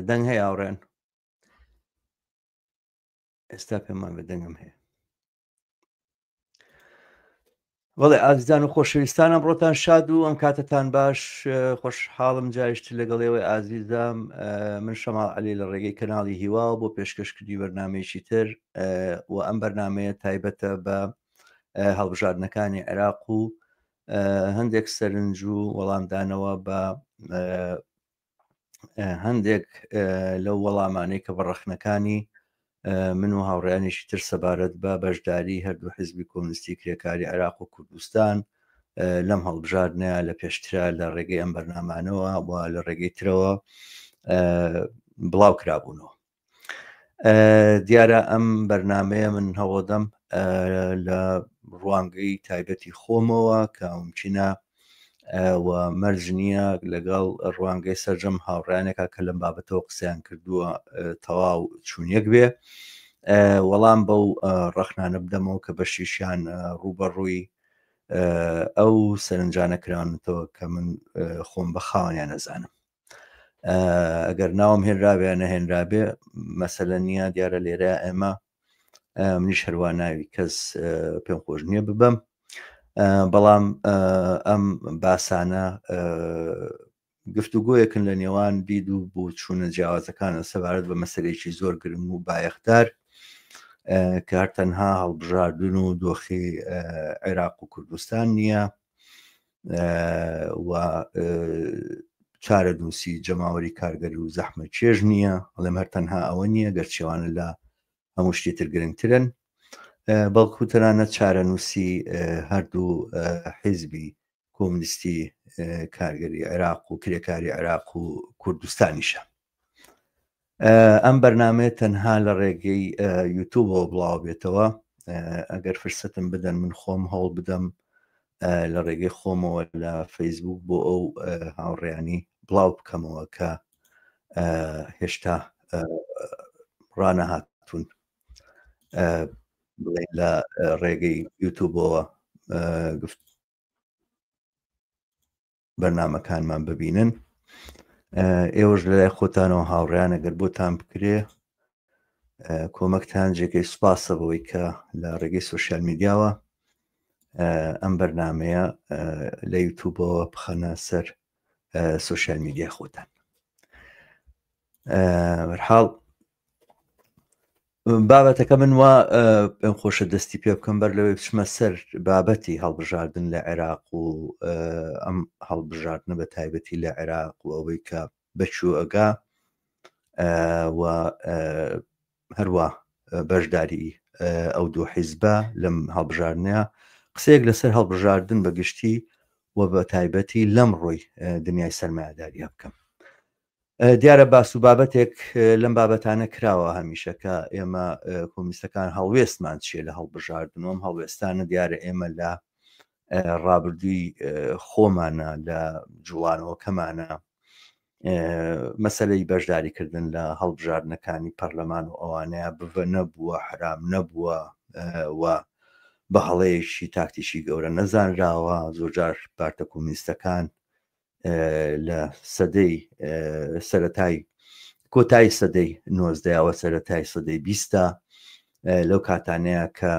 دەنگ هەیە هاوڕێن ئێستا پێمان بە دەنگم هەیە بەڵێ ئازیزان و خۆشەویستان ئەمڕۆتان شاد و ئەم کاتتان باش خۆشحاڵم جایشت لەگەڵ ئێوەی ئازیزام من شەماڵ علی لە ڕێگەی کەناڵی هیواوە بۆ پێشکەشکردنی بەرنمەیەکی تر و ئەم بەرنمەیە تایبەتە بە هەڵبژاردنەکانی عێراق و هەندێک سەرنج و وەڵامدانەوە بە هەندێک لەو وەڵامانەی کە بە ڕەخنەکانی من و هاوڕیانێکی تر سەبارەت بە بەشداری هەردوو حزبی کۆمنیستی کرێکاری عێراق و کوردستان لەم هەڵبژاردنە لە پێشترا لە ڕێگەی ئەم بەرنامانەوە و لە ڕێگەی ترەوە بڵاو کرابوونەوە. دیارە ئەم بەرنمەیە من هەوڵدەم لە ڕوانگەی تایبەتی خۆمەوە کە ممکنە و مەرج نییە لەگەڵ ڕوانگەی سەرجەم هاوڕیانێکا کە لەم بابەتەوە قسەیان کردووە تەواو چونیەک بێ وەڵام بەو ڕەخنانە بدەمەوە کە بەشیشیان ڕووبەڕووی ئەو سەرنجانە کراونەتەوە کە من خۆم بە خاوەنیان نەزانم. ئەگەر ناوم هێنرابێ نەهێنرابێ مەسەلە نییە دیارە لێرە ئێمە منیش هەروە ناوی کەس پێم خۆش نییە ببم بەڵام ئەم باسانە گفتوگۆیەکن لە نێوان دید و بۆچوونە جیاوازەکانە سەبارەت بە مەسلێکی زۆر گرنگ و بایەخدار کە هەر تەنها هەڵبژاردن و دۆخی عێراق و کوردستان نییە و چارەنووسی جەماوەری کارگەر و زەحمە چێژ نییە ئەڵێم هەر تەنها ئەوە نییە گەرچیوانە لە هەموو شتی تر گرنگترن بەڵکو تەنانەت چارەنووسی هەردوو حیزبی کۆمنیستی کارگەری عێراق و کرێکاری عێراق و کوردستانیشە. ئەم بەرنمەیە تەنها لە ڕێگەی یوتوبەوە بڵاو بێتەوە ئەگەر فرسەتم بدەن من خۆم هەوڵ بدەم لە ڕێگەی خۆمەوە لە فەیسبوک بۆ ئەو هاوڕیانی بڵاو بکەمەوە کە هێشتا ڕانەهاتوون بڵێن لە ڕێگەی یوتوبەوە گفت بەرنامەکانمان ببینن ئێوەش لەلای خۆتانەوە هاوڕیان ئەگەر بۆتان بکرێ کۆمەکتان جێگەی سوپاسە بەوەی کە لە ڕێگەی سوسیال میدیاوە ئەم بەرنمەیە لە یوتوبەوە بخەنە سەر سوسیال میدیای خۆتان بەرحاڵ بابەتەکە من وا پێم خۆشە دەستی پێ بکەم بەر لەوەی بچمە سەر بابەتی هەڵبژاردن لە عێراق و ئەم هەڵبژاردنە بە تایبەتی لە عێراق و ئەوەی کە بەچوو ئەگا و هەروە بەشداری ئەو دوو حیزبە لەم هەڵبژاردنە قسەیەک لەسەر هەڵبژاردن بە گشتی و بە تایبەتی لەم ڕۆی دنیای سەرمایەداریە بکەم. دیارە باس و بابەتێک لەم بابەتانە کراوە هەمیشە کە ئێمە کۆمیستەکان هەڵوێستمان چیە لە هەڵبژاردن و ئەم هەڵوێستانە دیارە ئێمە لە ڕابردووی خۆمانە لە جوڵانەوەکەمانە مەسلەی بەشداریکردن لە هەڵبژاردنەکانی پەرلەمان و ئەوانەیە بڤە نەبووە حرام نەبووە و بە هەڵەیەکی تاکتیشی گەورە نەزانراوە زۆرجار پارتە کۆمیستەکان لە سەدەی سەتای کۆتایی سەدەی نۆزدەوە سەتای سەدەی بیستە لەو کاتانەیە کە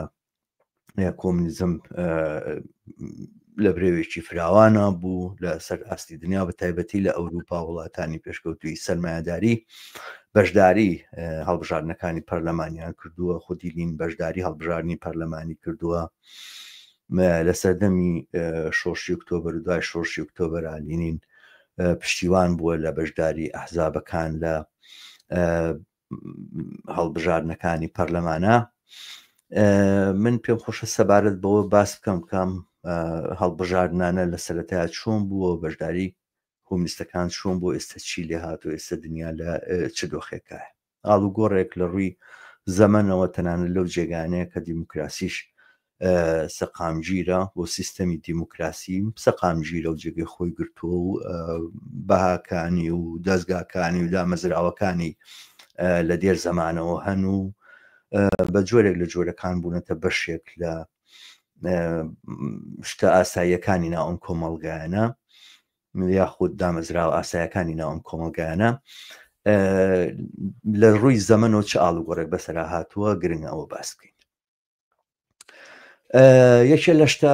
کۆمنیزم لە برەوێکی فراوانە بوو لە سەر ئاستی دنیا بە تایبەتی لە ئەوروپا وڵاتانی پێشکەوتوی سەرمایەداری بەشداری هەڵبژاردنەکانی پەرلەمانیان کردووە خودی لین بەشداری هەڵبژاردنی پەرلەمانی کردووە لە سەردەمی شۆڕشی ئۆکتۆبەر و دوای شۆڕشی ئۆکتۆبەرا لینین پشتیوان بووە لە بەشداری ئەحزابەکان لە هەڵبژاردنەکانی پەرلەمانە من پێم خۆشە سەبارەت بەوە باس بکەم کام هەڵبژاردنانە لە سەرەتای چۆن بووە بەشداری کۆمنیستەکان چۆن بۆ ئێستا چی لێ هاتو ئێستا دنیا لە چ دۆخێکایە ئاڵوگۆڕێک لە ڕووی زەمەنەوە تەنانەت لەو جێگانەیە کە دیموکراسیش سەقامگیرە بۆ سیستەمی دیموکراسی سەقامگیرە و جێگەی خۆی گرتووە و بەهاکانی و دەستگاکانی و دامەزراوەکانی لە دێر زەمانەوە هەن و بە جۆرێک لە جۆرەکان بوونەتە بەشێک لە شتە ئاساییەکانی ناو ئەم کۆمەڵگایانە یاخود دامەزراوە ئاسایەکانی ناو ئەم کۆمەڵگایانە. لە ڕووی زەمن و چ ئاڵوگۆڕێک بەسەرا هاتووە گرنگە ئەوە باس بکەین. یەکێ لە شتە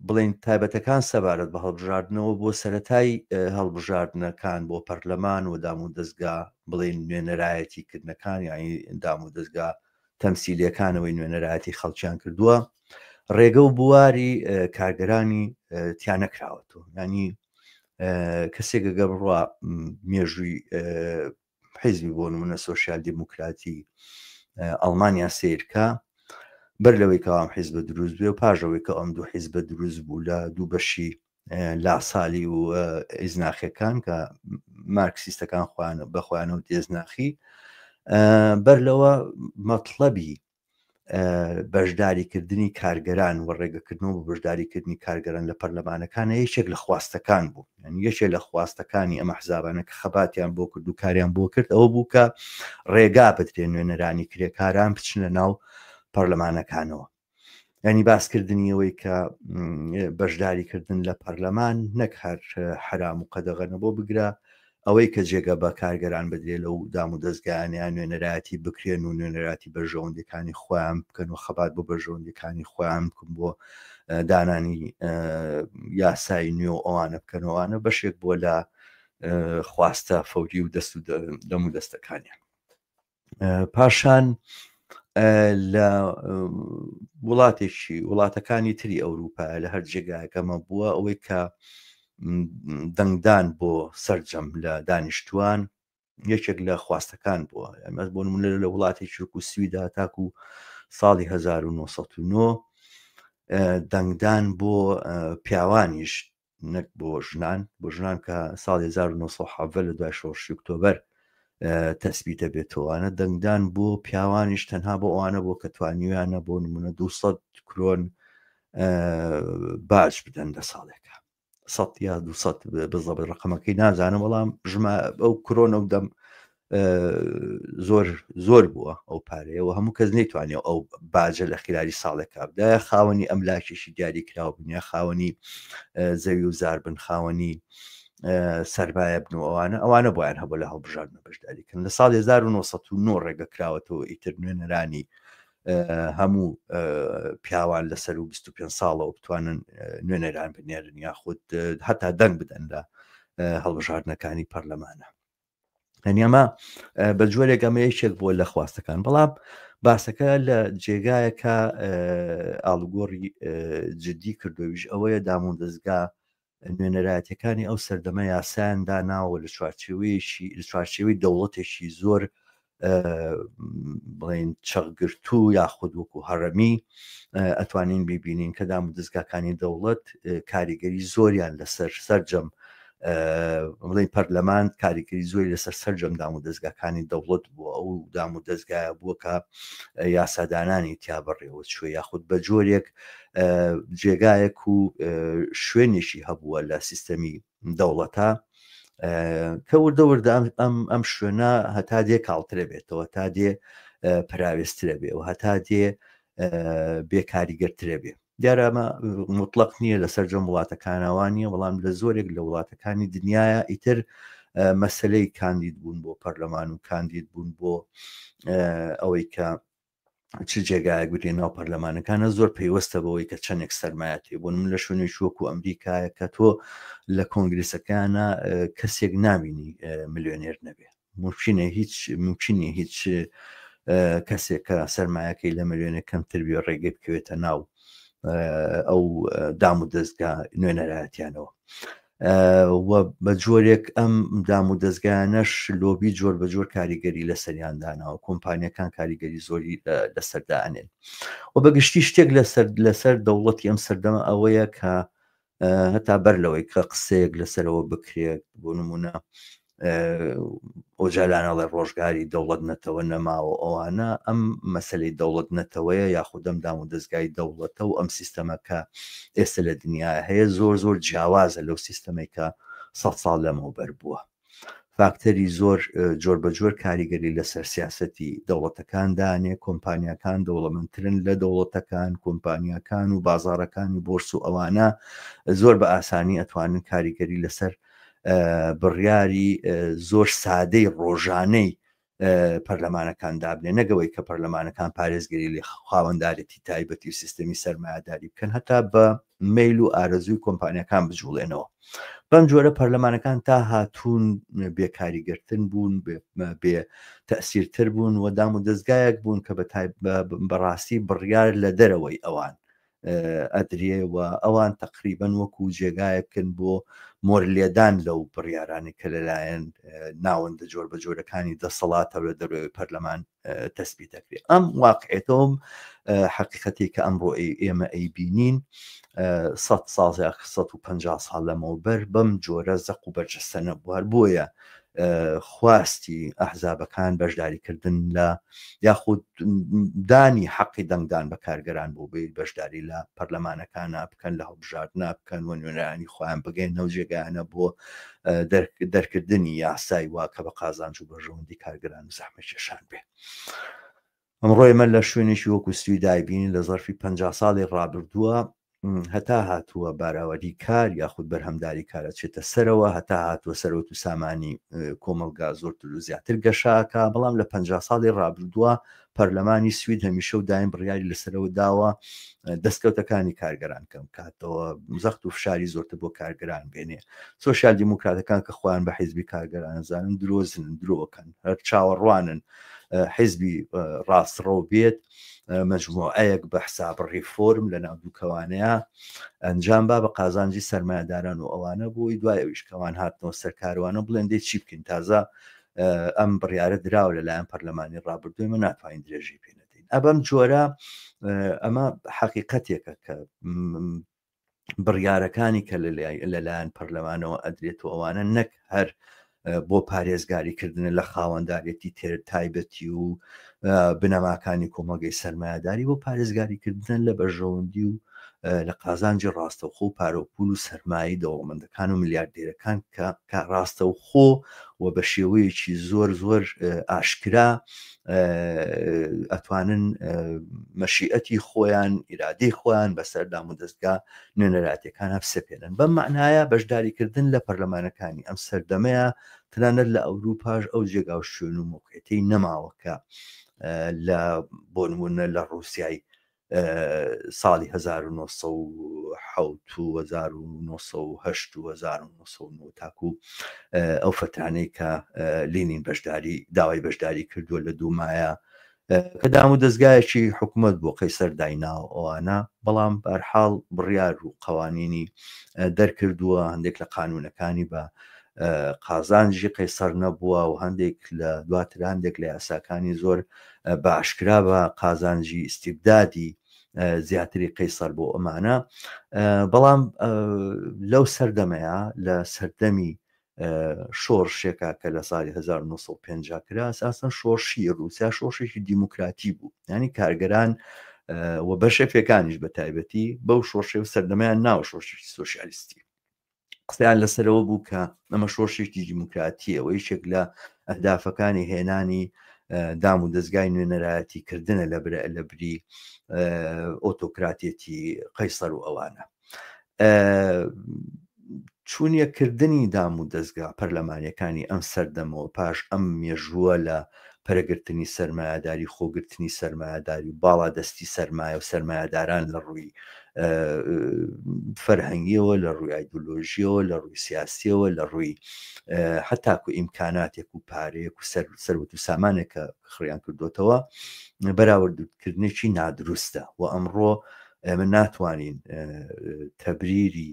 بڵین تایبەتەکان سەبارەت بە هەڵبژاردنەوە بۆ سەتای هەڵبژاردنەکان بۆ پەرلەمان و دام و دەستگا بڵین نوێنەرایەتی کردنەکان یانی دام و دەستگا تەمسیلیەکانەوەی نوێنەرایەتی خەڵکیان کردووە ڕێگە و بواری کارگەرانی تیانەکراوەتەوە ینی کەسێک گەگە بڕوا مێژووی حیزبی بۆ نمونە سۆسیال دیموکراتی ئەڵمانیا سیرکە بەر لەوەی کە ئەم حیزبە دروست بێ و پاژەوەی کە ئەم دوو حیزبە دروست بوو لە دوو بەشی لاسالی و ئیزناخەکان کە مارکسیستەکان خۆیان بە خۆیانەوە تێزناخی بەر لەوە مەطلبی بەشداریکردنی کارگەران و ڕێگەکردنەوە بۆ بەشداریکردنی کارگەران لە پەرلەمانەکانە یەکێک لە خواستەکان بوو یعنی یەکێک لە خواستەکانی ئەمە حزابانە کە خەباتیان بۆ کرد و کاریان بۆ کرد ئەوە بوو کە ڕێگا بدرێن نوێنەرانی کرێکاران بچنە ناو پەرلەمانەکانەوە ینی باسکردنی ئەوەی کە بەشداریکردن لە پەرلەمان نەک هەر حرام و قەدەغە نەبۆ بگرە ئەوەی کە جێگە بە کارگەران بدرێ لەو دام و دەزگایانەیا نوێنەرایەتی بکرێن و نوێنەراتی بەرژەوەندیەکانی خۆیان بکەن و خەبات بۆ بەرژەوەندیەکانی خۆیان بکەن بۆ دانانی یاسای نوێ و ئەوانە بکەن ئەوانە بەشێک بۆ لە خواستە فەوری و دەست و دەم و دەستەکانیان. پاشان لە وڵاتێکی وڵاتەکانی تری ئەوروپا لە هەر جێگایەکەمە بووە ئەوەی کە دەنگدان بۆ سەرجەم لە دانیشتوان یەکێک لە خواستەکان بووە ئەمە بۆ نمونە لە وڵاتی چرک و سویدا تاکو ساڵی 1909 دەنگدان بۆ پیاوانیش نەک بۆ ژنان، بۆ ژنان کە ساڵی 1917 لە دوای شۆڕشی ئۆکتۆبەر تەسبیتە بێتەوەوانە دەنگدان بۆ پیاوانیش تەنها بۆ ئەوانە بۆ کە توانیویانە بۆ نمونە 200 کرۆن باج بدەن لە ساڵێکە 100 یا 200 بزەبت ڕقەمەکەی نازانم بەڵام ژما ئەو کرۆنە و دەم زۆر زۆر بووە ئەو پارەیەوە هەموو کەس نەیتوانێت ئەو باجە لە خیراری ساڵێکا بدایە خاوەنی ئەم لاکێکی دیاری کراو بن یا خاوەنی زەوی و زار بن خاوەنی سەرمایە بن و ئەوانە ئەوانە بۆیان هەبوو لە هەڵبژاردنە بەشداریکردن لە ساڵی 1909 ڕێگە کراوەتەوە ئیتر نوێنەرانی هەموو پیاوان لەسەر و 25 ساڵەوە بتوانن نوێنەران بنێرن یاخود هەتا دەنگ بدەن لە هەڵبژاردنەکانی پەرلەمانە یعنی ئەمە بە جۆرێک ئەمە یەکێک بووە لە خواستەکان بەڵام باسەکە لە جێگایەکە ئاڵوگۆڕی جددی کردوویش ئەوەیە دامون دەستگا نوێنەرایەتەکانی ئەو سەردەمە یاسایان داناوە لە چوارچێوەیەکی لە چوارچێوەی دەوڵەتێکی زۆر بڵێن چەقگرتوو یاخود وەکو هەڕەمی ئەتوانین ببینین کە دام و دەستگاکانی دەوڵەت کاریگەری زۆریان لەسەر سەرجەم بڵێن پەرلەمان کاریگەری زۆری لەسەر سەرجەم دام و دەستگاکانی دەوڵەت بووە ئەو دام و دەستگایە بووە کە یاسادانانی تیا بەڕێوە چوە یاخود بە جۆرێک جێگایەک و شوێنێکی هەبووە لە سیستەمی دەوڵەتە کە وردە وردە ئەم ئەم شوێنە هەتا دێ کاڵترە بێتەوە تا دێ پراوێسترە بێ و هەتا دێ بێکاریگەرترە بێ دیارە ئەمە مطلق نییە لە سەرجەم وڵاتەکانەوە نییە بەڵام لە زۆرێک لە وڵاتەکانی دنیاە ئیتر مەسلەی کاندید بوون بۆ پەرلەمان و کاندید بوون بۆ ئەوەی کە چ جێگایەک بدرێ ناو پەرلەمانەکانە زۆر پەیوەستە بەوەی کە چەندێک سەرمایەت هەیە بۆ من لە شوێنێکی وەکو ئەمریکایە کە تۆ لە کۆنگرسەکانە کەسێک نابینی ملیۆنێر نەبێ ممکنە هیچ ممکنی هیچ کەسێک کە سەرمایەکەی لە ملیۆنێک کەمتر بێ ڕێگەی بکەوێتە ناو ئەو دام و دەستگا نوێنەرایەتیانەوە و بە جۆرێک ئەم دام و دەستگایانەش لۆبی جۆر بە جۆر کاریگەری لەسەریان داناوە کۆمپانیەکان کاریگەری زۆری لەسەر دانێن و بە گشتی شتێک لەسەر لەسەر دەوڵەتی ئەم سەردەمە ئەوەیە کە هەتا بەر لەوەی کە قسەیەک لەسەرەوە بکرێت بۆ نمونە ئۆجالان ئەڵێ ڕۆژگاری دەوڵەت نەتەوە نەماوە ئەوانە ئەم مەسلەی دەوڵەت نەتەوەیە یاخودەم دام و دەستگای دەوڵەتە و ئەم سیستەمە کە ئێستا لە دنیا هەیە زۆر زۆر جیاوازە لەو سیستەمێک کە سە ساڵ لەمەوبەر بووە فاکتەری زۆر جۆر بە جۆر کاریگەری لەسەر سیاستی دەوڵەتەکان دانێ کۆمپانیاکان دەوڵەمەندترن لە دەوڵەتەکان کۆمپانیاکان و بازارەکانی بۆرس و ئەوانە زۆر بە ئاسانی ئەتوانن کاریگەری لەسەر بڕیاری زۆر سادەی ڕۆژانەی پەرلەمانەکان دابنێ، نەگەوەی کە پەرلەمانەکان پارێزگەری لە خاوەندارێتی تایبەتی و سیستەمی سەرمایەداری بکەن هەتا بە مەیل و ئارەزووی کۆمپانیەکان بجوڵێنەوە. بەم جۆرە پەرلەمانەکان تا هاتوون بێکاریگەرتن بوون، بێ تەسیرتر بوون و دام و دەستگایەک بوون کە بەڕاستی بڕیار لە دەرەوەی ئەوان ئەدرێ و ئەوان تەقریبەن وەکو جێگایەکن بۆ مۆرلێدان لەو بڕیارانەی کە لەلایەن ناوەندە جۆر بە جۆرەکانی دەسەڵاتەوە لە دەرەوەی پەرلەمان تەسبیت دەکرێت. ئەم واقعێتەوەم حەقیقەتی کە ئەمڕۆ ئێمە ئەیبینین 100 ساڵ یا 150 ساڵ لەمەوبەر بەم جۆرە زەق و بەرجەستە نەبوو. هەر بۆیە خواستی ئەحزابەکان بەشداریکردن لە یاخود دانی حەقی دەنگدان بە کارگەران بۆ بێت بەشداری لە پەرلەمانەکانە بکەن، لە هەڵبژاردنا بکەن و نوێنەرانی خۆیان بگەینەوە جێگایانە بۆ دەرکردنی یاسای وا کە بە قازانج و بەرژەوەندی کارگەران و زەحمەتکێشان بێ. ئەمڕۆ ئێمە لە شوێنێکی وەکو سویدای بینین لە زەرفی 50 ساڵی ڕابردووە هەتا هاتووە باراوەری کار یاخود بەرهەمداری کارە چێتە سەرەوە، هەتا هاتووە سەرۆت و سامانی کۆمەلگا زۆرتر و زیاتر گەشاکە، بەڵام لە 50 ساڵی ڕابردووە پەرلەمانی سوید هەمیشە و دایم بڕیاری لەسەرەوە داوە دەستکەوتەکانی کارگەران کەم کاتەوە، زەخت و فشاری زۆرتر بۆ کارگەران بێنێ. سۆسیال دیموکراتەکان کە خۆیان بە حیزبی کارگەران زانن درۆزنن، درۆکەن، هەر چاوەڕوانن حیزبی ڕاستڕەو بێت مجموعەیەک بە حساب ڕیفۆرم لە ناو دووکەوانەیە ئەنجام با بە قازانجی سەرمایەداران و ئەوانە بۆی دوای ئەویش کەوان هاتنەوە سەرکاروانە بڵێن دەی چی بکەین، تازە ئەم بڕیارە دراوە لەلایەن پەرلەمانی ڕابردووی مە ناتوانین درێژی پێ نەدەین. ئەبەم جۆرە ئەمە حەقیقەتێکە کە بڕیارەکانی کە لەلایەن پەرلەمانەوە ئەدرێت و ئەوانە نەک هەر بۆ پارێزگاریکردنە لە خاوەندارێتی تێر تایبەتی و بنەماکانی کۆمەڵگەی سەرمایەداری، بۆ پارێزگاریکردنە لە بەرژەوەندی و لە قازانجی ڕاستەوخۆ و پارە و پول و سەرمایەی دەوڵەمەندەکان و ملیاردێرەکان کە ڕاستەوخۆ و بە شێوەیەکی زۆر زۆر ئاشکرا ئەتوانن مەشیئەتی خۆیان، ئیرادەی خۆیان بەسەر دامودەزگا نوێنەرایەتیەکانە بسەپێنن. بەم مەعنایە بەشداریکردن لە پەرلەمانەکانی ئەم سەردەمەیە تەنانەت لە ئەوروپاش ئەو جێگا و شوێن و مۆقعێتەی نەماوە کە لە بۆ نمونە لە ڕووسیای ساڵی 1970 و 1970 و 1990 تاکو ئەو فترانەی کە لینین بەشداری داوای بەشداری کردووە لە دوومایە کە دام و دەستگایەکی حکوومەت بۆ قەیسەر دایناوە ئەوانە، بەڵام بەرحاڵ بڕیار و قوانینی دەرکردووە، هەندێک لە قانونەکانی بە قازانجی قەیسەر نەبووە و هەندێک لە دواتر هەندێک لە یاساکانی زۆر بە ئاشکرا بە قازانجی ئیستیبدادی زیاتری قەیسەر بۆ ئەمانە. بەڵام لەو سەردەمەیە لە سەردەمی شۆڕشێکا کە لە ساڵی 1950 کرا، ئەساسەن شۆڕشی ڕووسیا شۆڕشێکی دیموکراتی بوو، ینی کارگەران و بەشەفەکانیش بە تایبەتی بەو شۆڕشێ و سەردەمیان ناوە شۆڕشێکی سۆسیالیستی قسەیان لەسەرەوە بوو کە ئەمە شۆڕشێکی دیموکراتیە و یەکێک لە ئەهدافەکانی هێنانی دام و دەستگای نوێنەرایەتی کردنە لە برە لە بری ئۆتۆکراتێتی قەیسەر و ئەوانە. چوونیەکردنی دام و دەستگا پەرلەمانیەکانی ئەم سەردەمەوە پاش ئەم مێژووە لە پەرەگرتنی سەرمایەداری، خۆگرتنی سەرمایەداری و باڵادەستی سەرمایە و سەرمایەداران لە ڕووی فەرهەنگیەوە، لە ڕووی ئایدۆلۆژیەوە، لە ڕووی سیاسیەوە، لە ڕووی حتاکو ئیمکاناتێک و پارەیەک و سەروەت و سامانێک کە خڕیان کردوتەوە، بەراوردکردنێکی نادروستە و ئەمڕۆ ئێمە ناتوانین تەبریری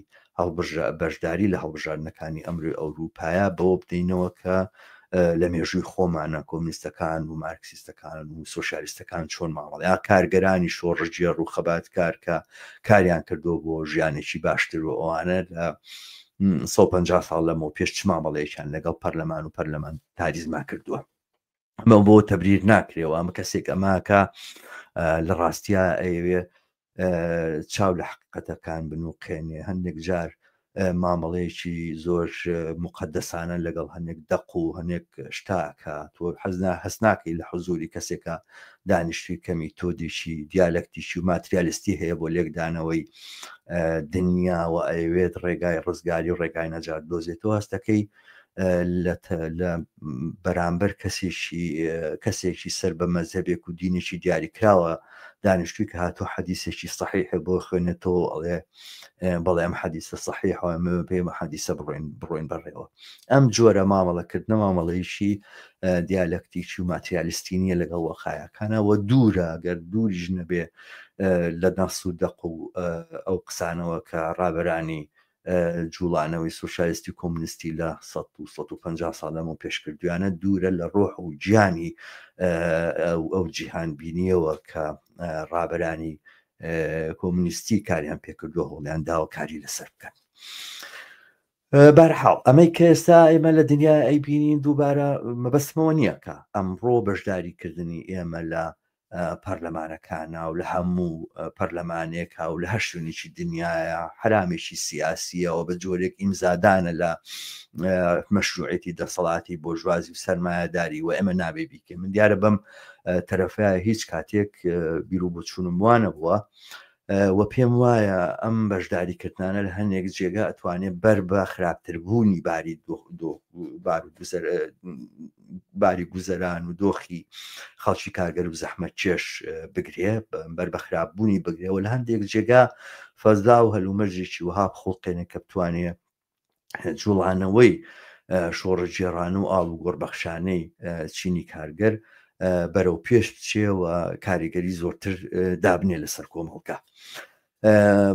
بەشداری لە هەڵبژاردنەکانی ئەمرۆی ئەوروپایە بەوە بدەینەوە کە لە مێژووی خۆمانە کۆمنیستەکان و مارکسیستەکان و سۆسیالیستەکان چۆن مامەڵە یا کارگەرانی شۆڕشگێڕ و خەباتکار کە کاریان کردووە بۆ ژیانێکی باشتر و ئەوانە لە 150 ساڵ لەمەوە پێش چ مامەڵەیەکیان لەگەڵ پەرلەمان و پەرلەمانتاریزما کردووە. ئەمە بۆ تەبریر ناکرێەوە. ئەمە کەسێک ئەماکە لە ڕاستیا ئەیەوێ چاو لە حقیقەتەکان بنوقێنێ. هەندێک جار مامەڵەیەکی زۆر مقدەسانە لەگەڵ هەنێک دەق و هەنێک شتاکە تۆ حەزنا هەست ناکەی لە حزوری کەسێکە دانیشتوی کە میتۆدێکی دیالەکتیکی و ماتریالیستی هەیە بۆ لێکدانەوەی دنیا و ئەیەوێت ڕێگای ڕزگاری و ڕێگای نەجات دۆزێتەوە هەستەکەی لە بەرامبەر کەسێکی کەسێکی سەر بە مەزهەبێک و دینێکی دیاریکراوە دانیشتوی کە هاتوو حەدیسێکی سەحیحە بۆ خوێنێتەوە ئەڵێ بەڵێ ئەم حەدیسە سەحیحە ئەمە پێمە حەدیسە بڕۆین بڕۆین بەڕێوە ئەم جۆرە مامەڵەکردنە مامەڵەیەکی دیالەکتیکی و ماتریالیستی نییە لەگەڵ وەقایەکانە و دوورە گەر دووریش نەبێ لە نەس و دەق و ئەو قسانەوە کە ڕابەرانی جوڵانەوەی سوسیالیستی کۆمونیستی لە 150 ساڵ لەمەو پێشکردویانە دوورە لە ڕۆح و گیانی ئەو جیهان بینیەوە کە ڕابەرانی کۆمونیستی کاریان پێکردووە هەوڵیان داوە کاری لەسەر بکەن. بەرحاڵ ئەمەی کە ئێستا ئێمە لە دنیا ئەیبینین دووبارە مەبەستمەوە نییە کە ئەمڕۆ بەشداریکردنی ئێمە لە پەرلەمانەکانە و لە هەموو پەرلەمانێکا و لە هەر شوێنێکی دنیاە حرامێکی سیاسیەوە بە جۆرێک ئیمزادانە لە مەشروعێتی دەسەڵاتی بۆژوازی و سەرمایەداری و ئێمە نابێ بیکەین من دیارە بەم تەرەفە هیچ کاتێک بیر و بۆچوونم وانە بووە و پێم وایە ئەم بەشداریکردنانە لە هەنێک جێگا ئەتوانێت بەر بە خراپتربوونی باری باری گوزەران و دۆخی خەڵکی کارگەر و زەحمەتکێش بگرێ بەر بە خراپبوونی بگرێەوە لە هەندێک جێگا فەزا و هەلومەرجێکی وەها بخوڵقێنێ کە بتوانێ جوڵانەوەی شۆڕشگێڕانە و ئاڵوگۆڕبەخشانەی چینی کارگەر بەرەو پێش بچێ و کاریگەری زۆرتر دابنێ لەسەر کۆمەڵگا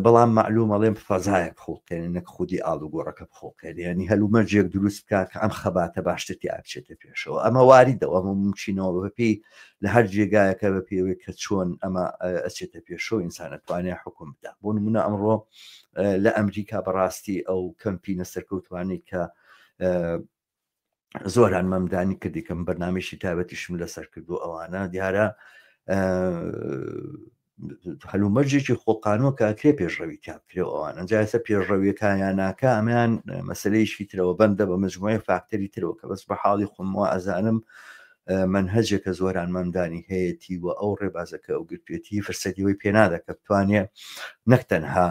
بەڵام معلوم ئەڵێم فەزایەک بخوڵقێنێ نەک خودی ئاڵوگۆڕەکە بخوڵقێنێ ینی هەلومەرجێک دروست بکات کە ئەم خەباتە باشتر تیا بچێتە پێشەوە ئەمە واریدەوە ئەمە ممکنەوە بەپێی لە هەر جێگایەکە بە پێوەی کە چۆن ئەمە ئەچێتە پێشەوە ئینسان ئەتوانێت حکوم بدا بۆ نمونە ئەمڕۆ لە ئەمریکا بەڕاستی ئەو کەمپینە سەرکەوتوانەی کە زۆران مەمدانی کردی کەم بەرنمەیەکی تایبەتیشم لەسەر کردو ئەوانە دیارە هەلومەرجێکی خۆقانەوە کە ئەکرێ پێشڕەوی تیا بکرێ و ئەوانە جا ئێستا پێشڕەویەکانیان ناکا ئەمەیان مەسلەیەکی ترەوە بەندە بە مجموعەی فاکتەری ترەوە کە بەس بە حاڵی خۆم وا ئەزانم مەنهەجێکە زۆران مەمدانی هەیەتی و ئەو ڕێبازەکە ئەو گرتوێتی فرسەتی وەی پێنادا کە بتوانێ نەک تەنها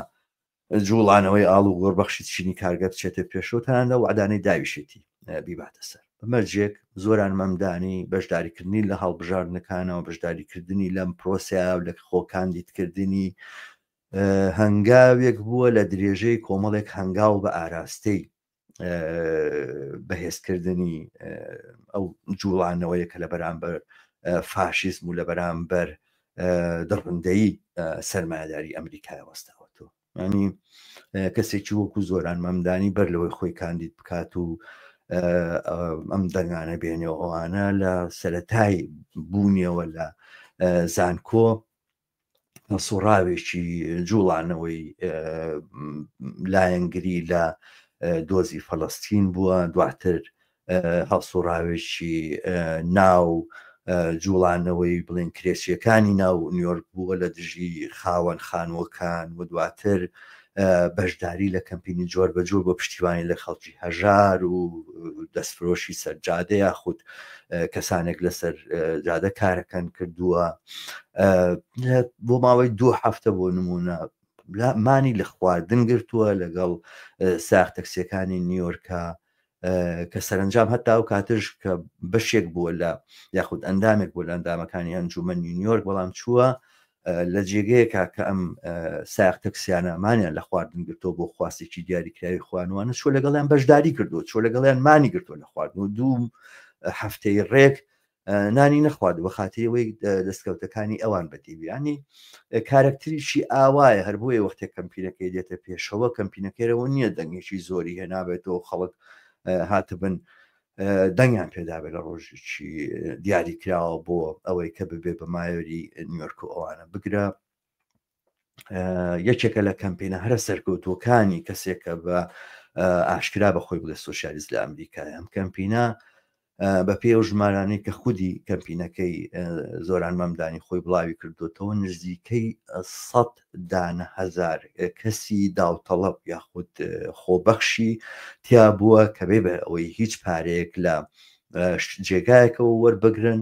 جوڵانەوەی ئاڵوگۆڕ بەخشی چینی کارگەر بچێتە پێشەوە تەنانەت ئەو وەعدانەی داویشێتی بیباتە سەر بە مەرجێک زۆران مەمدانی بەشداریکردنی لە هەڵبژاردنەکانەوە بەشداریکردنی لەم پرۆسەیە و لە خۆ کاندیدکردنی هەنگاوێک بووە لە درێژەی کۆمەڵێک هەنگاو بە ئاراستەی بەهێزکردنی ئەو جوڵانەوەیە کە لە بەرامبەر فاشیزم و لە بەرامبەر دڕندەیی سەرمایەداری ئەمریکای وەستاوەتەوە ینی کەسێکی وەکو زۆران مەمدانی بەر لەوەی خۆی کاندید بکات و ئەم دەنگانە بێنێ ئەوانە لە سەتای بوونیەوە لە زانکۆ هەڵسوڕاوێکی جوڵانەوەی لایەنگری لە دۆزی فەلەستین بووە دواتر هەڵسوڕاوێکی ناو جوڵانەوەی بڵێن کرێچیەکانی ناو نیویۆرک بووە لە دژی خاوەن خانووەکان و دواتر بەشداری لە کەمپینی جۆر بە جۆر بۆ پشتیوانی لە خەڵکی هەژار و دەستفرۆشی سەرجادە یاخود کەسانێک لەسەر جادە کارەکەن کردووە بۆ ماوەی دوو هەفتە بۆ نمونە مانی لە خواردن گرتووە لەگەڵ ساخ تەکسیەکانی نیویۆرکە کە سەرنجام هەتا ئەو کاتش کە بەشێک بووە لە یاخود ئەندامێک بوو لە ئەندامەکانی ئەنجومەنی نیویۆرک بەڵام چووە لە جێگەیەکە کە ئەم ساق تەکسیانە مانیان لە خواردن گرتووە بۆ خواستێکی دیاریکراوی خوانوانە چۆ لەگەڵیان بەشداری کردو چۆ لەگەڵیان مانی گرتووە لە خواردن و دوو هەفتەی ڕێک نانی نەخوارد بە خاتری ئەوەی دەستکەوتەکانی ئەوان بەدیویانی کارەکتریشی ئاوایە هەر بۆیە وەختێک کەمپینەکەی دێتە پێشەوە کەمپینەکەرەوە نییە دەنگێکی زۆری هێنابێتەوە خەڵک هاتبن دەنگیان پێدابێت لە ڕۆژێکی دیاری کراوە بۆ ئەوەی کە ببێ بە مایۆری نیویۆرک و ئەوانە بگرە یەکێکە لە کەمپینە هەرە سەرکەوتووەکانی کەسێکە بە ئاشکرا بە خۆی بڵێ سوسیالیست لە ئەمریکا ئەم کەمپینە. بە پێی ئەو ژمارانەی کە خودی کەمپینەکەی زۆران مەمدانی خۆی بڵاوی کردوتەوە نزیکەی سەد دانە هەزار کەسی داوتەڵەب یاخود خۆبەخشی تیا بووە کە بێ بە ئەوەی هیچ پارەیەک لە جێگایەکەوە وەربگرن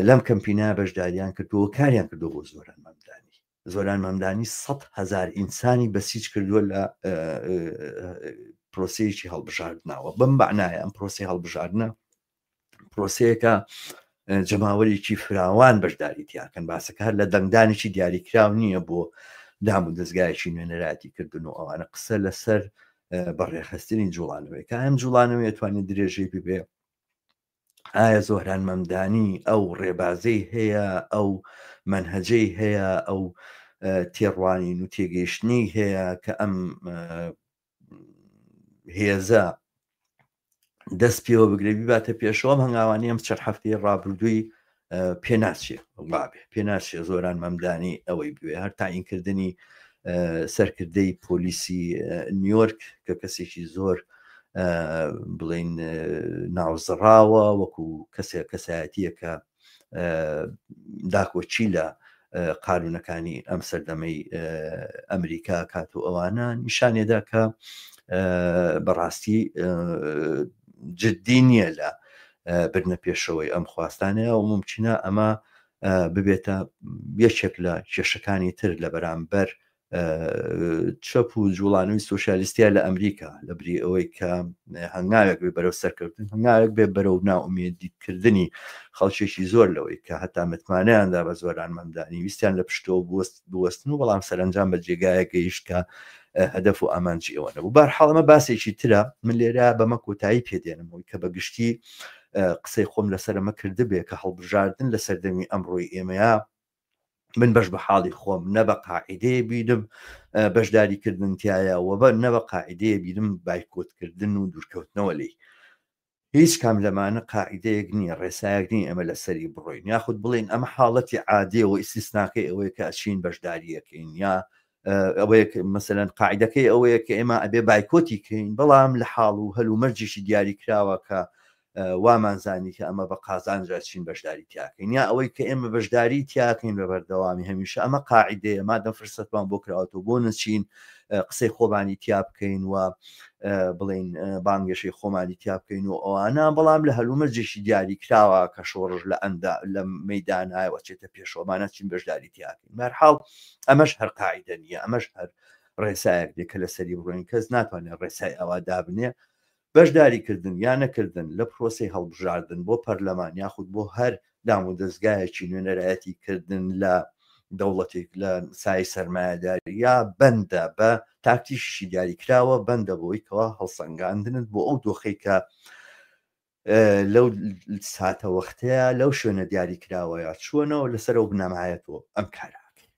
لەم کەمپینە بەشداریان کردووە کاریان کردو بۆ زۆران مەمدانی زۆران مەمدانی 100 هزار ئینسانی بەسیج کردووە لە پرۆسەیەکی هەڵبژاردنەوە. بەم مەعنایە ئەم پرۆسەی هەڵبژاردنە پرۆسەیەکە جەماوەرێکی فراوان بەشداری تیاکەن. باسەکە هەر لە دەنگدانێکی دیاریکراو نییە بۆ دام و دەستگایەکی نوێنەرایەتی کردن و ئەوانە، قسە لەسەر بەڕێخستنی جوڵانەوەی کە ئەم جوڵانەوەی توانێت درێژەی ببێ. ئایا زۆهران مەمدانی ئەو ڕێبازەی هەیە، ئەو مەنهەجەی هەیە، ئەو تێڕوانین و تێگەیشتنی هەیە کە ئەم هێزە دەست پێوە بگرێ بیباتە پێشەوە؟ هەنگاوانی ئەم چەند هەفتەی ڕابردووی پێ ناچێ وابێ، پێ ناچێ زۆران مەمدانی ئەوەی بوێ. هەر تاینکردنی سەرکردەی پۆلیسی نیویۆرک کە کەسێکی زۆر بڵین ناوزڕاوە وەکو کەسێک کەسایەتیەکە داکۆچی لە قانونەکانی ئەم سەردەمەی ئەمریکا کات و ئەوانە نیشانێدا کە بەڕاستی جددی نییە لە برنە پێشەوەی ئەم خواستانەیە و ممکنە ئەمە ببێتە یەکێک لە کێشەکانی تر لە بەرامبەر چەپ و جوڵانەوەی سوسیالیستیا لە ئەمریکا. لە بری ئەوەی کە هەنگاوێک بێ بەرەو سەرکەوتن، هەنگاوێک بێ بەرەو ناومێدیکردنی خەڵکێکی زۆر لەوەی کە هەتا متمانەیاندا بە زۆران مەمدانی ویستیان لە پشتەوە بوەستن و بەڵام سەرنجام بە جێگایە گەیشت کە هەدەف و ئامانجی ئەوە نەبوو. بارحاڵ ئەمە باسێکی ترە، من لێرە بەمە کۆتایی پێدێنم کە بە گشتی قسەی خۆم لەسەر ئەمە کردبێ کە هەڵبژاردن لە سەردەمی ئەمڕۆی ئێمەیە من بەش بە حاڵی خۆم نە بە قاعدەیە بینم بەشداریکردن تایە و بە نە بە قاعدەیە بینم بایکۆتکردن و دوورکەوتنەوە لێی. هیچ کام لەمانە قاعدەیەک نییە، ڕێسایەک نییە ئێمە لەسەری بڕۆین یاخود بڵێین ئەمە حاڵەتی عادیە و ئیستیسناکەی ئەوەیە کە ئەچین بەشداریەکەین، یا ئەوەیە مەسەلەن قاعدەکەی ئەوەیە کە ئێمە ئەبێ بایکۆتی کەین، بەڵام لە حاڵ و هەل و مەرجێکی دیاریکراوە کە وامان زانی کە ئەمە بە قازانج ئەچین بەشداری تیاکەین، یا ئەوەی کە ئێمە بەشداری تیاکەین بە بەردەوامی هەمیشە ئەمە قاعدەیە مادەم فرسەتمان بۆ کراوەتەوە بۆ نەچین قسەی خۆمانی تیا بکەین و بڵین بانگێشەی خۆمانی تیا بکەین و ئەوانە، بەڵام لە هەلومەرجێکی دیاری کراوە کە شۆڕش لە ئەندا لە مەدانایەوە چێتە پێشەوەمانە چین بەشداری تیاکەین. بەرحاڵ ئەمەش هەر قاعدە نییە، ئەمەش هەر ڕێسایەک دێ کە لەسەری بڕۆین. کەس ناتوانێت ڕێسای ئەوە دابنێ. بەشداریکردن یا نەکردن لە پرۆسەی هەڵبژاردن بۆ پەرلەمان یاخود بۆ هەر دامودەزگایەکی نوێنەرایەتی کردن لە دەوڵەتێک لە سای سەرمایەداری یا بەندە بە تاکتیشی دیاریکراوە، بەندە بۆی کەوا هەڵسەنگاندنت بۆ ئەو دۆخەی کە لەو ساتەوەختەیە لەو شوێنە دیاریکراوەیە چووەنەوە لەسەر ئەو بنەمایەتەوە ئەم کارەکەی.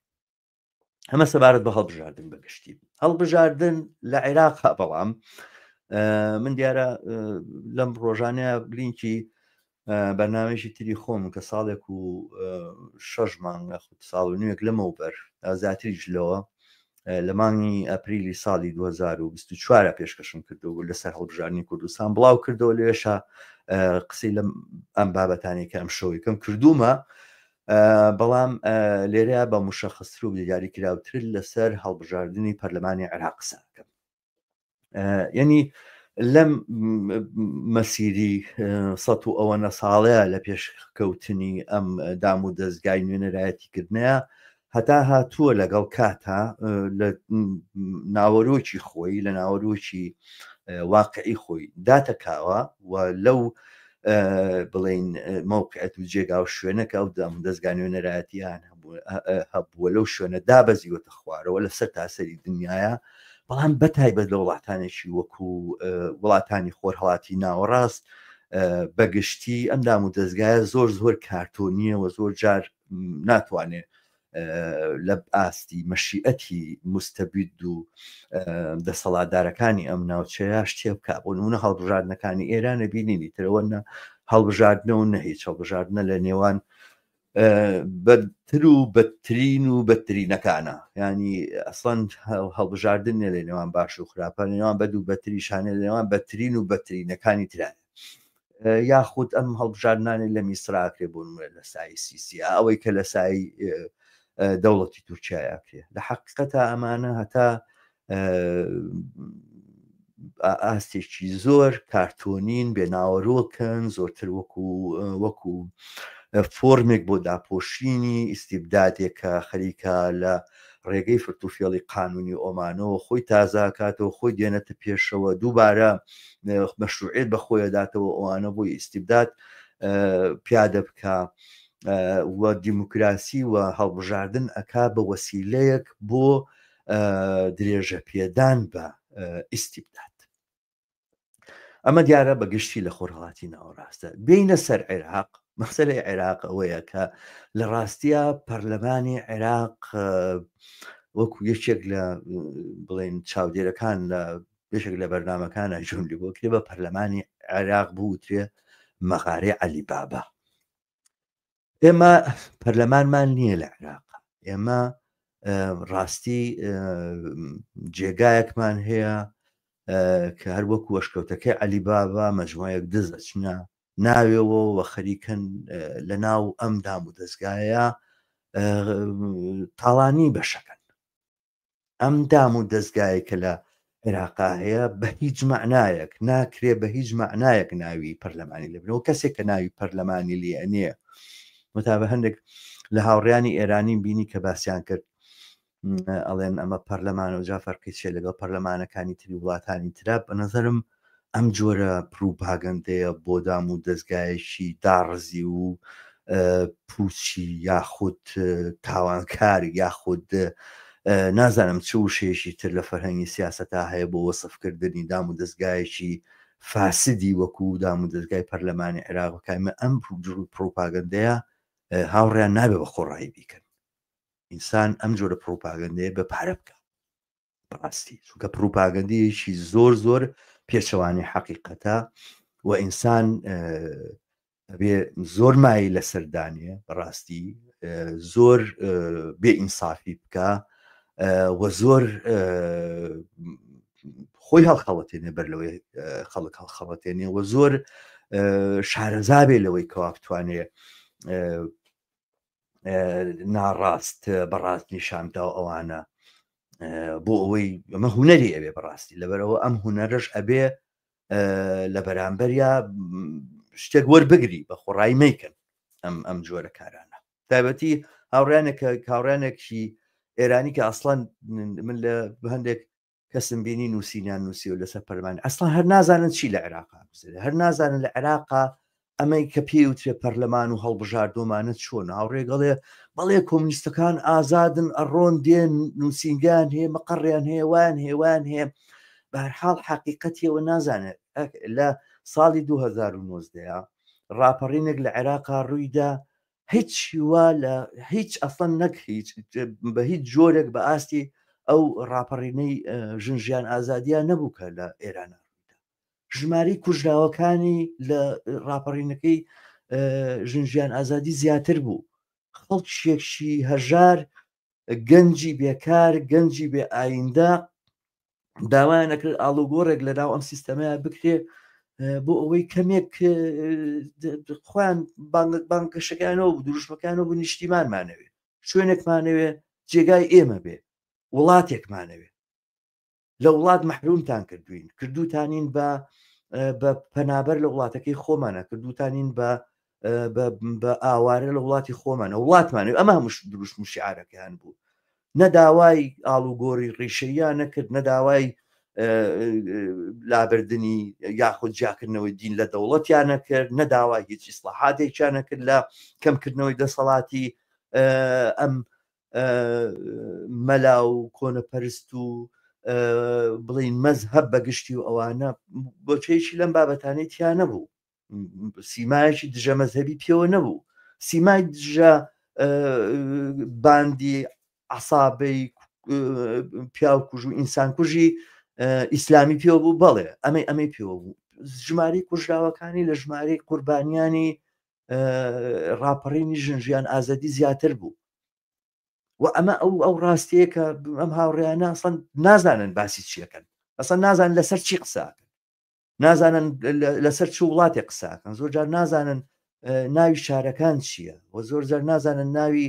ئەمە سەبارەت بە هەڵبژاردن بەگشتی هەڵبژاردن لە عێراق. بەڵام من دیارە لەم ڕۆژانەیە لینکی بەرنامەیەکی تری خۆم کە ساڵێک و شەش مانگ خود ساڵ و نوێک لەمەوبەر زیاتریش لەوە لە مانگی ئەپریلی ساڵی 2024 پێشکەشم کردو لەسەر هەڵبژاردنی کوردستان بڵاو کردەوە، لێشە قسەی لەم ئەم بابەتانی کە ئەم شەوەیکەم کردومە، بەڵام لێرە بە مشەخستر و دیاریکراوتر لەسەر هەڵبژاردنی پەرلەمانی عێراق قسە ئەکەم. یعنی لەم مەسیری سە و ئەوەنە ساڵەیە لە پێشکەوتنی ئەم دام و دەستگای نوێنەرایەتیکردنەیە هەتا هاتووە لەگەڵ کاتا لە ناوەرۆکی خۆی لە ناوەرۆکی واقعی خۆی داتەکاوە و لەو بڵین مەوقعەت و جێگا و شوێنەکە ئەو دام دەستگا نوێنەرایەتیان هەبووە لەو شوێنە دابەزیوەتە خوارەوە لەسەر تاسەری دنیاە. بەڵام بەتایبەت لە وڵاتانێکی وەکو وڵاتانی خۆرهڵاتی ناوەڕاست بەگشتی ئەم دام و دەستگایە زۆر زۆر کارتۆنیە و زۆر جار ناتوانێت لە ئاستی مەشیئەتی مستەبید و دەسەڵاتدارەکانی ئەم ناوچەیە شتێ بکە. بۆ نمونە هەڵبژاردنەکانی ئێرانە بینینی ترەوە نە هەڵبژاردنەوە نە هیچ، هەڵبژاردنە لە نێوان بەدتر و بەدترین و بەدترینەکانە. ینی ئەسڵەن هەڵبژاردن نیە لە نێوان باش و خراپە، لە نێوان بەد و بەتریشانە، لە نێوان بەدترین و بەدترینەکانی تران. یاخود ئەم هەڵبژاردنانی لە میسراکرێ بۆ نمونە لە سای سیسی ئەوەی کە لە سای دەوڵەتی تورکیا کرێ لە حقیقەتە ئەمانە هەتا ئاستێکی زۆر کارتۆنین بێ ناوەرۆکن زۆرتر وەکو وەکو فۆرمێک بۆ داپۆشینی ئیسیبدادێک کە خەریکە لە ڕێگەی فرتوفێڵی قانونی ئۆمانەوە خۆی تازاکاتەوە خۆی دێنێتە پێشەوە دووبارە مەشروعێت بە خۆی داتەوە ئەوانە بۆی ئیسیبداد پیادە بکە و دیموکراسی و هەڵبژاردن ئەک بە وەسیلەیەک بۆ درێژە پێدان بە ئیستیبداد. ئەمە دیارە بە گشتی لە خۆرهەڵاتی ناوەڕاستە. بێینە سەر عێراق، مەسەلەی عێراق ئەوەیە کە لە ڕاستیا پەرلەمانی عێراق وەکو یەکێک لە بڵێن چاودێرەکان لە یەکێک لە بەرنامەکانە جوون لێ بۆ کرێ بە پەرلەمانی عێراق بوترێ مەغارەی عەلی بابا. ئێمە پەرلەمانمان نییە لە عێراق ئێمە ڕاستی جێگایەکمان هەیە کە هەر وەکو وەشکەوتەکەی عەلی بابا مەجموعەیەک دز ئەچنە ناوێەوە و خەریکن لە ناو ئەم دام و دەستگایە تاڵانی بەشەکەن ئەم دام و دەزگایەی کە لە عێراقا هەیە بە هیچ مەعنایەک ناکرێ بە هیچ مەعنایەک ناوی پەرلەمانی لێ بنەوە کەسێک کە ناوی پەرلەمانی لێ ئەنێ متابە هەندێک لە هاوڕیانی ئێرانی بینی کە باسییان کرد ئەڵێن ئەمە پەرلەمان و جا فەرقی چیە لەگەڵ پەرلەمانەکانی تری وڵاتانی ترا بە نظرم ئەم جۆرە پروپاگەندەیە بۆ دام و دەزگایەکی داڕزی و پوچی یاخود تاوانکار یاخود نازانم چ وشەیەکی تر لە فەرهەنگی سیاسەتا هەیە بۆ وەسفکردنی دام و دەزگایەکی فاسدی وەکو دام و دەزگای پەرلەمانی عێراق بکایمە ئەم پروپاگەندەیە هاوڕیان نابێ بە خۆڕایی بیکەن ئینسان ئەم جۆرە پروپاگەندەیە بە پارە بکە بەڕاستی چونکە پروپاگەندەیەکی زۆر زۆر پێچەوانی حەقیقەتە و ئینسان ئەبێ زۆر مای لەسەر دانێ بەڕاستی زۆر بێ ئینسافی بکە و زۆر خۆی هەڵخەڵەتێنێ بەر لەوەی خەڵک هەڵخەڵەتێنێ و زۆر شارەزابێ لەوەی کەوا بتوانێ ناڕاست بەڕاست نیشاندا و ئەوانە بۆ ئەوەی ئەمە هوەری ئەوێ بەڕاستی لەبەرەوە ئەم هوەرش ئەبێ لە بەرامبەریا شتێک وەربگری بە خۆڕایی میکەن ئەم ئەم جۆرە کارانە تایبەتی هاوڕیانێک هاوڕیانێکی ئێرانی کە ئەسڵەن من لە هەندێک کەسم بینی نووسینیان نووسیوە لەسەر پەرلەمان ئەسڵان هەر نازانن چی لە عێراقا گوزەرێ هەر نازانن لە عێراقا ئەمەی کە پێی وترێ پەرلەمان و هەڵبژاردۆمانە چۆن هاوڕێگەڵێ بەڵێ کۆمنیستەکان ئازادن ئەڕۆن دێن نووسینگان هەیە مەقەڕیان هەیە وان هێوان هەیە بەهرحاڵ حەقیقەتیەوە نازانێت لە ساڵی 2019 ڕاپەڕینێک لە عێراقا ڕوویدا هیچ وا لە هیچ ئەسڵەن نەک هیچ بە هیچ جۆرێک بە ئاستی ئەو ڕاپەڕینەی ژن ژیان ئازادیان نەبوو کە لە ئێران ژمارەی کوژراوەکانی لە ڕاپەڕینەکەی ژن ژیان ئازادی زیاتر بوو خەڵکێکی هەژار گەنجی بێکار گەنجی بێ ئایندە داوایان نەکرد ئاڵوگۆڕێک لە ناو ئەم سیستەمەیە بکرێ بۆ ئەوەی کەمێک خۆیان بانگەشەکانەوە و دروشمەکانەوە بۆ نیشتیمانمانەوێ شوێنێکمانەوێ جێگای ئێمە بێ وڵاتێکمانەوێ لە وڵات مەحرومتان کردوین کردوتانین بە بە پەنابەر لە وڵاتەکەی خۆمانە کردوتانین بە بە ئاوارە لە وڵاتی خۆمانە وڵاتمانەوە ئەمە هەموو دروشم و شعارەکەیان بوو نە داوای ئاڵوگۆری ڕیشەییان نەکرد نە داوای لابردنی یاخود جیاکردنەوەی دین لە دەوڵەتیان نەکرد نە داوای هیچ ئیسلاحاتێکیان نەکرد لە کەمکردنەوەی دەسەڵاتی ئەم مەلا و کۆنەپەرست و بڵین مەزهەب بەگشتی و ئەوانە بۆچەیەکی لەم بابەتانەی تیا نەبوو سیمایەکی دژە مەزهەبی پێوە نەبوو سیمای دژە باندی عسابەی پیاوکوژ و ئینسانکوژی ئیسلامی پێوە بوو بەڵێ ئەمەی ئەمەی پێوە بوو ژماری کوژراوەکانی لە ژمارەی قوربانیانی ڕاپەڕینی ژن ژیان ئازادی زیاتر بوو و ئەمە ئەو ئەو ڕاستەیە کە ئەم هاوڕێیانە ئەسڵەن نازانن باسی چیەکەن ئەسڵەن نازان لەسەر چی قساکەن. نازانن لەسەر چ وڵاتێک قساکەن زۆر جار نازانن ناوی شارەکان چییە و زۆر جار نازانن ناوی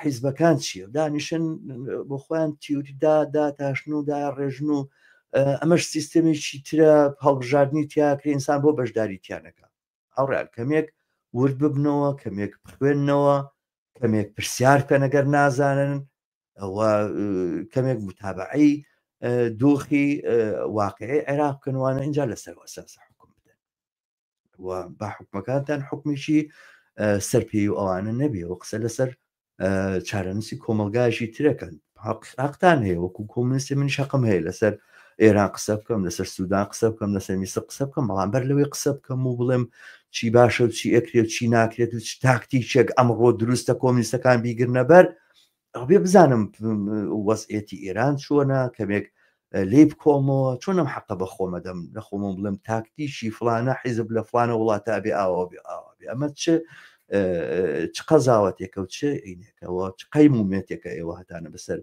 حیزبەکان چییە دانیشن بۆ خۆیان تیوری دا دا تاشن و دا ڕێژن و ئەمەش سیستەمێکی ترە هەڵبژاردننی تیاکرێ ئینسان بۆ بەشداری تیانەکە هاوڕیان کەمێک ورد ببنەوە کەمێک بخوێننەوە کەمێک پرسیار بکەن ئەگەر نازانن ئەوە کەمێک متابعەی دۆخی واقعی عێراق بکەنوانە اینجا لەسەر ئەساس حکوم بدەن و با حکومەکانتان حکمیشی سەرپێی و ئەوانە نەبێ و قسە لەسەر چارەنووسی کۆمەلگایشی ترەکەن حەقتان هەیە وەکو کۆمنیستی منیش حەقم هەیە لەسەر ئێران قسە بکەم لەسەر سوودان قسە بکەم لەسەر میسر قسە بکەم بەڵام بەر لەوەی قسە بکەم و بڵێم چی باشە و چی ئەکرێت چی ناکرێت و چ تاکتیکێک ئەمڕۆ دروستە کۆمنیستەکان بیگرنە بەر ئەبێ بزانم وەزعێتی ئێران چۆنە کەمێک لێ بکۆمەوە چۆنم حەقە بە خۆمەدەم لە خۆمە بڵێم تاکتیکی فلانە حیزب لە فلانە وڵاتە بێ ئاوا بێ ئاوا بێ ئەمە چ چ قەزاوەتێکە و چ ئینێکەوە چ قەیم و مێتێکە ئێوە هەتانە بەسەر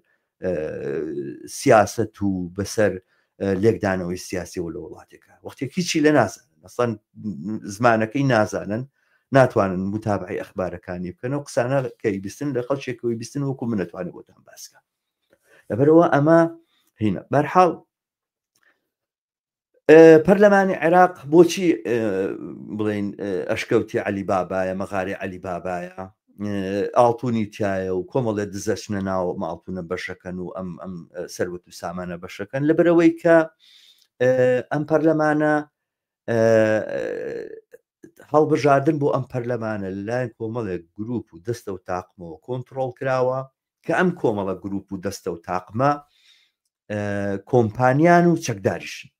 سیاست و بەسەر لێکدانەوەی سیاسیەوە لە وڵاتێکە وەختێک هیچی لە نازانن ئەسڵەن زمانەکەی نازانن ناتوانن متابعی ئەخبارەکانی بکەن و قسانە کەی بیستن لە خەڵکێکەوەی بیستن وەکو من نەتوانێت بۆتان باسکە لەبەرەوە ئەمە هینە بەرحاڵ پەرلەمانی عێراق بۆچی بڵین ئەشکەوتی عەلی بابایە مەغاری عەلی بابایە ئاڵتونی تایە و کۆمەڵێ دزەچنە ناو ماڵتونە بەشەکەن و ئەم ئەم سەروەت و سامانە بەشەکەن لەبەرەوەی کە ئەم پەرلەمانە هەڵبژاردن بۆ ئەم پەرلەمانە لەلایەن کۆمەڵێک گروپ و دەستە و تاقمەوە کۆنتترۆل کراوە کە ئەم کۆمەڵە گروپ و دەستە و تاقمە کۆمپانیان و چەکداریشن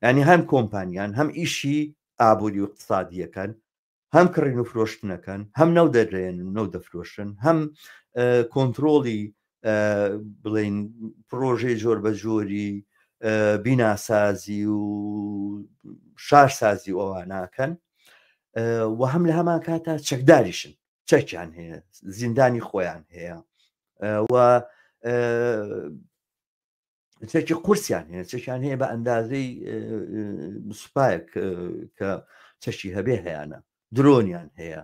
ینی هەم کۆمپانیان هەم ئیشی ئابووری و اقتصادیەکەن هەم کڕین و فرۆشتنەکەن هەم نەو دەرێن و نەو دەفرۆشن هەم کۆنتترۆلی بڵین پرۆژەی جۆر بە جۆری بیناسازی و شارسازی ئەواناکەن و هەم لە هەمان کاتا چەکداریشن چەکیان هەیە زیندانی خۆیان هەیە و چەکی قورسیان هەیە چەکیان هەیە بە ئەندازەی سوپایەک کە چەکی هەبێ هەیەە درۆنیان هەیە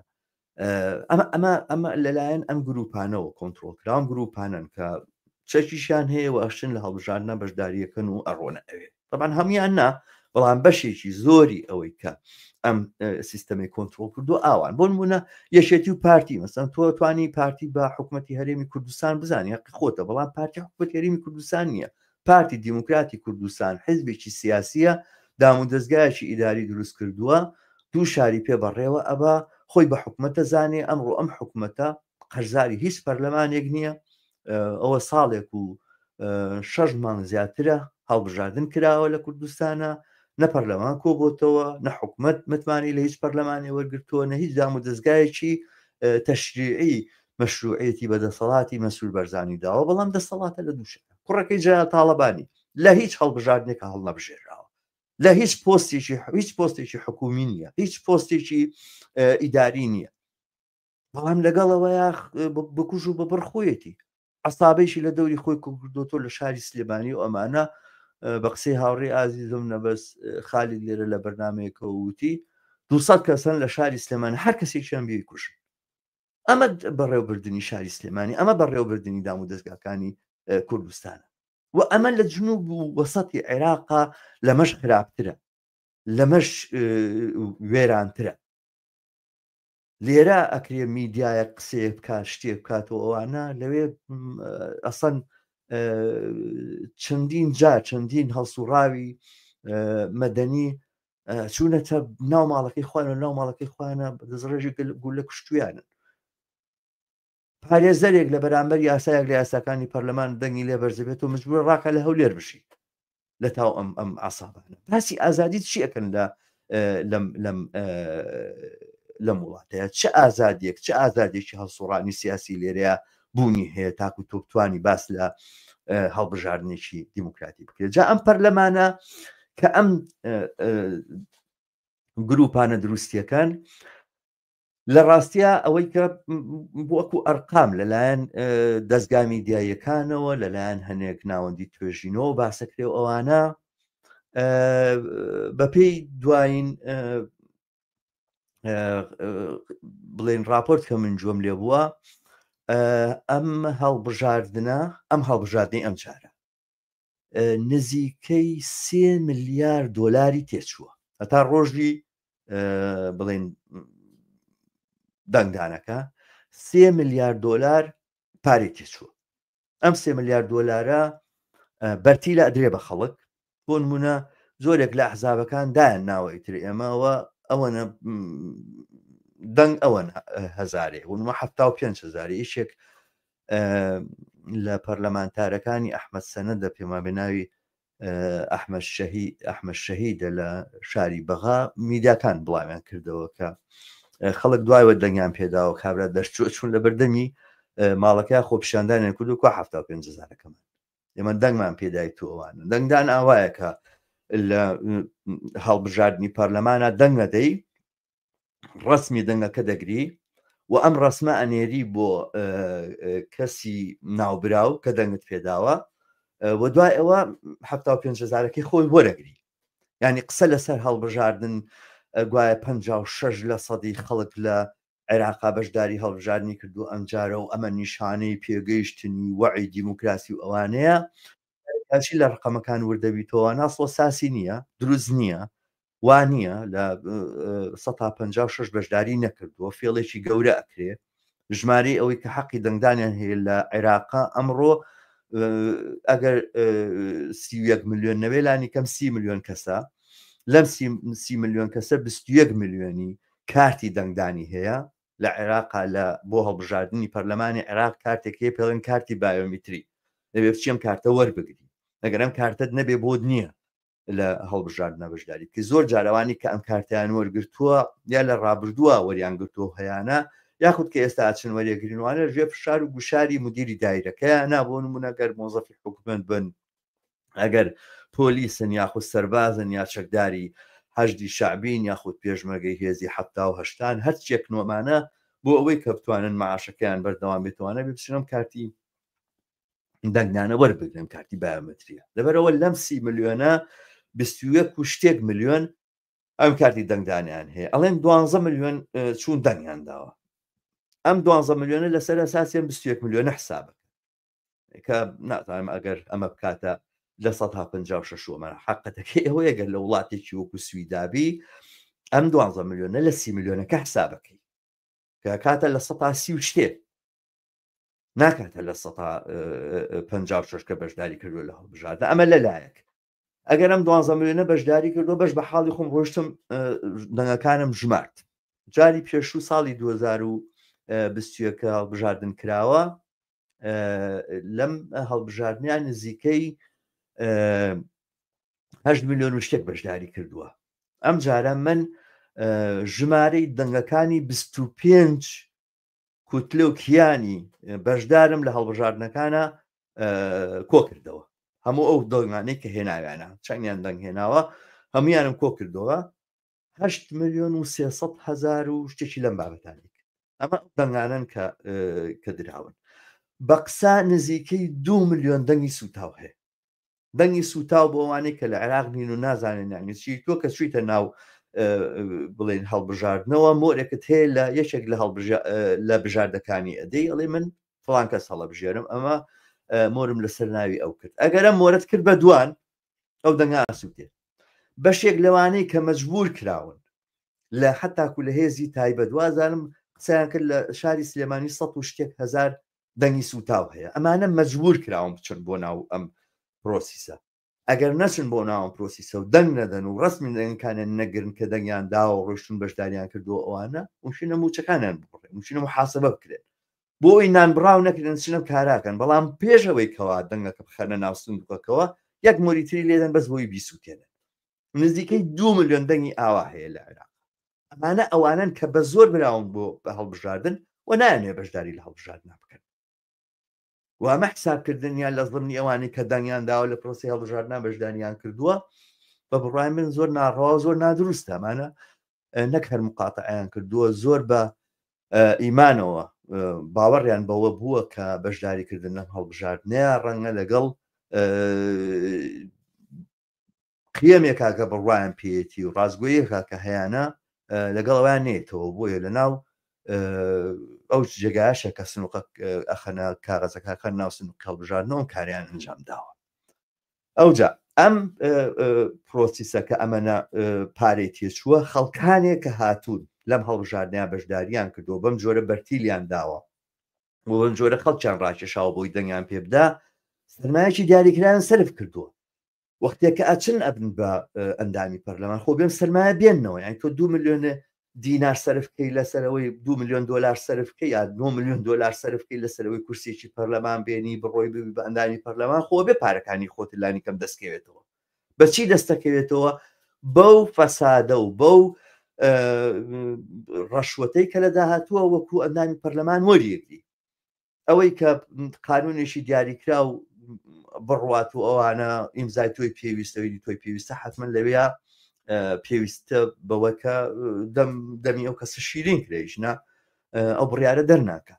ئەمە ئەمە ئەمە لەلایەن ئەم گروپانەوە کۆنتترۆل کراوم گروپانن کە چەکیشیان هەیە و ئەشن لە هەڵبژاردنە بەشداریەکەن و ئەڕۆنە ئەوێ طبعا هەمویان نا بەڵام بەشێکی زۆری ئەوەی کە ئەم سیستەمی کۆنتترۆل کردو ئاوان بۆ نمونە یەکێتی و پارتی مەسەن تۆ توانی پارتی بە حکوومەتتی هەرێمی کوردستان بزانانی هەقی خۆتە بەڵام پارتی حکوومەت هەرێمی کوردستان نییە پارتی دیموکراتی کوردستان حزبێکی سیاسیە دام و دەستگایەکی ئیداری دروست کردووە دوو شاری پێ بەڕێوە ئەبا خۆی بە حکومەتە زانێ ئەمڕۆ ئەم حکومەتە قەرزاری هیچ پەرلەمانێک نییە ئەوە ساڵێک و شەش مانگ زیاترە هەڵبژاردن کراوە لە کوردستانە نە پەرلەمان کۆبۆتەوە نە حکومت متمانی لە هیچ پەرلەمانی وەرگتووە نە هیچ دام و دەستگایەکی تەشریعی مەشروعێتی بە دەسەڵاتی مەسرور بەرزانی داوە بەڵام دەسەڵاتە لە دووشە کوڕەکەی جەلال تاڵەبانی لە هیچ هەڵبژاردنێکە هەڵنەبژێراوە لە هیچ پۆستێکی هیچ پۆستێکی حکومی نییە هیچ پۆستێکی ئیداری نییە بەڵام لەگەڵەوەیا بکوژ و بەبڕ خۆیەتی عسابێکی لە دەوری خۆی کردوتۆ لە شاری سلێمانی و ئەمانە بە قسەی هاوڕێ ئازیزم نەبەس خالید لێرە لە بەرنمەیەکەوە وتی 200 کەسن لە شاری سلێمانی هەر کەسێکیان بیکوژن ئەمە بەڕێوبردننی شاری سلێمانی ئەمە بەڕێوبردننی دام و دەستگاکانی کوردستانە و ئەمە لە جنوب و وەسەتی عێراقا لەمەش خراپترە لەمەش وێرانترە لێرە ئەکرێ میدیایەک قسەیەک بکات شتێک بکات و ئەوانە لەوێ ئەسەن چەندین جار چەندین هەڵسوڕاوی مەدەنی چوونەتە ناو ماڵەکەی خۆیان و ناو ماڵەکەی خۆیانە دەستڕێژی گولە کوشتویانن پارێزەرێک لە بەرامبەر یاسایەک لە یاساکانی پەرلەمان دەنگی لێ بەرزبێت و مجبور ڕاکە لە هەولێر بژیت لە تاو ئەم ئەم عسابانە باسی ئازادی چی ئەەکەن لە لەم لەم لەم وڵاتەیە چ ئازادیەک چ ئازادێکی هەڵسوڕانی سیاسی لێرەیە بوونی هەیە تاکو تۆ بتانی باس لە هەڵبژاردنێکی دیموکراتی بکرێت جا ئەم پەرلەمانە کە ئەم گروپانە دروستیەکان لە ڕاستیا ئەوەی کە وەکو ئەرقام لەلایەن دەستگا میدیاییەکانەوە لەلایەن هەنێک ناوەندی توێژینەوە باسەکرێ و ئەوانە. بەپێی دوایین بڵێن راپۆرت کە من جۆم لێ بووە ئەم هەڵبژاردنە ئەم هەڵبژاردنی ئەم جارە نزیکەی سێ ملیار دۆلاری تێچووە هەتا ڕۆژی بڵێن دەنگدانەکە سێ ملیار دۆلار پارەی تێچووە ئەم سێ ملیار دۆلارە بەرتیلە ئەدرێ بە خەڵک بۆ نمونە زۆرێک لە ئەحزابەکان دایان ناوە ئیتر ئێمەوە ئەوەنە دەنگ ئەوەن هەزارێ ونمە ه پێ هزاری یەکێک لە پەرلەمانتارەکانی ئەحمد سەنەدە پێما بە ناوی ئەحمد شەهی ئەحمد شەهیدە لە شاری بەغا میدیاکان بڵاویان کردەوە کە خەڵک دوایوە دەنگیان پێداوە کابرا دەرچوە چون لە بەردەمی ماڵەکە خۆپیشاندانیان کرد و کوا 75 هزارەکەمان ئێمە دەنگمان پێدای تو ئەوانە دەنگدان ئاوایە کە لە هەڵبژاردننی پەرلەمانە دەنگەدەی ڕسمی دەنگەکە دەگری و ئەم ڕسمە ئەنێری بۆ کەسی ناوبراو کە دەنگت پێداوە و دوای ئەوە 75 هزارەکەی خۆی وەرەگری ینی قسە لەسەر هەڵبژاردن گوایە 56 لە سەدی خەڵک لە عێراقا بەشداری هەڵبژاردنی کردو ئەمجارە و ئەمە نیشانەی پێگەیشتنی وەعی دیموکراسی و ئەوانەیە کاچی لە ڕقەمەکان وردەبیتەوە ناسڵە ساسی نییە دروست نییە وا نییە لە 156 بەشداری نەکردووە فێڵێکی گەورە ئەکرێ ژمارەی ئەوەی کە حەقی دەنگدانیان هەیە لە عێراقا ئەمڕۆ ئەگەر 31 میلیۆن نەوێ لانی کەم سی میلیۆن کەسە لەم سی میلیۆن کەسە 21 میلیۆنی کارتی دەنگدانی هەیە لە عێراقا لە بۆ هەڵبژاردنی پەرلەمانی عێراق کارتێک هەیە پێڵێن کارتی بایۆمیتری دەبێ بچی ئەم کارتە وەربگری ئەگەر ئەم کارتەت نەبێ بۆت نییە لە هەڵبژاردنە بەشداری بکەی زۆر جارەوانی کە ئەم کارتیان وەرگرتووە یا لە ڕابردووە وەریان گرتووە هەیانە یاخود کە ئێستا ئەچن وەریەگرنوانە ژێ فشار و گوشاری مدیری دایرەکەیانە بۆ نمونە گەر مۆزەفی حکومەت بن ئەگەر پۆلیسن یاخود سەربازن یا چەکداری حەشدی شەعبین یاخود پێشمەرگەی هێزی حەفتا و هەشتان هەرچیەک نۆمانە بۆ ئەوەی کە بتوانن معاشەکەیان بەردەوام بێتوانە بچنم کارتی دەنگدانە وەربگرن کارتی بایۆمەتریە لەبەرەوە لەم سی ملیۆنە 21 و شتێک ملیۆن ئەم کارتی دەنگدانیان هەیە ئەڵێن دوانزە ملیۆن چوون دەنگیان داوە ئەم دوانزە ملیۆنە لەسەر ئەساسیان 21 ملیۆنە حسابە کە نازانم ئەگەر ئەمە بکاتە لە 156 ئەمە حقەتەکەی ئەوەیە گەر لە وڵاتێکی وەکو سویدابی ئەم دوانزە ملیۆنە لە سی ملیۆنەکە حسابەکەی کە کاتە لە سەتا سی و شتێ ناکاتە لە سەتا 56 کە بەشداری کردو لە هەڵبژاردە ئەمە لەلایەک ئەگەر ئەم دوانزە ملیۆنە بەشداری کردو بەش بە حاڵی خۆم ڕۆشتم دەنگەکانم ژمارد جاری پێشوو ساڵی 2021 هەڵبژاردن کراوە لەم هەڵبژاردنیان نزیکەی 8 میلیۆن و شتێک بەشداری کردووە ئەم جارە من ژمارەی دەنگەکانی 25 کوتلە و کیانی بەشدارم لە هەڵبژاردنەکانە کۆکردەوە هەموو ئەو دەنگانەی کە هێناویانە چەندیان دەنگ هێناوە هەمویانم کۆکردەوە 8 میلیۆن و 300 هزار و شتێکی لەم بابەتانێک ئەمە ئەو دەنگانن کە کە دراون بە قسە نزیکەی دو میلیۆن دەنگی سوتاو هەیە دەنگی سوتاو بۆ ئەوانەی کە لە عێراق نین و نازانن یعنی چی تۆ کە چویتە ناو بڵێن هەڵبژاردنەوە مۆرێکت هەیە لە یەکێک لە لە بژاردەکانی ئەدەی ئەڵێ من فڵان کەس هەڵەبژێرم ئەمە مۆرم لەسەر ناوی ئەو کرد ئەگەرە مۆرت کرد بە دوان ئەو دەنگە ئاسووتێ بەشێک لەوانەی کە مەجبور کراون لە حتاکو لە هێزی تایبەت وازانم قسەیان کرد لە شاری سلێمانی سە و شتێک هزار دەنگی سووتاو هەیە ئەمانە مەجبور کراون بچن بۆ ناو ئەم پرۆسیسە ئەگەر نەچن بۆ ناوم پرۆسیسە و دەنگ نەدەن و ڕسمی دەنگەکانیان نەگرن کە دەنگیان داوە و ڕۆشتون بەشداریان کردو ئەوانە ممکنە موچەکانیان ببڕێ ممکنە محاسبە بکرێن بۆ ئەوی نان بڕاو نەکرێن چنم کاراکەن بەڵام پێش ئەوەی کەوا دەنگەکە بخەنە ناو سندوقەکەوە یەک مۆریتری لێدەن بەس بۆی بیسووتێنن نزیکەی دو ملیۆن دەنگی ئاوا هەیە لە عێراق ئەمانە ئەوانن کە بە زۆر براون بۆ بە هەڵبژاردن و نایانێ بەشداری لە هەڵبژاردنە بکەن و ئەمە حسابکردنیان لە زمنی ئەوانەی کە دەنگیان داوە لە پرۆسی هەڵبژاردنە بەشداریان کردووە بە بڕای من زۆر ناڕەوا زۆر نادروستە ئەمانە نەک هەر مقاتعیان کردووە زۆر بە ئیمانەوە باوەڕیان بەوە بووە کە بەشداریکردن لەم هەڵبژاردنەیە ڕەنگە لەگەڵ قیەمێکا کە بڕوایان پێیەتی و ڕاستگۆیەکە کە هەیانە لەگەڵ ئەویان نێتەوە بۆیە لە ناو ئەو جێگایشە کە سنوقە ئەخەنە کاغەزەکەکە ناو سنوق هەڵبژاردنەوە کاریان ئەنجام داوە ئەوجا ئەم پرۆسیسە کە ئەمەە پارەی تێچووە خەڵکانێک کە هاتوون لەم هەڵبژاردنیان بەشداریان کردووە بەم جۆرە بەرتیلیان داوە بۆ بەم جۆرە خەڵکیان ڕاکێشاوە بۆی دەنگیان پێ بدا سەرمایەکی دیاریکرایان سەرف کردووە وەختێک کە ئەچن ئەبن بە ئەندامی پەرلەمان خۆ بێن سەرمایە بێنەوە یانی تۆ دو ملیۆن دینار سەرف کەی لەسەرەوەی دو ملیۆن دۆلار سەرف کەی یا 9 ملیۆن دۆلار سەرف کەی لەسەرەوەی کورسێکی پەرلەمان بێنی بڕۆی ببی بە ئەندامی پەرلەمان خۆ بێ پارەکانی خۆت لانی کەم دەستکەوێتەوە بەچی دەستەکەوێتەوە بەو فەسادە و بەو ڕەشوەتەی کە لە داهاتووە وەکو ئەندامی پەرلەمان وەریەگری ئەوەی کە قانونێکی دیاریکراو بڕوات و ئەوانە ئیمزای تۆی پێویستەوەی تۆی پێویستە حتمما لەوەیە پێویستە بەوە کە دەم دەمی ئەو کەسە شیرین کرێژنا ئەو بڕیارە دەرناکە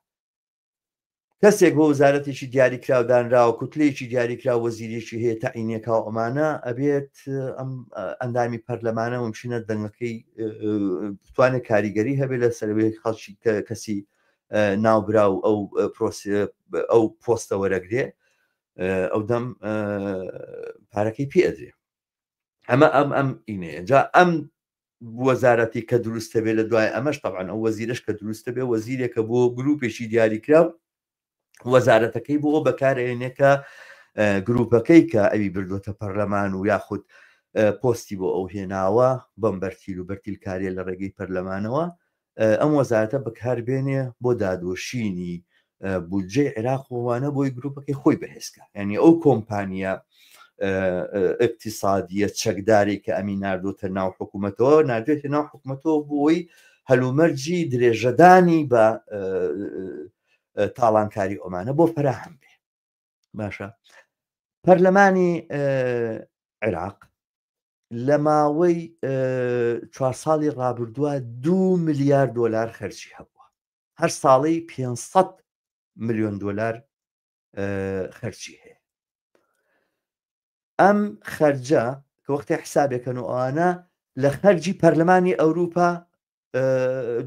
کەسێک بۆ وەزارەتێکی دیاریکراو دانراوە کوتلەیەکی دیاریکراو وەزیرێکی هەیە تەعینێکا و ئەمانە ئەبێت ئەم ئەندامی پەرلەمانە ممکنە دەنگەکەی بتوانێت کاریگەری هەبێت لە سەرەوەی خەڵکی کەسی ناوبراو ئەو ئەو پۆستە وەرەگرێ ئەو دەم پارەکەی پێ ئەدرێ ئەمە ئەم ئەم ئینەیە جا ئەم وەزارەتی کە دروستە بێ لە دوای ئەمەش تەبعەن ئەو وەزیرەش کە دروستە بێ وەزیرێکە بۆ گروپێکی دیاریکراو وەزارەتەکەی بۆ بەکارێنێ کە گروپەکەی کە ئەوی بردوێتە پەرلەمان و یاخود پۆستی بۆ ئەو هێناوە بەم بەرتیل و بەرتیلکاریە لە ڕێگەی پەرلەمانەوە ئەم وەزارەتە بەکاربێنێ بۆ دادۆشینی بودجەی عێراق وانە بۆی گروپەکەی خۆی بەهێزکە یعنی ئەو کۆمپانیا اقتصادیە چەکدارێک کە ئەمی ناردۆتە ناو حکوومەتەوە ناردێتە ناو حکوومەتەوە بۆی هەلومەرجی درێژەدانی بە تاڵانکاری ئۆمانە بۆ فراهەم بێ باشە پەرلەمانی عێراق لە ماوەی چوار ساڵی ڕابردووە دو ملیار دۆلار خەرجی هەبووە هەر ساڵی 500 ملیۆن دۆلار خەرجی هەیە ئەم خەرجە کە وەختی حسابێکەن و ئەوانە لە خەرجی پەرلەمانی ئەوروپا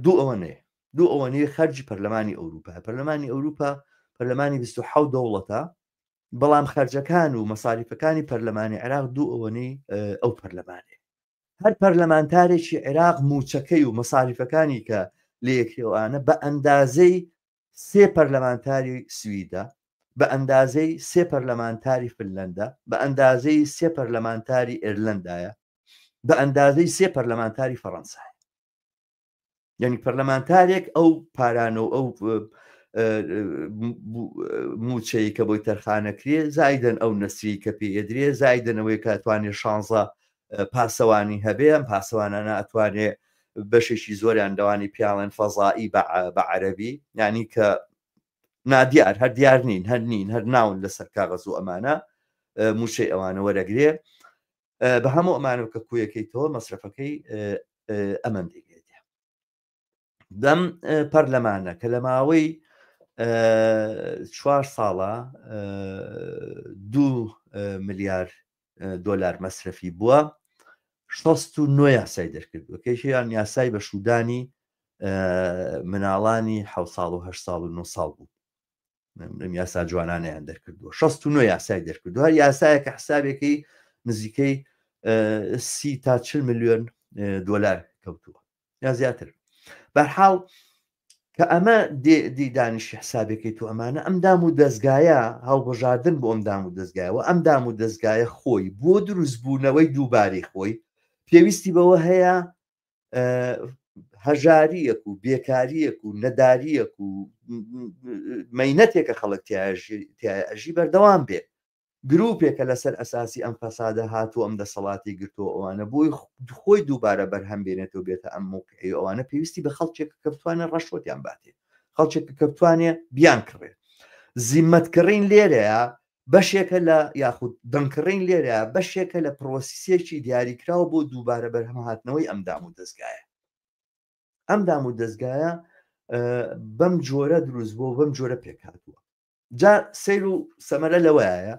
دوو ئەوەنەیە دوو ئەوەنەی خەرجی پەرلەمانی ئەوروپا پەرلەمانی ئەوروپا پەرلەمانی 26 دەوڵەتە بەڵام خەرجەکان و مەساریفەکانی پەرلەمانی عێراق دوو ئەوەنەی ئەو پەرلەمانێ هەر پەرلەمانتارێکی عێراق موچەکەی و مەساریفەکانی کە لەیەکەوانە بە ئەندازەی سێ پەرلەمانتاری سویدە بە ئەندازەی سێ پەرلەمانتاری فنلەندا بە ئەندازەی سێ پەرلەمانتاری ئێرلەندایە بە ئەندازەی سێ پەرلەمانتاری فەڕەنسایە یعنی پەرلەمانتارێک ئەو پارانە و ئەو موچەی کە بۆی تەرخانەکرێ زایدن ئەو نەسری کە پێدرێ زایدنەوەی کە توانێ شانزە پاسەوانی هەبێ ئەم پاسەوانانە ئەتوانێ بەشێکی زۆریان لەوانی پیاڵێن فەزایی بە عەربی یعنی کە نادیار هەر دیار نین هەر نین هەر ناون لەسەر کاغەز و ئەمانە موچەی ئەوانە وەرەگرێ بە هەموو ئەمانە کە کویەکەیتەوە مەسرەفەکەی ئەمەندەی لێدێ دەم پەرلەمانە کە لە ماوەی چوار ساڵە دو ملیار دۆلار مەسرەفی بووە 69 یاسای دەرکردووە کێشیان یاسای بە شودانی مناڵانی ح ساڵ و 8 ساڵ و 9 ساڵ بوو ئەم یاسا جوانانیان دەرکردووە 69 یاسای دەرکردووە هەر یاسایە کە حسابێکی نزیکەی سی تا 40 ملیۆن دۆلار کەوتووە یا زیاتر بەرحاڵ کە ئەمە دی دانیشی حسابەکەی تو ئەمانە ئەم دام و دەستگایە هەڵبژاردن بۆ ئەم دام و دەستگایەوە ئەم دام و دەستگایە خۆی بۆ دروستبوونەوەی دووبارەی خۆی پێویستی بەوە هەیە هەژاریەک و بێکاریەک و نەداریەک و مەینەتێکە خەڵک تایە ئەژی بەردەوام بێت گروپێکە لەسەر ئەساسی ئەم فەسادە هاتوو ئەم دەسەڵاتی گرتووە ئەوانە بۆی خۆی دووبارە بەرهەم بێنێتەوە بێتە ئەم موقعی ئەوانە پێویستی بە خەڵکێک کە بتوانێت ڕەشوەتیان باتێ خەڵکێک کە بتوانێت بیان کڕێ زیمەت کڕین لێرەیە بەشێکە لە یاخود دەنگکڕین لێرە بەشێکە لە پرۆسیسێکی دیاریکراو بۆ دووبارە بەرهەمهاتنەوەی ئەم دام و دەستگایە ئەم دام و دەستگایە بەم جۆرە دروست بۆ بەم جۆرە پێکهاتووە جا سەیر و سەمەرە لەوەیە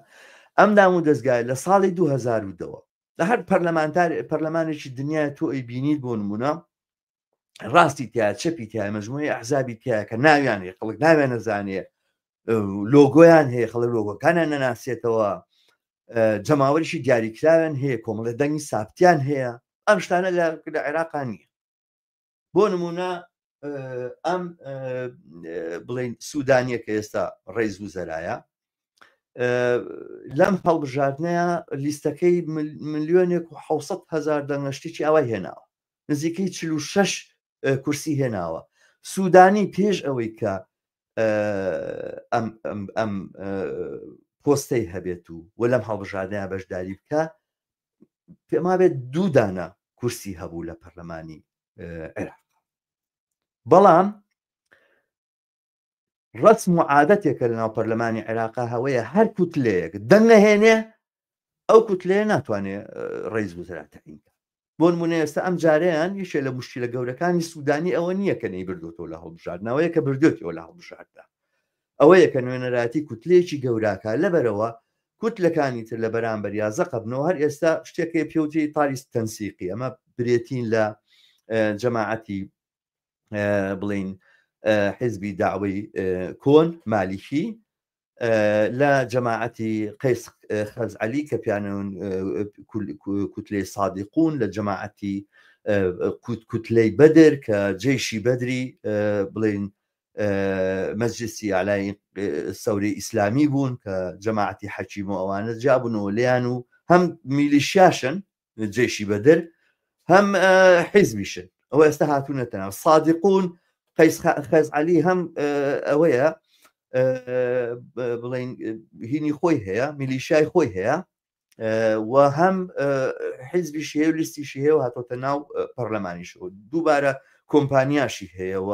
ئەم دام و دەستگای لە ساڵی 2010ەوە. لە هەر پەرلەمانتار پەرلەمانێکی دنیای تۆ ئەی بینیت بۆ نمونە ڕاستی تیا چەپی تیا مەجموعی ئەحزابی تیا کە ناویان هەیە خەڵک ناویان نەزانێ لۆگۆیان هەیە خەڵک لۆگۆکانیان نەناسێتەوە جەماوەریشی دیاریکراویان هەیە کۆمەڵە دەنگی سابتیان هەیە ئەم شتانە لە لە عێراقا نییە بۆ نمونە ئەم بڵین سوودانیە کە ئێستا ڕێز و زەرایە لەم هەڵبژاردنەیە لیستەکەی ملیۆنێک و 600 هزار دەنگەشتێکی ئاوای هێناوە نزیکەی 46 کورسی هێناوە سوودانی پێش ئەوەی کە ئەم ئەم پۆستەی هەبێت و و لەم هەڵبژاردنە بەشداری بکە پێما بێت دوو دانە کورسی هەبوو لە پەرلەمانی عێراق بەڵام ڕسم و عادەتێکە لەناو پەرلەمانی عێراقا هەوەیە هەر کوتلەیەک دەنگ نەهێنێ ئەو کوتلەیە ناتوانێت ڕیز وزرا تەعین بۆ نمونە ئێستا ئەم جارەیان یەکێ لە مشکلە گەورەکانی سوودانی ئەوە نییە کە نەیبردوێتەوە لە هەڵبژاردنەوەیە کە بردوێتەوە لە هەڵبژاردە ئەوەیە کە نوێنەرایەتی کوتلەیەکی گەوراکە لەبەرەوە کوتلەکانی تر لە بەرامبەر یا زەقەبنەوە هەر ئێستا شتێکەیە پێوتری تاریس تەنسیقی ئەمە برێتین لە جەماعەتی بڵین حزبی داوەی کۆن مالیکی لە جەماعەتی قەیس خەزعەلی کە پیانون کوتلەی سادقون لە جەماعەتی کوتلەی بەدر کە جەیشی بەدری بڵین مەجلسی ئالای سەوری ئیسلامی بوون کە جەماعەتی حەکیم و ئەوانە جیابوونەوە لێیان و هەم میلیشیاشن جەیشی بەدر هەم حیزبیشن ئەوە ئێستا هاتوونەتە ناو سادقون قەیس خەزعەلی هەم ئەوەیە بڵین هینی خۆی هەیە میلیشای خۆی هەیە و هەم حیزبیشی هەیە و لیستیشی هەیە و هاتۆتە ناو پەرلەمانیشەوە دووبارە کۆمپانیاشی هەیە و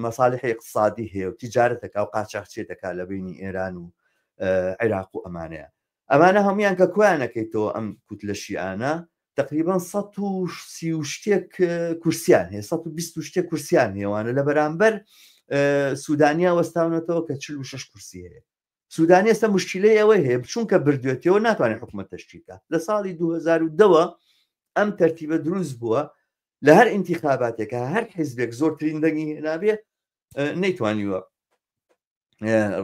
مەساالحی اقتصادی هەیە و تیجارەتەکە و قاچاخچێ دەکات لە بینی ئێران و عێراق و ئەمانەیە ئەمانە هەمویان کە کۆیانەکەیتەوە ئەم کوتلە شیعانە تقریبا 130 و شتێک کورسیان هەیە 120 و شتێک کورسیان هێوانە لە بەرامبەر سوودانیا وەستاونەتەوە کە 46 کورسی هەیە سوودانی ئێستا مشکلەی ئەوەی هەیە چونکە بردوێتەوە ناتوانێت حکوومەت تەشکیل بکات لە ساڵی 2010ەوە ئەم تەرتیبە دروست بووە لە هەر ئینتیخاباتێکە هەر حیزبێک زۆرترین دەنگی هێنابێ نەیتوانیوە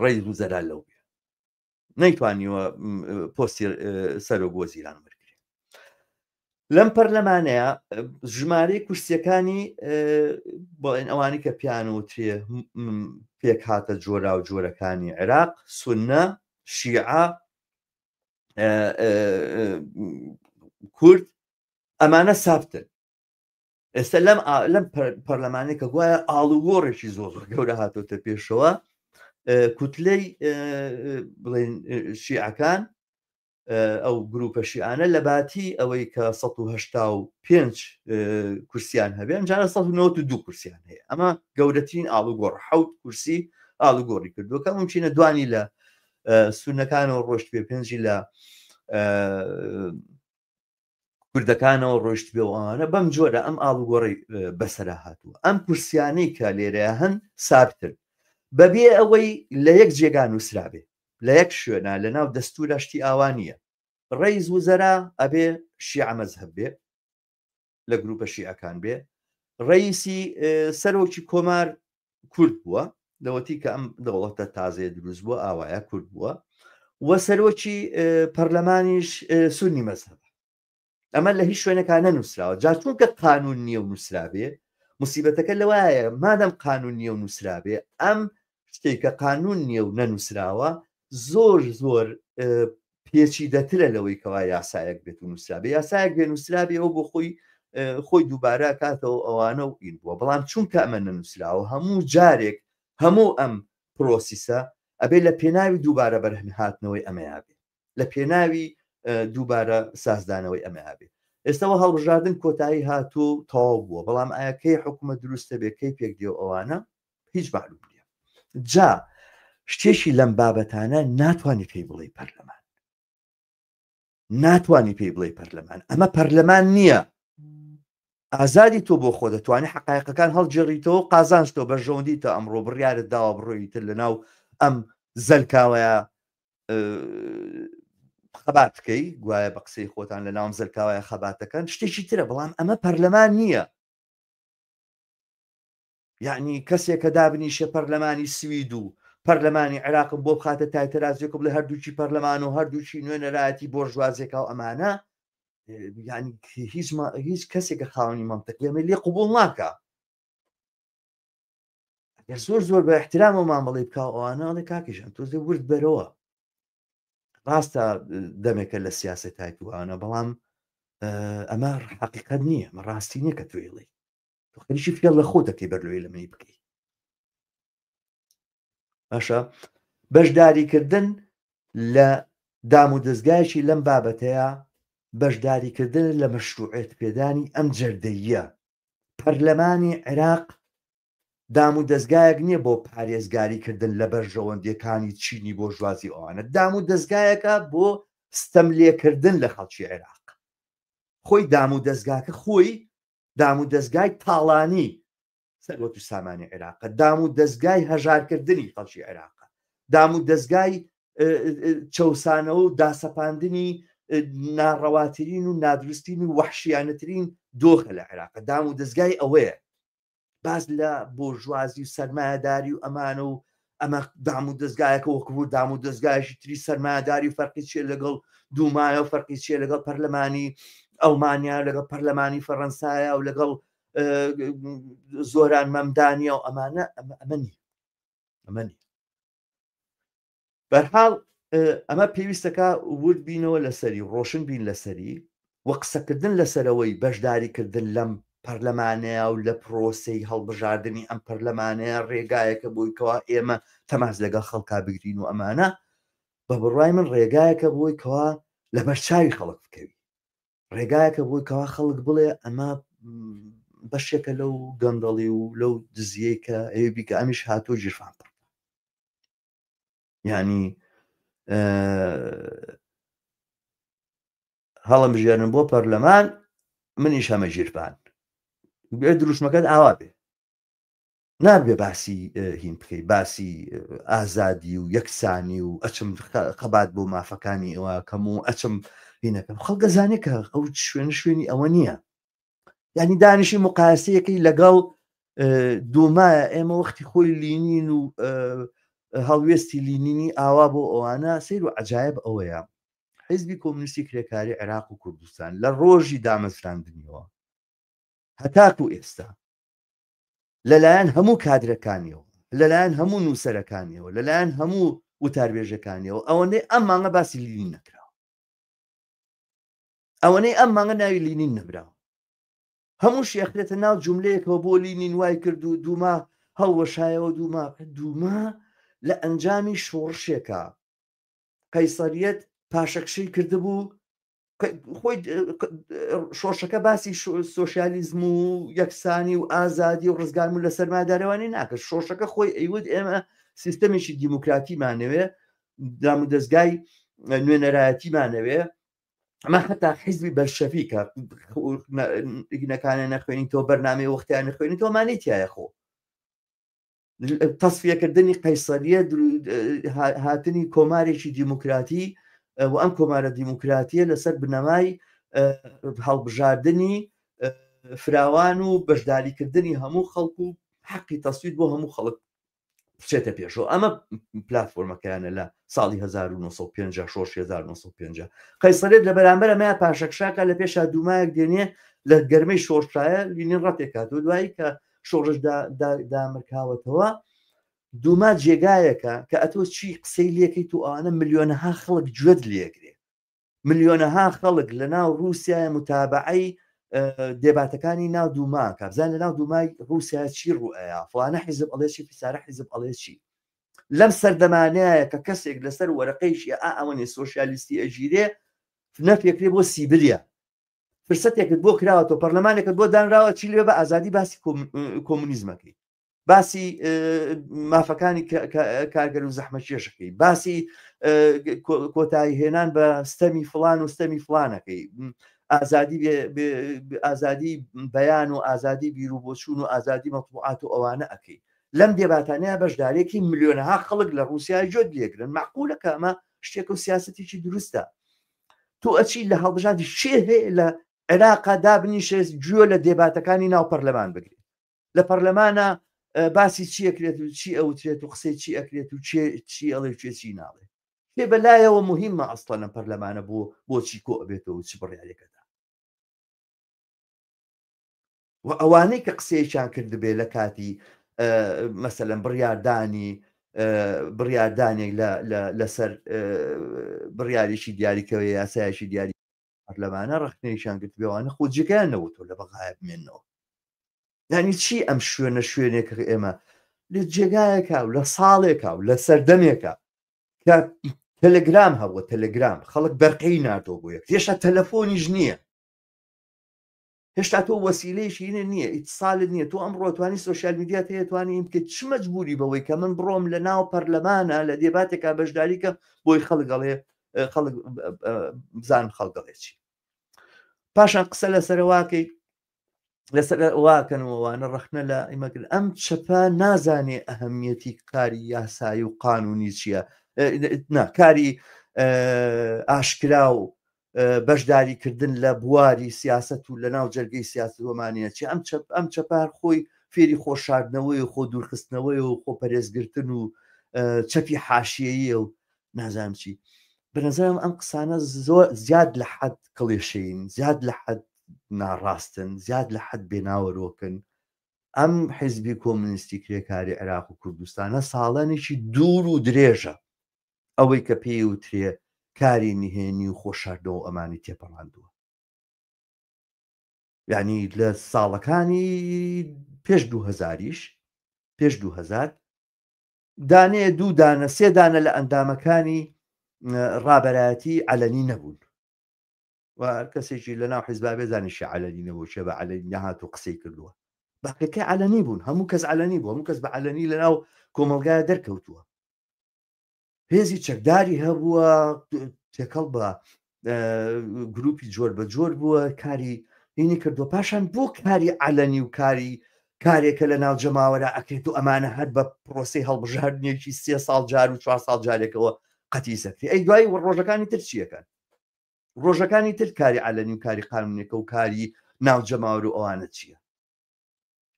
ڕێز و زەرا لەو بێ نەیتوانیوە پۆستی سەرۆک وەزیران وەرگێ لەم پەرلەمانەیە ژمارەی کورسیەکانی بڵێن ئەوانی کە پیان وترێ پێکهاتە جۆرا و جۆرەکانی عێراق سنە شیعە کورد ئەمانە سابتن ئێستا لەم لەم پەرلەمانێک کە گوایە ئاڵوگۆڕێکی زۆر زۆر گەورە هاتۆتە پێشەوە کوتلەی بڵێن شیعەکان ئەو گروپە شیعانە لە باتی ئەوەی کە 1970 کورسیان هەبێ ئەمجارە 1992 کورسیان هەیە ئەمە گەورەترین ئاڵوگۆڕ حوت کورسی ئاڵوگۆڕی کردووە کە ممکنە دوانی لە سونەکانەوە ڕۆشت پێ پێنجی لە کوردەکانەوە ڕۆیشت بێ و ئەوانە بەم جۆرە ئەم ئاڵوگۆڕی بەسەرا هاتووە ئەم کورسیانەی کە لێرەیە هەن سابتن بەبێ ئەوەی لە یەک جێگا نووسرابێ لە یەک شوێنە لە ناو دەستورا شتی ئاوا نییە ڕیز وزەرا ئەبێ شیعە مەزهەب بێ لە گروپە شیعەکان بێ ڕئیسی سەرۆکی کۆمار کورد بووە لەوەتی کە ئەم دەوڵەتە تازەیە دروست بووە ئاوایە کورد بووە و سەرۆکی پەرلەمانیش سونی مەزهەب ئەمە لە هیچ شوێنەکان نەنووسراوە جا چونکە قانون نییە و نووسرابێ مصیبەتەکە لەوایە مادەم قانون نییە و نووسرابێ ئەم شتێک کە قانون نییە و نەنووسراوە زۆر زۆر پێچیدەترە لەوەی کەوا یاسایەک بێت و نووسرابێ یاسایەک بێ نووسرابێ ئەو بۆ خۆی خۆی دووبارە کاتەوە ئەوانە و ئین بووە بەڵام چونکە ئەمە نەنووسراوە هەموو جارێک هەموو ئەم پرۆسیسە ئەبێ لە پێناوی دووبارە بەرهەم هاتنەوەی ئەمەیا بێ لە پێناوی دووبارە سازدانەوەی ئەمەیا بێ ئێستاوە هەڵبژاردن کۆتایی هاتوو و تەواو بووە بەڵام ئایا کەی حکوومەت دروستە بێ کەی پێک دێ و ئەوانە هیچ معلوم نییە جا شتێکی لەم بابەتانە ناتوانانی پێی بڵێ پەرلەمان ناتوانانی پێی بڵێ پەرلەمان ئەمە پەرلەمان نییە ئازادی تۆ بۆ خۆ دەتوانانی حقایقەکان هەڵگێڕیتەوە قازانج تۆ بەرژەوەندی تە ئەمڕۆ بڕیارت داوە بڕۆیتر لە ناو ئەم زەلکاوەیە. خەبات بکەی، گوایە بە قسەی خۆتان لە ناوم زەلکاوایە خەباتەکەن، شتێکی ترە، بەڵام ئەمە پەرلەمان نییە. یعنی کەسێک کە دابنیشێ پەرلەمانی سوید و پەرلەمانی عێراقم بۆ بخاتە تای تەرازێک و بڵێ هەردووکی پەرلەمان و هەردووکی نوێنەرایەتی بۆرژوازێکا و ئەمانە، یعنی هیچ کەسێکە خاوەنی مەنتقی ئەمەی لێ قبوڵ ناکا. ئەگەر زۆر زۆر بە احترام و مامەڵی بکە ئەوانە ئەڵێ کاکیشان تۆزێ ورد بەرەوە، ڕاستە دەمێکە لە سیاست وانە، بەڵام ئەمە حقیقت نییە، ئەمە ڕاستی نییە کە توێڵی تۆ خەریکی فێڵ لە خۆ دەکەی بەر لەوەی لە منی بکەی. باشە، بەشداریکردن لە دام و دەستگایکی لەم بابەتەیە بەشداریکردن لە مەشروعێت پێدانی ئەم جەردەیە. پەرلەمانی عێراق دام و دەستگایەک نییە بۆ پارێزگاریکردن لە بەرژەوەندیەکانی چینی بۆرژوازی ئەوانە، دام و دەستگایەکە بۆ ستەم لێکردن لە خەڵکی عێراق. خۆی دام و دەستگاکە خۆی دام و دەستگای تاڵانی سەروەت و سامانی عێراقە، دام و دەستگای هەژارکردنی خەڵکی عێراقە، دام و دەستگای چەوسانەوە و داسەپاندنی ناڕەواترین و نادروستین و وەحشیانەترین دۆخە لە عێراق. دام و دەستگای ئەوەیە. باس لە بۆرژوازی و سەرمایەداری و ئەمانە و ئەمە دام و دەستگایەکە وەکو دام و دەستگایشی تری سەرمایەداری و فەرقی چیە لەگەڵ دومایە و فەرقی چیە لەگەڵ پەرلەمانی ئەڵمانیا، لەگەڵ پەرلەمانی فەڕەنسایە و لەگەڵ زۆران مەمدانیە و ئەمانە، ئەمە نییە، ئەمە نییە. بەرحاڵ ئەمە پێویستەکە ورد بینەوە لەسەری، ڕۆشن بین لەسەری و قسەکردن لەسەرەوەی بەشداریکردن لەم پەرلەمانەیە و لە پرۆسەی هەڵبژاردنی ئەم پەرلەمانەیە ڕێگایەکە بۆی کەوا ئێمە تەماس لەگەڵ خەڵکا بگرین و ئەمانە، بە بڕوای من ڕێگایەکە بۆی کەوا لەبەرچاوی خەڵک بکەوی، ڕێگایەکە بۆی کەوا خەڵک بڵێ ئەمە بەشێکە لەو گەندەڵی و لەو دزیەی کە ئەوی بیکە، ئەمیش هاتووە گیرفان پڕ. یعنی هەڵم بژێرن بۆ پەرلەمان منیش هەمە ژیرفان بێ، دروشمەکەت ئاوا بێ، نابێ باسی هین بکەی، باسی ئازادی و یەکسانی و ئەچم خەبات بۆ مافەکانی ئەوە کەم و ئەچم هینەکەم. خەڵکە زانێ کە ئەو شوێن شوێنی ئەوە نییە. یعنی دانیشی مقایسەیەکەی لەگەڵ دومایە، ئێمە وەختی خۆی لینین و هەڵوێستی لینینی ئاوا بۆ ئەوانە. سیر و عجایب ئەوەیە حیزبی کۆمونیستی کرێکاری عێراق و کوردستان لە ڕۆژی دامەزراندنیەوە هەتاکو ئێستا لەلایەن هەموو کادرەکانیەوە، لەلایەن هەموو نووسەرەکانیەوە، لەلایەن هەموو وتاربێژەکانیەوە ئەوەندەی ئەم مانگە باسی لینین نەکراوە، ئەوەنەی ئەم مانگە ناوی لینین نەبراوە. هەموو شێخرێتە ناو جملەیەکەوە بۆ لینین وای کرد و دوما هەڵوەشایەوە. دوما لە ئەنجامی شۆڕشێکە قەیسەریەت پاشەکشەی کردبوو خۆی، شۆڕشەکە باسی سۆسیالیزم و یەکسانی و ئازادی و ڕزگاربوون لە سەرمایەدارەوانی ناکرد. شۆڕشەکە خۆی ئەیوت ئێمە سیستەمێکی دیموکراتیمانەوێ، دامودەزگای نوێنەرایەتیمانەوێ. ئەمە حتا حیزبی بەلشەفی کە هینەکانە نەخوێنیتەوە، بەرنامەی وەختیان نەخوێنیتەوە، مانەی تایە خۆ تەسفیەکردنی قەیسەریە، هاتنی کۆمارێکی دیموکراتی و ئەم کۆمارە دیموکراتیە لەسەر بنەمای هەڵبژاردنی فراوان و بەشداریکردنی هەموو خەڵک و حەقی تەسویت بۆ هەموو خەڵک بچێتە پێشەوە. ئەمە پلتفۆرمەکەیانە لە ساڵی 1950، شۆڕشی 1950. قەیسەرێت لە بەرامبەر ئەمەیە پاشەکشاکە، لە پێشا دوومایەک دێنێ، لە گەرمەی شۆڕشایە لینین ڕەتێکات و دوایی کە شۆڕش دامرکاوەتەوە دوما جێگایەکە کە ئەتۆ چی قسەی لەکەیت و ئەوانە ملیۆنەها خەڵک گوێت لێگرێ. ملیۆنەها خەڵک لە ناو رووسایە متابعەی دێباتەکانی ناو دوما کە بزان لە ناو دومای رووسیا چی ڕوئەیە، فلانە حیزب ئەڵێ چی، فیسارە حیزب ئەڵێ چی. لەم سەردەمانەیە کە کەسێک لەسەر وەرەقەیشی ئا ئەوەنی سۆسیالیستی ئەگیرێ، نەفێکرێ بۆ سیبریا، فرسەتێکت بۆ کراوەتەوە، پەرلەمانێکت بۆ دانراوە، چی لێ بە ئازادی باسی کۆمونیزمەکەی، باسی مافەکانی کارگەر و زەحمەتکێشەکەی، باسی کۆتایی هێنان بە ستەمی فلان و ستەمی فلانەکەی، ئازادی ئازادی بەیان و ئازادی بیر و بۆچوون و ئازادی مەطبوعات و ئەوانە ئەەکەی. لەم دێباتانەیە بەشدارێکی ملیۆنەها خەڵک لە رووسیا جۆت لێگرن. معقولە کە ئەمە شتێکە و سیاستێکی دروستە؟ تۆ ئەچی لە هەڵبژاردی شێ هەیە لە عێراقا دابنیشێ گوێ لە دێباتەکانی ناو پەرلەمان بگرێت لە پەرلەمانە باسی چی ئەکرێت و چی ئەوترێت و قسەی چی ئەکرێت و چێ چی ئەڵێ و چێ چی ناڵێ پێ بەلایەوە مهمە ئەسڵەن ئەم پەرلەمانە بۆ بۆچی کۆ ئەبێتەوە و چ بڕیارێکەدا و ئەوانەی کە قسەیەکیان کردبێ لە کاتی مەسەلەن بڕیاردانی بڕیاردانێک لەسەر بڕیارێکی دیاریکەوە یاسایەکی دیاری پەرلەمانە ڕخنەیەکیان گرتبێوانە خۆ جێگایان نەوەتەوە لە بەغایە بمێنەوە یعنی چی ئەم شوێنە شوێنێک ئێمە لە جێگایەکە و لە ساڵێکە و لە سەردەمێکە کە تەلگرام هەبووە تەلگرام خەڵک بەرقەی ناتۆ بۆ یەک هێشتا تەلەفۆنیش نییە هێشتا تۆ وەسیلەیەکی هینە نییە ئیتسالت نییە تۆ ئەمڕۆ توانی سۆشیال میدیات هەیە توانی بکەیت چ مەجبوری بەوەی کە من بڕۆم لە ناو پەرلەمانە لە دێباتێکا بەشداری کەم بۆی خەڵک ئەڵێ خەڵک بزانم خەڵک ئەڵێ چی پاشان قسە لەسەرواکەی لەسەر واکەنەوەوانە ڕەخنە لە ئیمەکرد ئەم چەپە نازانێ ئەهمیەتی کاری یاسایی و قانونی چییە نا کاری ئاشکرا و بەشداری کردن لە بواری سیاسەت و لە ناو جەرگەی سیاسەت وەمانە چی ئەم چەپ ئەم چەپە هەر خۆی فێری خۆ شاردنەوەی و خۆ دوورخستنەوەی و خۆ پەرێزگرتن و چەپی حاشیەیە و نازانم چی بە نظرم ئەم قسانە زۆر زیاد لە حەد کڵێشەین زیاد لە حەد ناڕاستن زیاد لە حەد بێناوەرۆکن ئەم حیزبی کۆمونیستی کرێکاری عێراق و کوردستانە ساڵانێکی دوور و درێژە ئەوەی کە پێی وترێ کاری نهێنی و خۆشاردنەوە و ئەمانی تێپەڕاندووە. یعنی لە ساڵەکانی پێش دوهزاریش پێش 2000 دانەیە دوو دانە سێ دانە لە ئەندامەکانی ڕابەرایەتی عەلەنی نەبوون و کەسێکی لە ناو حیزبا بێزانیشی عەلەنی نەبوو چێ بە عەلەنی نەهات و قسەی کردووە باقیەکە عەلەنی بوون هەموو کەس عەلەنی بوو هەموو کەس بە عەلەنی لە ناو کۆمەڵگای دەرکەوتووە هێزی چەکداری هەبووە تێکەڵ بە گروپی جۆر بە جۆر بووە کاری هینی کردووە پاشان بۆ کاری عەلەنی و کاری کارێکە لە ناو جەماوەرە ئەکرێت و ئەمانە هەر بە پرۆسی هەڵبژاردنێکی سێ ساڵ جار و چوار ساڵ جارێکەوە قەتیسەکری ئەی دوای ڕۆژەکانی تر چیەکەن ڕۆژەکانی تر کاری عەلەنی و کاری قانونەکە و کاری ناو جەماوەر و ئەوانە چییە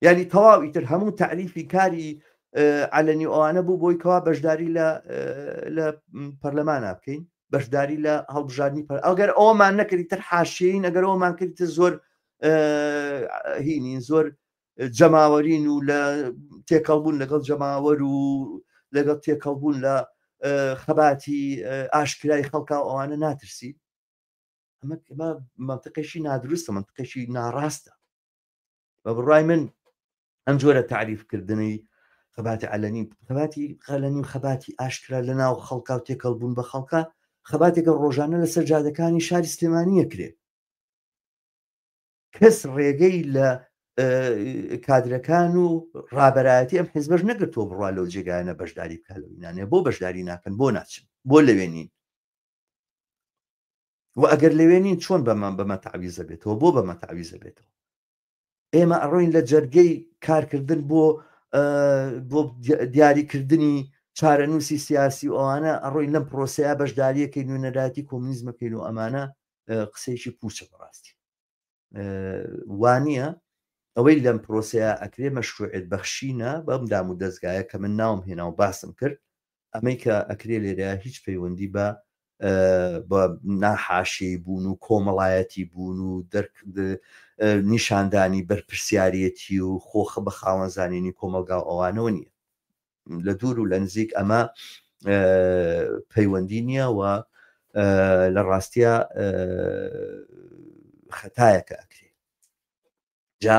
یعنی تەواو ئیتر هەموو تعریفی کاری عەلەنی ئەوانە بوو بۆی کەوا بەشداری لە لە پەرلەمانە بکەین بەشداری لە هەڵبژاردننی پەر ئەگەر ئەومان نەکردی تر حاشین ئەگەر ئەومان کرد زۆر هینین زۆر جەماوەرین و لە تێکەڵبوون لەگەڵ جەماوەر و لەگەڵ تێکەڵبوون لە خەباتی ئاشکرای خەڵکا ئەوانە ناترسی ئەمە منطقێکی نادروستە منطقێکی ناڕاستە بە بڕای من ئەم جۆرە تعریفکردنەی خەباتی عەلەنی خەباتی غەلەنی و خەباتی ئاشکرا لە ناو خەڵکا و تێکەڵ بوون بە خەڵکە خەباتێکە ڕۆژانە لەسەر جادەکانی شاری سلێمانیە کرێ کەس ڕێگەی لە کادرەکان و ڕابەرایەتی ئەم حیزبەش نەگرتووە بڕوا لەو جێگایانە بەشداری بکە لەو نانێ بۆ بەشداری ناکەن بۆ ناچن بۆ لەوێ نین و ئەگەر لەوێ نین چۆن بەمان بەمە تعویزە بێتەوە بۆ بەمە تعویزە بێتەوە ئێمە ئەڕۆین لە جەرگەی کارکردن بۆ بۆ دیاریکردنی چارەنووسی سیاسی و ئەوانە ئەڕۆین لەم پرۆسەیە بەشداریەکەی نوێنەرایەتی کۆمونیزمەکەین و ئەمانە قسەیەکی پوچە بەڕاستی وانە ئەوەی لەم پرۆسەیە ئەکرێ مەشروعێت بەخشینە بەم دام و دەستگایە کە من ناوم هێنا و باسم کرد ئەمەی کە ئەکرێ لێرە هیچ پەیوەندی بە بە ناحاشیەی بوون و کۆمەڵایەتی بوون و دەرک نیشاندانی بەرپرسیارەتی و خۆخە بە خاوەنزانینی کۆمەڵگا و ئەوانەوە نییە لە دوور و لە نزیک ئەمە پەیوەندی نییە و لە ڕاستە خەتایەکە ئەکرێ جا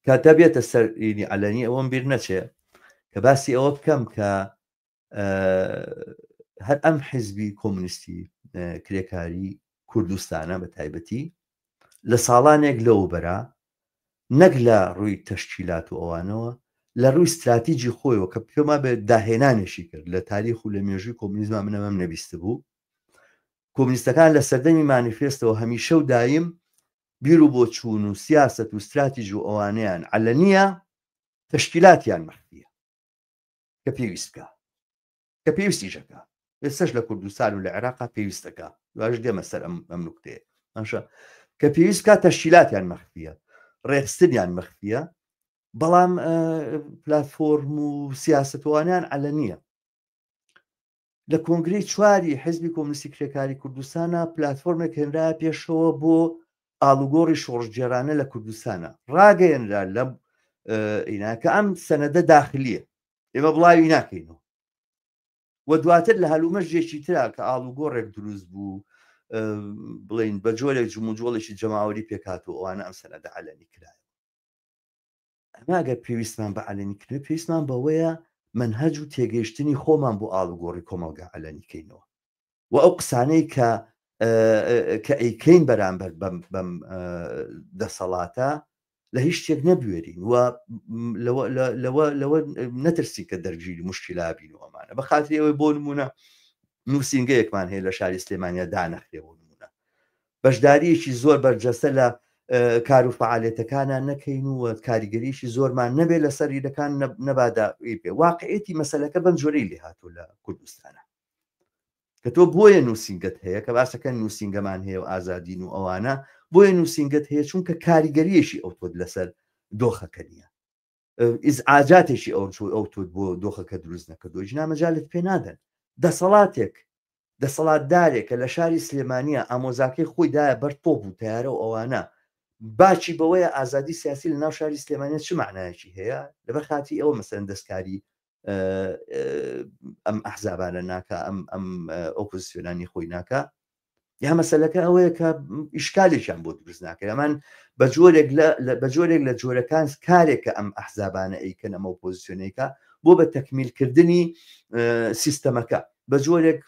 کە دەبێتە سەر ئینی عەلەنی ئەوەم بیر نەچێ کە باسی ئەوە بکەم کە هەر ئەم حیزبی کۆمونیستی کرێکاری کوردستانە بە تایبەتی لە ساڵانێک لەوە بەرا نەک لە ڕووی تەشکیلات و ئەوانەوە لە ڕووی استراتیجی خۆیەوە کە پێما بێ داهێنانێکی کرد لە تاریخ و لە مێژووی کۆمونیزما منەمەم نەبیست بوو کۆمونیستەکان لە سەردەمی مانیفێستەوە هەمیشە و دایم بیر و بۆچوون و سیاسەت و ستراتیج و ئەوانەیان عەلەنییە، تەشکیلاتیان مەخفییە کە پێویست بکا، کە پێویستیش ئەکا. ئێستاش لە کوردستان و لە عێراقا پێویستەکە واش دێمە سەر ئەم ئەم نوکتەیە باشە کە پێویست کا تەشکیلاتیان مەخفیە ڕێخستنیان مەخفیە بەڵام پلتفۆرم و سیاستوانیان عەلەنیە لە کۆنگرەی چواری حزبی کۆمنیستی کرێکاری کوردستانە پلتفۆرمێک هێنرا پێشەوە بۆ ئاڵوگۆڕی شۆڕشگێرانە لە کوردستانە ڕاگەیەنرا لە ئیناکە ئەم سەنەدە داخلیە ئێمە بڵاوی ناکەینەوە و دواتر لە هەلومەرجێکی ترا کە ئاڵوگۆڕێک دروست بوو بڵین بە جۆرێک جموجۆڵێکی جەماوەری پێکات و ئەوانە ئەم سەنەدە عەلەنی کرایە ئەمە ئەگەر پێویستمان بە عەلەنی کردن پێویستمان بەوەیە مەنهەج و تێگەیشتنی خۆمان بۆ ئاڵوگۆڕی کۆمەڵگا عەلەنی کەینەوە و ئەو قسانەی کە کە ئەیکەین بەرامبەر بەم بەم دەسەڵاتە لە هیچ شتێک نەبوێرین و لەوە لەوە لەوە نەترسی کە دەرگیری مشکلا بین و ئەمانە بە خاتری ئەوەی بۆ نمونە نووسینگەیەکمان هەیە لە شاری سلێمانیا دانەخرێ بۆ نمونە بەشداریەکی زۆر بەرجەستە لە کار و فعالێتەکانە نەکەین و کاریگەریشی زۆرمان نەبێت لەسەر یدەکان نەبادا پێ واقعەتی مەسلەکە بەم جۆرەی لێ هاتوو لە کوردستانە کە تۆ بۆیە نووسینگەت هەیە کە باسەکە نووسینگەمان هەیە و ئازادین و ئەوانە بۆیە نووسینگەت هەیە چونکە کاریگەریەکی ئەو تۆت لەسەر دۆخەکە نییە ئیزعاجاتێکی ئەو چوو ئەو تۆت بۆ دۆخەکە دروست نەکردو ژنا مەجالت پێ نادەن دەسەڵاتێک دەسەڵاتدارێک کە لە شاری سلێمانیە ئامۆزاکەی خۆی دایە بەر تۆپ و تیارە و ئەوانە باکی بەوەیە ئازادی سیاسی لە ناو شاری سلێمانیا چ معنایەکی هەیە لەبەر خاتی ئەوە مەسەن دەستکاری ئەم ئەحزابانە ناکە ئەم ئەم ئۆپۆزیسیۆنانی خۆی ناکە یا مەسلەکە ئەوەیە کە ئیشکالێکیان بۆ دروست ناکە ئەمان بە جۆرێک بە جۆرێک لە جۆرەکان کارێک کە ئەم ئەحزابانە ئەیکەن ئەمە ئۆپۆزیسیۆنێکە بۆ بە تەکمیلکردنی سیستەمەکە بە جۆرێک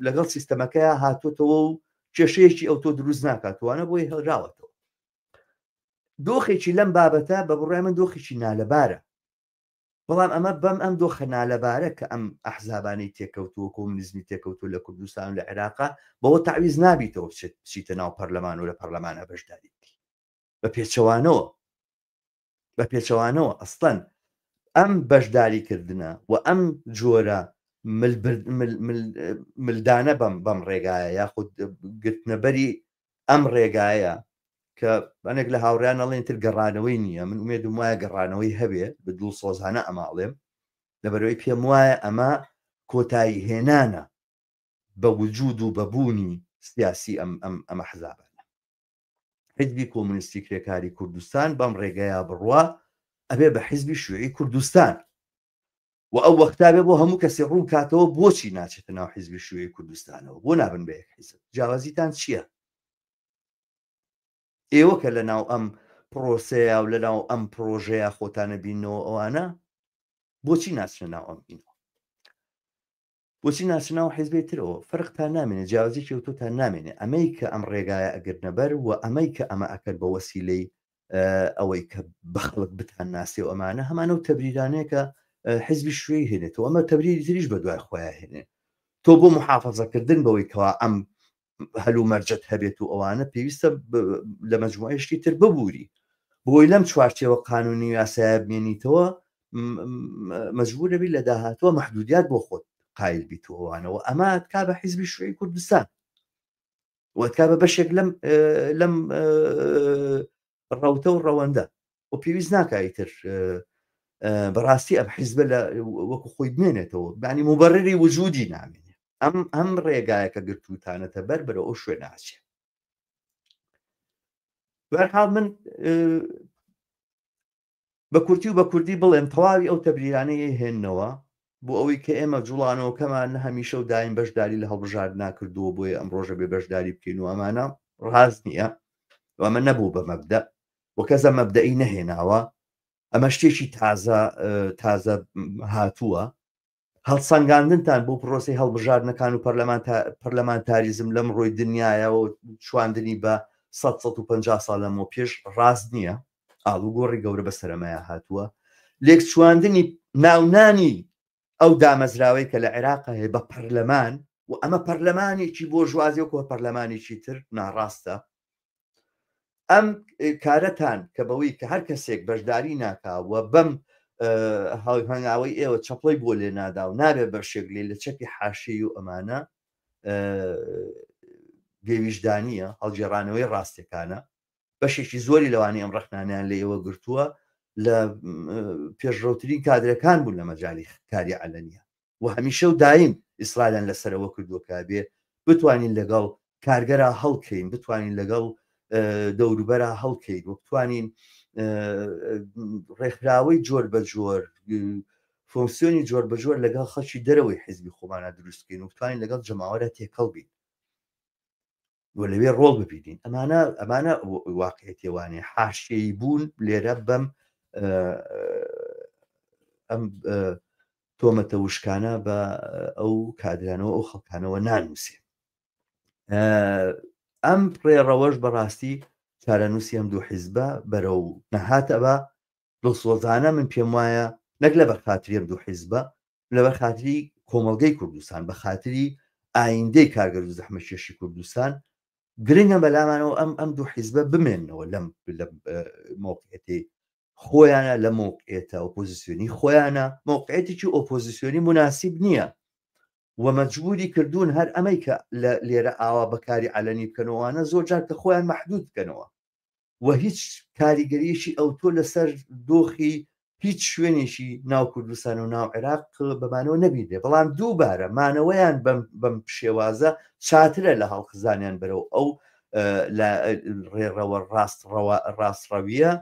لەگەڵ سیستەمەکەی هاتوتەوە و کێشەیەکی ئەو تۆ دروست ناکاتوانە بۆی هەڵراوەتەوە دۆخێکی لەم بابەتە بە بڕای من دۆخێکی نالەبارە بەڵام ئەمە بەم ئەم دۆخە نالەبارە کە ئەم ئەحزابانەی تێکەوتووە کۆمونیزمی تێکەوتووە لە کوردستان و لە عێراقا بەوە تەعویز نابیتەوە بچێت بچیتە ناو پەرلەمان و لە پەرلەمانە بەشداری بکەی بە پێچەوانەوە بە پێچەوانەوە ئەسڵەن ئەم بەشداریکردنە و ئەم جۆرە ملدانە بەم بەم ڕێگایە یاخود گرتنەبەری ئەم ڕێگایە کە ئەنێک لە هاوڕیان ئەڵێن تر گەڕانەوەی نییە من ئومێدم وایە گەڕانەوەی هەبێ بە دڵسۆزانە ئەمە ئەڵێم لەبەرەوەی پێم وایە ئەمە کۆتایی هێنانە بە وجود و بە بوونی سیاسی ئەم ئەم ئەمە حزابانە حزبی کۆمونیستی کرێکاری کوردستان بەم ڕێگەیە بڕوا ئەبێ بە حزبی شوعی کوردستان و ئەو وەختا بێ بۆ هەموو کەسی ڕوون کاتەوە بۆچی ناچێتە ناو حیزبی شوعی کوردستانەوە بۆ نابن بە یەک حیزب جیاوازیتان چییە؟ ئێوە کە لە ناو ئەم پرۆسەیە و لە ناو ئەم پرۆژەیە خۆتانە بینەوە ئەوانە بۆچی ناچنە ناو ئەم ئینەوە بۆچی ناچنە ناو حیزبێ ترەوە فەرقتان نامێنێ جیاوازیی ئەوتۆتان نامێنێ ئەمەی کە ئەم ڕێگایە ئەگرنە بەر و ئەمەی کە ئەمە ئەکەن بە وەسیلەی ئەوەی کە بە خەڵک بتان ناسێ و ئەمانە هەمانە و تەبریرانەیە کە حزبی شوێی هێنێتەوە ئەمە تەبریری تریش بە دوای خۆیان هێنێ تۆ بۆ محافظەکردن بەوەی کەوا ئەم هەلومەرجەت هەبێت و ئەوانە پێویستە لە مەجموعەی شتی تر ببووری بۆی لەم چوارچێوە قانونی و یاسایە بمێنیتەوە مەجبور دەبی لە داهاتووە محدودیات بۆ خۆت قایل بیت و ئەوانەوە ئەمە تکا بە حیزبی شوعی کوردستان و تکا بە بەشێک لەم لەم ڕەوتە و ڕەوەندە و پێویست ناکە ئیتر بەڕاستی ئەم حیزبە لە وەکو خۆی بمێنێتەوە بانی مبرری وجودی نامێنێ ئەم ئەم ڕێگایە کە گرتووتانەتە بەر بەرە ئەو شوێن ناچێ بەرحاڵ من بە کورتی و بە کوردی بڵێم تەواوی ئەو تەبریرانەی هێننەوە بۆ ئەوەی کە ئێمە جوڵانەوەکەمان هەمیشە و دایم بەشداری لە هەڵبژاردنا کردووە بۆیە ئەم ڕۆژە بێ بەشداری بکەین و ئەمانە ڕاست نییە و ئەمە نەبوو بە مەبدە و کەسە مەبدەئی نەهێناوە ئەمە شتێکی تازە تازە هاتووە هەڵسەنگاندنتان بۆ پرۆسەی هەڵبژاردنەکان و پەرلەمانتاریزم لەم ڕۆی دنیایە و چواندنی بە 150 ساڵ لەمەوە پێش ڕاست نییە ئاڵوگۆڕی گەورە بە سەرمایە هاتووە لێکچواندنی ناونانی ئەو دامەزراوەی کە لە عێراق هەیە بە پەرلەمان و ئەمە پەرلەمانێکی بۆ ژوازی وەکو پەرلەمانێکی تر ناڕاستە ئەم کارەتان کە بەوەی کە هەر کەسێک بەشداری ناکا و بەم هەنگاوەی ئێوە چەپڵەی بۆ لێ نادا و نابێ بەشێک لێ لە چەپی حاشیەی و ئەمانە بێویژدانیە، هەڵگێڕانەوەی ڕاستیەکانە. بەشێکی زۆری لەوانەی ئەم ڕەخنانەیان لە ئێوە گرتووە لە پێشڕەوترین کادرەکان بوون لە مەجالی کاری عەلەنیە و هەمیشە و دایم ئیسراریان لەسەرەوە کردووە کە بێ بتوانین لەگەڵ کارگەرا هەڵکەین، بتوانین لەگەڵ دەوروبەرا هەڵکەین و بتوانین ڕێکخراوەی جۆر بە جۆر فۆنکسیۆنی جۆر بە جۆر لەگەڵ خەڵکی دەرەوەی حیزبی خۆمانە دروست بکەین و بتوانین لەگەڵ جەماوەرە تێکەڵ بین و لەوێ ڕۆڵ ببینین. ئەمانە ئەمانە واقعێتیوانێ حاشیەی بوون لێرە بەم ئەم تۆمەتە وشکانە بە ئەو کادرانەوە ئەو خەڵکانەوە نانووسێ. ئەم ڕێڕەوەش بەڕاستی چارەنووسی ئەم دوو حیزبە بەرەو نەهات ئەبا. دڵسۆزانە من پێم وایە نەک لەبەر خاتری ئەم دوو حیزبە، لەبەر خاتری کۆمەڵگەی کوردستان، بە خاتری ئایندەی کارگەر و زەحمەتکێشی کوردستان گرنگە بەلامانەوە ئەم ئەم دوو حیزبە بمێننەوە لەم مەوقعەتی خۆیانە، لە مەوقعێتە ئۆپۆزیسیۆنی خۆیانە. مەوقعێتێکی ئۆپۆزیسیۆنی مناسب نییە و مەجبوری کردوون هەر ئەمەی کە لێرە ئاوا بەکاری عەلەنی بکەنەوەوانە زۆر جار کە خۆیان مەحدود بکەنەوە و هیچ کاریگەریەکی ئەوتۆ لەسەر دۆخی هیچ شوێنێکی ناو کوردستان و ناو عێراق بەمانەوە نەبینرێ. بەڵام دووبارە مانەوەیان بەم شێوازە چاترە لە هەڵخزانیان بەرەو ئەو ڕێڕەوە ڕاستڕەویە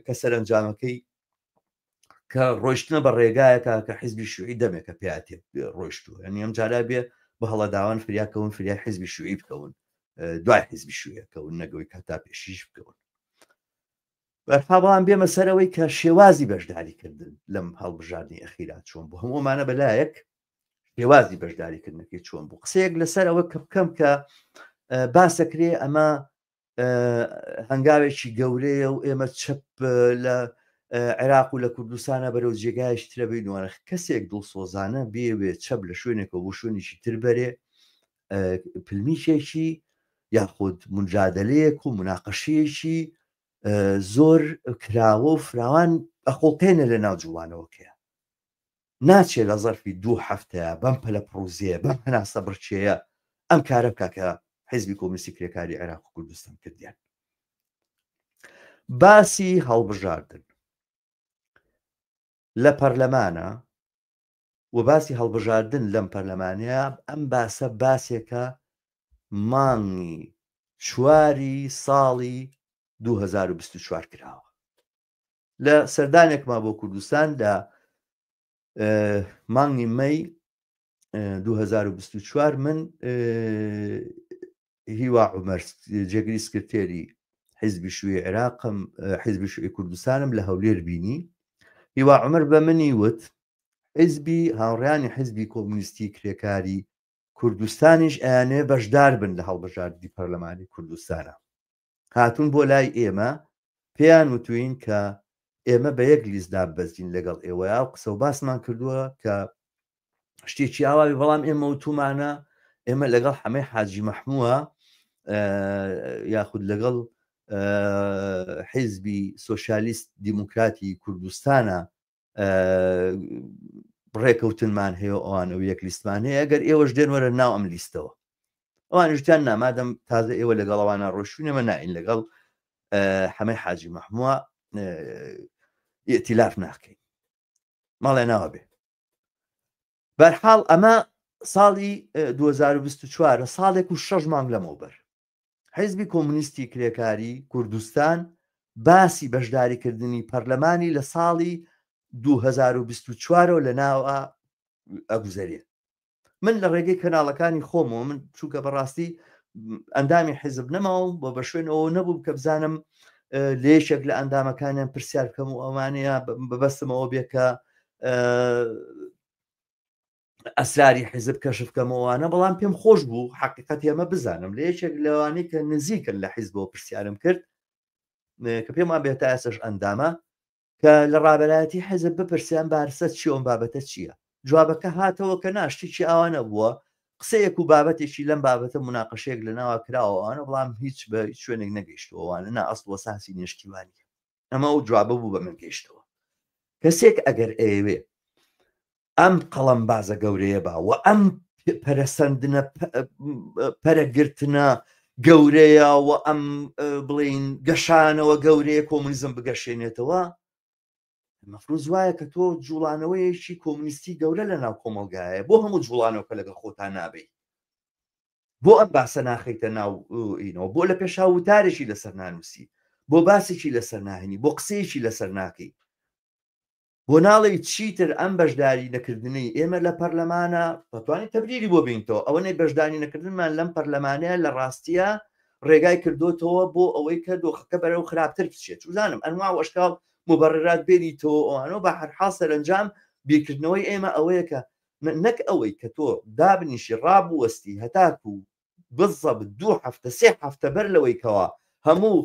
کە سەرەنجامەکەی کە ڕۆیشتنە بە ڕێگایەکە کە حیزبی شوعی دەمێکە پیاتی ڕۆیشتووە. یعنی ئەم جارە بێ بە هەڵەداوان فریاکەون، فریای حیزبی شوعی بکەون، دوای حیزبی شوعیەکەون، نەگەوەی کە تا پێشیش بکەون. بەرحاڵ بەڵام بێمە سەرەوەی کە شێوازی بەشداریکردن لەم هەڵبژاردنی ئەخیرا چۆن بوو. هەموو ئەمانە بەلایەک، شێوازی بەشداریکردنەکەی چۆن بوو. قسەیەک لەسەر ئەوە کە بکەم کە باسەکرێ ئەمە هەنگاوێکی گەورەیە و ئێمە چەپ لە عێراق و لە کوردستانە بەرەو جێگایش ترە بینوانە. کەسێک دڵسۆزانە بێوێ چەپ لە شوێنێکەوە بۆ شوێنێکی تر بەرێ، پلمیشێکی یاخود منجادلەیەک و مناقەشەیەکی زۆر کراوە و فراوان ئەخۆڵقێنە لە ناو جوڵانەوەکەیە. ناچێ لە زەرفی دوو هەفتەیە بەم پەلە پڕوزەیە بەم هەناسە بڕچەیە ئەم کارە بکا کە حیزبی کۆمۆنیستی کرێکاری عێراق و کوردستان کردیان. باسی هەڵبژاردن لە پەرلەمانە و باسی هەڵبژاردن لەم پەرلەمانەیە، ئەم باسە باسێکە مانگی چواری ساڵی 2024 کراوە. لە سەردانێکما بۆ کوردستان لە مانگی مەی 2024 من هیوا عومەر جێگری سکرتێری حیزبی شووی عێراقم حیزبی شووی کوردستانم لە هەولێر بینی. هیوا عومەر بە منی وت حیزبی هاوڕیانی حیزبی کۆمونیستی کرێکاری کوردستانیش ئەیانێ بەشدار بن لە هەڵبژاردنی پەرلەمانی کوردستانە. هاتوون بۆ لای ئێمە پێیان وتوین کە ئێمە بە یەک لیست داببەزین لەگەڵ ئێوەیا و قسە و باسمان کردووە کە شتێکی ئاواوی، بەڵام ئێمە وتومانە ئێمە لەگەڵ حەمەی حاجی مەحمووە یاخود لەگەڵ حیزبی سۆسیالیست دیموکراتی کوردستانە ڕێکەوتنمان هەیە و ئەوانە و یەک لیستمان هەیە، ئەگەر ئێوەش دێن وەرە ناو ئەم لیستەوە. ئەوانیش وتیان نامادەم تازە ئێوە لەگەڵ ئەوانە ڕۆشتوون ئێمە ناین لەگەڵ حەمەی حاجی مەحمووە ئیتیلاف ناکەین، ماڵێ ناوە بێ. بەرحاڵ ئەمە ساڵی 2024، ساڵێک و شەش مانگ لەمەوبەر حیزبی کۆمونیستی کرێکاری کوردستان باسی بەشداریکردنی پەرلەمانی لە ساڵی 2024ەوە لە ناوە ئەگوزەرێ. من لە ڕێگەی کەناڵەکانی خۆمەوە، من چونکە بەڕاستی ئەندامی حیزب نەماوم بۆ بە شوێن ئەوە نەبووم کە بزانم لە یەکێک لە ئەندامەکانیان پرسیار بکەم و ئەوانەیە بەبەستمەوە بێ کە ئەسراری حیزب کەشف کەمەوانە، بەڵام پێم خۆش بوو حقیقەتی ئەمە بزانم. لە یەکێک لەوانەی کە نزیکن لە حیزبەوە پرسیارم کرد کە پێم وابێت تا ئێستاش ئەندامە، کە لە ڕابەرایەتی حیزب بپرسیان بارسە چی ئەم بابەتە چییە؟ جوابەکە هاتەوە کە نا شتێکی ئاوا نەبووە، قسەیەک و بابەتێکی لەم بابەتە مناقەشەیەک لە ناوە کراوە ئەوانە، بەڵام هیچ بە هیچ شوێنێک نەگەیشتووە ئەوانە، نا ئەسڵ وەساسی نیشتیوانیە. ئەمە ئەو جوابە بوو بە من گەیشتەوە. کەسێک ئەگەر ئەیەوێ ئەم قەڵەمبازە گەورەیە با و ئەم پەرەسەندنە پەرەگرتنە گەورەیە و ئەم بڵین گەشانەوە گەورەیە کۆمونیزم بگەشێنێتەوە مەفروز وایە کە تۆ جوڵانەوەیەکی کۆمونیستی گەورە لە ناو کۆمەلگایە بۆ هەموو جوڵانەوەکە لەگەڵ خۆتان نابی بۆ ئەم باسە ناخەیتە ناو ئینەوە بۆ لە پێشا وتارێکی لەسەر نانووسی بۆ باسێکی لەسەر ناهێنی بۆ قسەیەکی لەسەر ناکەی بۆ ناڵێی چیتر ئەم بەشداری نەکردنەی ئێمە لە پەرلەمانە دەتوانین تەبریری بۆ بینتەوە ئەوەنەی بەشداری نەکردنمان لەم پەرلەمانەیە لە ڕاستیە ڕێگای کردوتەوە بۆ ئەوەی کە دۆخەکە بەرەو خراپتر بچێت چزانم ئەنوا و ئەشکال مبررات بێنیتەوە ئەوانەوە بە هەرحاڵ سەرەنجام بیرکردنەوەی ئێمە ئەوەیە کە نەک ئەوەی کە تۆ دابنیشی ڕابوەستی هەتاکو بالضبط دوو هەفتە سێ هەفتە بەر لەوەی کەوا هەموو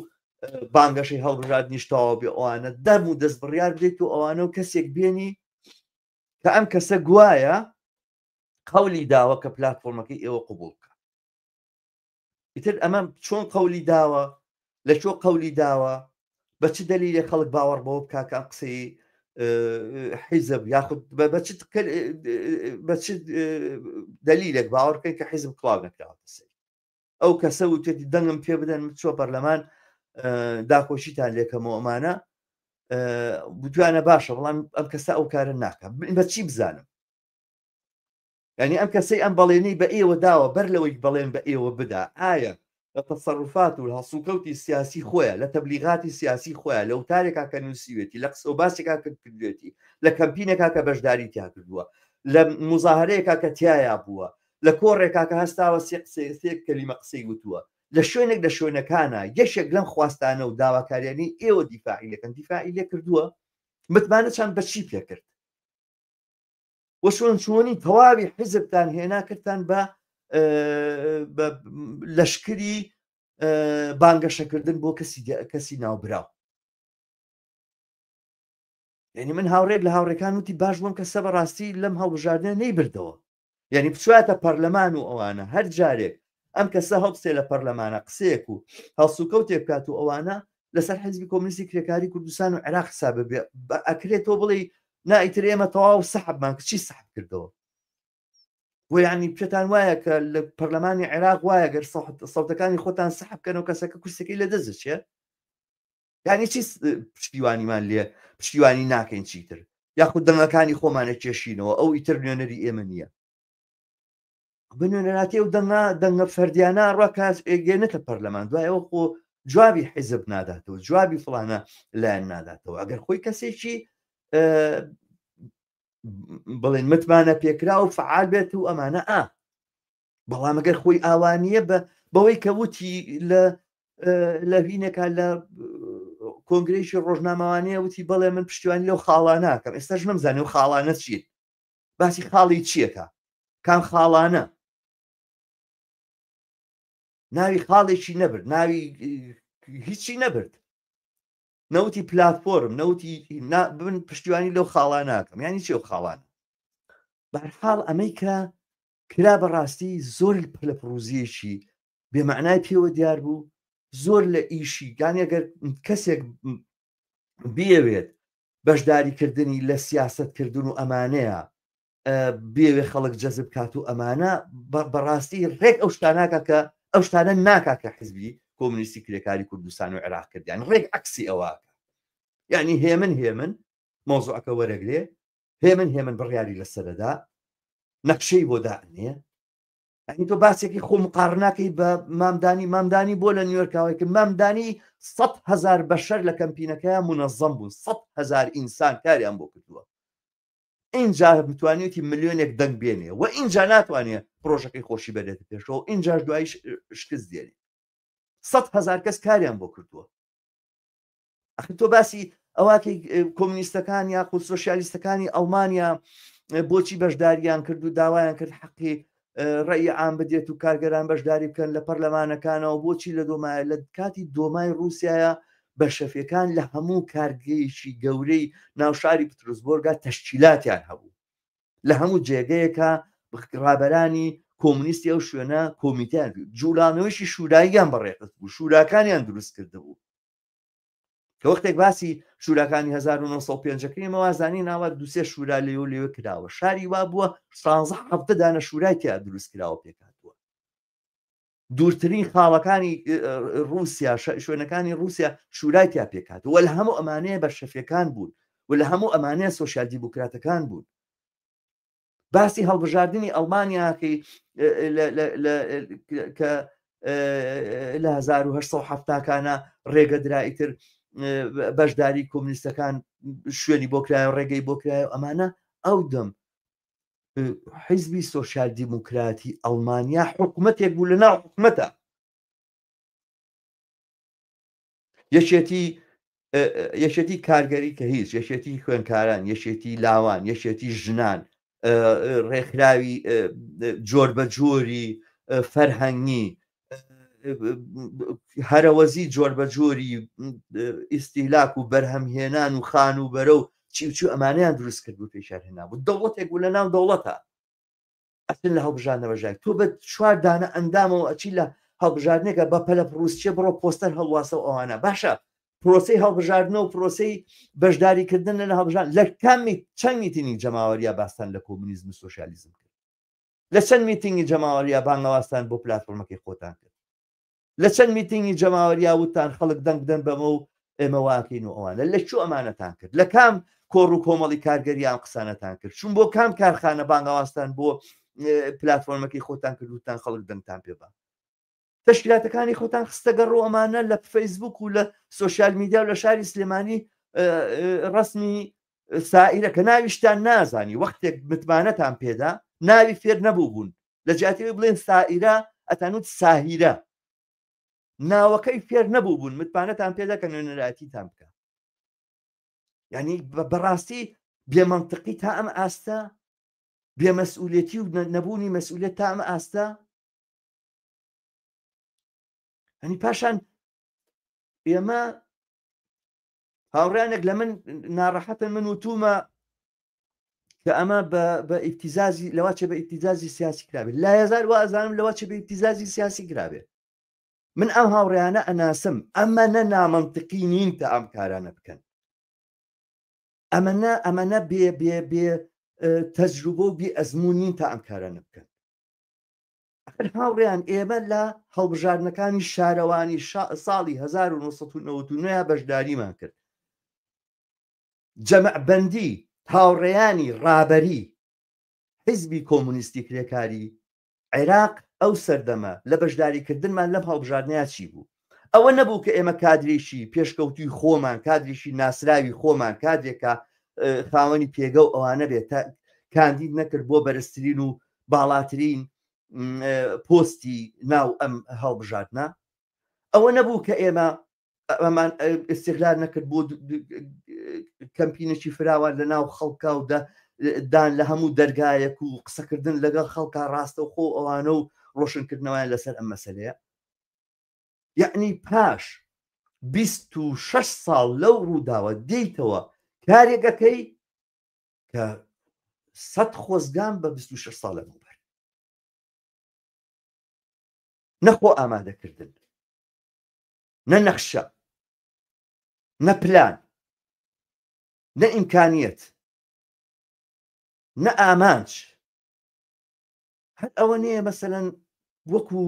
بانگەشەی هەڵبژاردنیش تەواو بێ ئەوانە دەم و دەست بڕیار بدەیت و ئەوانە و کەسێک بێنی کە ئەم کەسە گوایە قەولی داوە کە پلتفۆرمەکەی ئێوە قوبول بکە ئیتر ئەمە چۆن قەولی داوە لە چۆ قەولی داوە بە چ دەلیلێ خەڵک باوەڕ بەوە بکا کە ئەم قسەی حیزب یاخود بە چ بە چ دەلیلێک باوەڕ بکەین کە حیزب کڵاو نەکراوەتە سەر ئەو کەسە وتێتی دەنگم پێ بدەن من چوە پەرلەمان داکۆشیتان لێکەمەوە ئەمانە بتوانە باشە بەڵام ئەم کەسە ئەو کارە ناکە بە چی بزانم یانی ئەم کەسەی ئەم بەڵێنەی بە ئێوە داوە بەر لەوەی بەڵێن بە ئێوە بدا ئایا لە تەسەروفات و هەڵسوکەوتی سیاسی خۆیان لە تەبلیغاتی سیاسی خۆیان لە وتارێکا کە نووسیوێتی لە قسە و باسێکا کە کردوێتی لە کەمپینێکا کە بەشداری تیا کردووە لە مزاهرەیەکا کە تیایا بووە لە کۆڕێکا کە هەستاوە سێ قسەی سێ کەلیمە قسەی وتووە لە شوێنێک لە شوێنەکانە یەکێک لەم خواستانە و داواکاریانەی ئێوە دیفاعی لەکەن دیفاعی لێ کردووە متمانەچان بە چی پێکرد وە چۆن چۆنی تەواوی حیزبتان هێنا کردتان بە لەشکری بانگەشەکردن بۆ کەسی کەسی ناوبراو یعنی من هاوڕێک لە هاوڕێکان وتی باش بووم کە سە بەڕاستی لەم هەڵبژاردنە نەیبردەوە یعنی بچواتە پەرلەمان و ئەوانە هەر جارێک ئەم کەسە هەڵبسێ لە پەرلەمانە قسەیەک و هەڵسوکەوتێک بکات و ئەوانە لەسەر حزبی کۆمنیستی کرێکاری کوردستان و عێراق حساب بێ ئەکرێت تۆ بڵێ نا ئیتر ئێمە تەواو سەحبمان چی سەحب کردەوە بۆ یعنی پێتان وایە کە لە پەرلەمانی عێراق وایە گەر سەوتەکانی خۆتان سەحب کەنەوە کەسەکە کورسەکەی لە دەست دەچێت یعنی چی پشتیوانیمان لێ پشتیوانی ناکەین چیتر یاخود دەنگەکانی خۆمانە کێشینەوە ئەو ئیتر نوێنەری ئێمە نییە بە نوێنەراتی ئەو دەنگە دەنگە فەردیانە ڕا کاس ئێگەێنێتە پەرلەمان دوای ئەوە خۆ جوابی حیزب ناداتەوە جوابی فڵانە لایەن ناداتەوە ئەگەر خۆی کەسێکی بڵێن متمانە پێکرا و فعال بێت و ئەمانە ئا بەڵام ئەگەر خۆی ئاوانیە بە بەوەی کە وتی لە لە هینێکا لە کۆنگرێکی ڕۆژنامەوانەیە وتی بەڵێ من پشتیوانی لەو خاڵا ناکەم ئێستاش نەمزانانی و خاڵانە چیت باسی خاڵی چیەکە کام خاڵانە ناوی خاڵێکی نەبرد ناوی هیچی نەبرد نەوتی پلاتفۆرم نەوتی بن پشتیوانی لەو خاڵا ناکەم ینی چی ئەو خاڵان بەرحاڵ ئەمەی کە کرا بەڕاستی زۆر لە پڕوزیەکی بێمەعنای پێوە دیار بوو زۆر لە ئیشی گانی ئەگەر کەسێک بیەوێت بەشداریکردنی لە سیاسەتکردن و ئەمانەیە بێوێ خەڵک جەزب کات و ئەمانە بەڕاستی ڕێک ئەو شتاناکە کە ئەو شتانە ناکا کە حزبی کۆمونیستی کرێکاری کوردستان و عێراق کردیان ڕێک عکسی ئەوەکە یعنی هێمن هێمن مۆزوعەکە وەرەگرێ هێمن هێمن بڕیاری لەسەرەدا نەخشەی بۆ دائنێ یعنی تۆ باسێکی خۆ مقارناکەی بە مامدانی مامدانی بۆ لە نیویۆرکاوەی کرد مامدانی هزار بەشەر لە کەمپینەکەیان منەظەم بوون هزار ئینسان کاریان بۆ کردووە اینجا بتوانێتی ملیۆنێک دەنگ بێنێ و اینجا ناتوانێت پرۆژەکەی خۆشی بەرێتە پێشەوە اینجاش دوایی شکست دێنێ هزار کەس کاریان بۆ کردووە ئەخر تۆ باسی ئەوواکەی کۆمونیستەکان یاخود سۆسیالیستەکانی ئەڵمانیا بۆچی بەشداریان کرد و داوایان کرد حەقی ڕێی عام بدێت و کارگەران بەشداری بکەن لە پەرلەمانەکانەوە بۆچی لە دۆمایە لە کاتی دۆمای رووسایە بەشەفیەکان لە هەموو کارگەیەکی گەورەی ناوشاری پترۆسبۆرگا تەشکیلاتیان هەبوو لە هەموو جێگەیەکە ڕابەرانی کۆمونیستی ئەو شوێنە کۆمیتیان جوولانەوەیشی شووراییان بەڕێخست بوو شوراکانیان دروست کردبوو. کە وەختێک باسی شوراکانی 1905 کردیم وازانی ناوە دوسێ شورا لێ و لێوە کراوە شاری وا بووە 16 هەفتە دانە شورای تیا دروست کراوە پێکهاتووە دوورترین خاڵەکانی رووسیا شوێنەکانی رووسیا شورای تیا پێکهاتووە لە هەموو ئەمانەیە بەلشەفیەکان بوون و لە هەموو ئەمانەیە سۆسیال دیموکراتەکان بوون باسی هەڵبژاردنی ئەڵمانیاکەی کە لە 1970کانە ڕێگەدرا ئیتر بەشداری کۆمنیستەکان شوێنی بۆ کرایە ڕێگەی بۆ کرایە ئەمانە ئەو دەم حیزبی سۆسیال دیموکراتی ئەڵمانیا حکوومەتێک بوو لە ناو حکوومەتە یەکێتی یەکێتی کارگەری کە هیچ یەکێتی خوێنکاران یەکێتی لاوان یەکێتی ژنان ڕێکخراوی جۆر بە جۆری فەرهەنگی هەرەوەزی جۆر بە جۆری ئیسیلاک و بەرهەمهێنان و خان و بەرە و چی و چی ئەمانیان دروست کرد و پێشار هێنا بوو دەوڵەتێک بوو لە ناو دەوڵەتە ئەچن لە هەڵبژاردنە بەژای تۆ بە چوار دانە ئەندامەوە ئەچی لە هەڵبژاردنێکە بە پەلە پڕوسچێ بڕۆ پۆستەر هەڵواسە و ئەوانە باشە پرۆسی هەڵبژاردنە و پرۆسی بەشداریکردن لە هەڵبژان لە کامی چەند میتینی جەماوەریا باستان لە کۆمونیزم و سۆسیالیزم کرد لە چەند میتینگی جەماوەریا بانگەواستان بۆ پلاتفۆرمەکەی خۆتان کرد لە چەند میتینگی جەماوەریا وتان خەڵک دەنگ بدەن بەمە و ئێمە واکەین و ئەوانە لە کوێ ئەمانەتان کرد لە کام کۆڕ و کۆمەڵی کارگەریان قسانەتان کرد چون بۆ کام کارخانە بانگەواستان بۆ پلتفۆرمەکەی خۆتان کردوتان خەڵک دەنگتان پێ بە تەشکیلاتەکانی خۆتان خستە گەڕ و ئەمانە لە فەیسبوک و لە سوسیال میدیا و لە شاری سلێمانی ڕسمی سائیرە کە ناویشتان نازانی وەختێک متمانەتان پێدا ناوی فێر نەبوو بوون لە جیاتی بڵێن سائیرە ئەتانوت ساهیرە ناوەکەی فێر نەبوو بوون متمانەتان پێدا کە نوێنەرایەتیتان بکە یعنی بەڕاستی بێمەنتقی تا ئەم ئاستە بێمەسئولێتی و نەبوونی مەسئولێت تا ئەم ئاستە هەنی پاشان ئێمە هاوڕیانێک لە من ناڕەحەتن من وتومە کە ئەمە بە ئیبتیزازی لەوا چێ بە ئیبتیزازی سیاسی کرابێت لا هزار وا ئەزانم لەوا چێ بە ئیبتیزازی سیاسی کرابێت من ئەم هاوڕیانە ئەناسم ئەمە نە نامەنتقی نین تا ئەم کارانە بکەن ئەمە نە ئەمە نە بێ بێ بێ تەجروبە و بێ ئەزمون نین تا ئەم کارانە بکەن ئەخر هاوڕێیان ئێمە لە هەڵبژاردنەکانی شارەوانی ساڵی 1999 بەشداریمان کرد جەمعبەندی هاوڕێیانی ڕابەری حیزبی کۆمونیستی کرێکاری عێراق ئەو سەردەمە لە بەشداریکردنمان لەم هەڵبژاردنەیە چی بوو؟ ئەوە نەبوو کە ئێمە کادرێکی پێشکەوتوی خۆمان کادرێکی ناسراوی خۆمان کادرێکە خاوەنی پێگە و ئەوانە بێت تا کاندید نەکرد بۆ بەرزترین و باڵاترین پۆستی ناو ئەم هەڵبژاردنە ئەوە نەبوو کە ئێمە ئەمان ئستغلال نەکرد بۆ کەمپینێکی فراوان لە ناو خەڵکا و دان لە هەموو دەرگایەک و قسەکردن لەگەڵ خەڵکا ڕاستە خۆ ئەوانە و ڕۆشنکردنەوەیان لەسەر ئەم مەسلەیە یعنی پاش 26 ساڵ لەو ڕووداوە دێیتەوە کارێکەکەی کە سەد خۆزگان بە 26 ساڵ لەمەوبەر نەخۆ ئامادەکردن نە نەخشە نە پلان نە ئیمکانیەت نە ئامانج هەر ئەوە نییە مەسەەن وەکو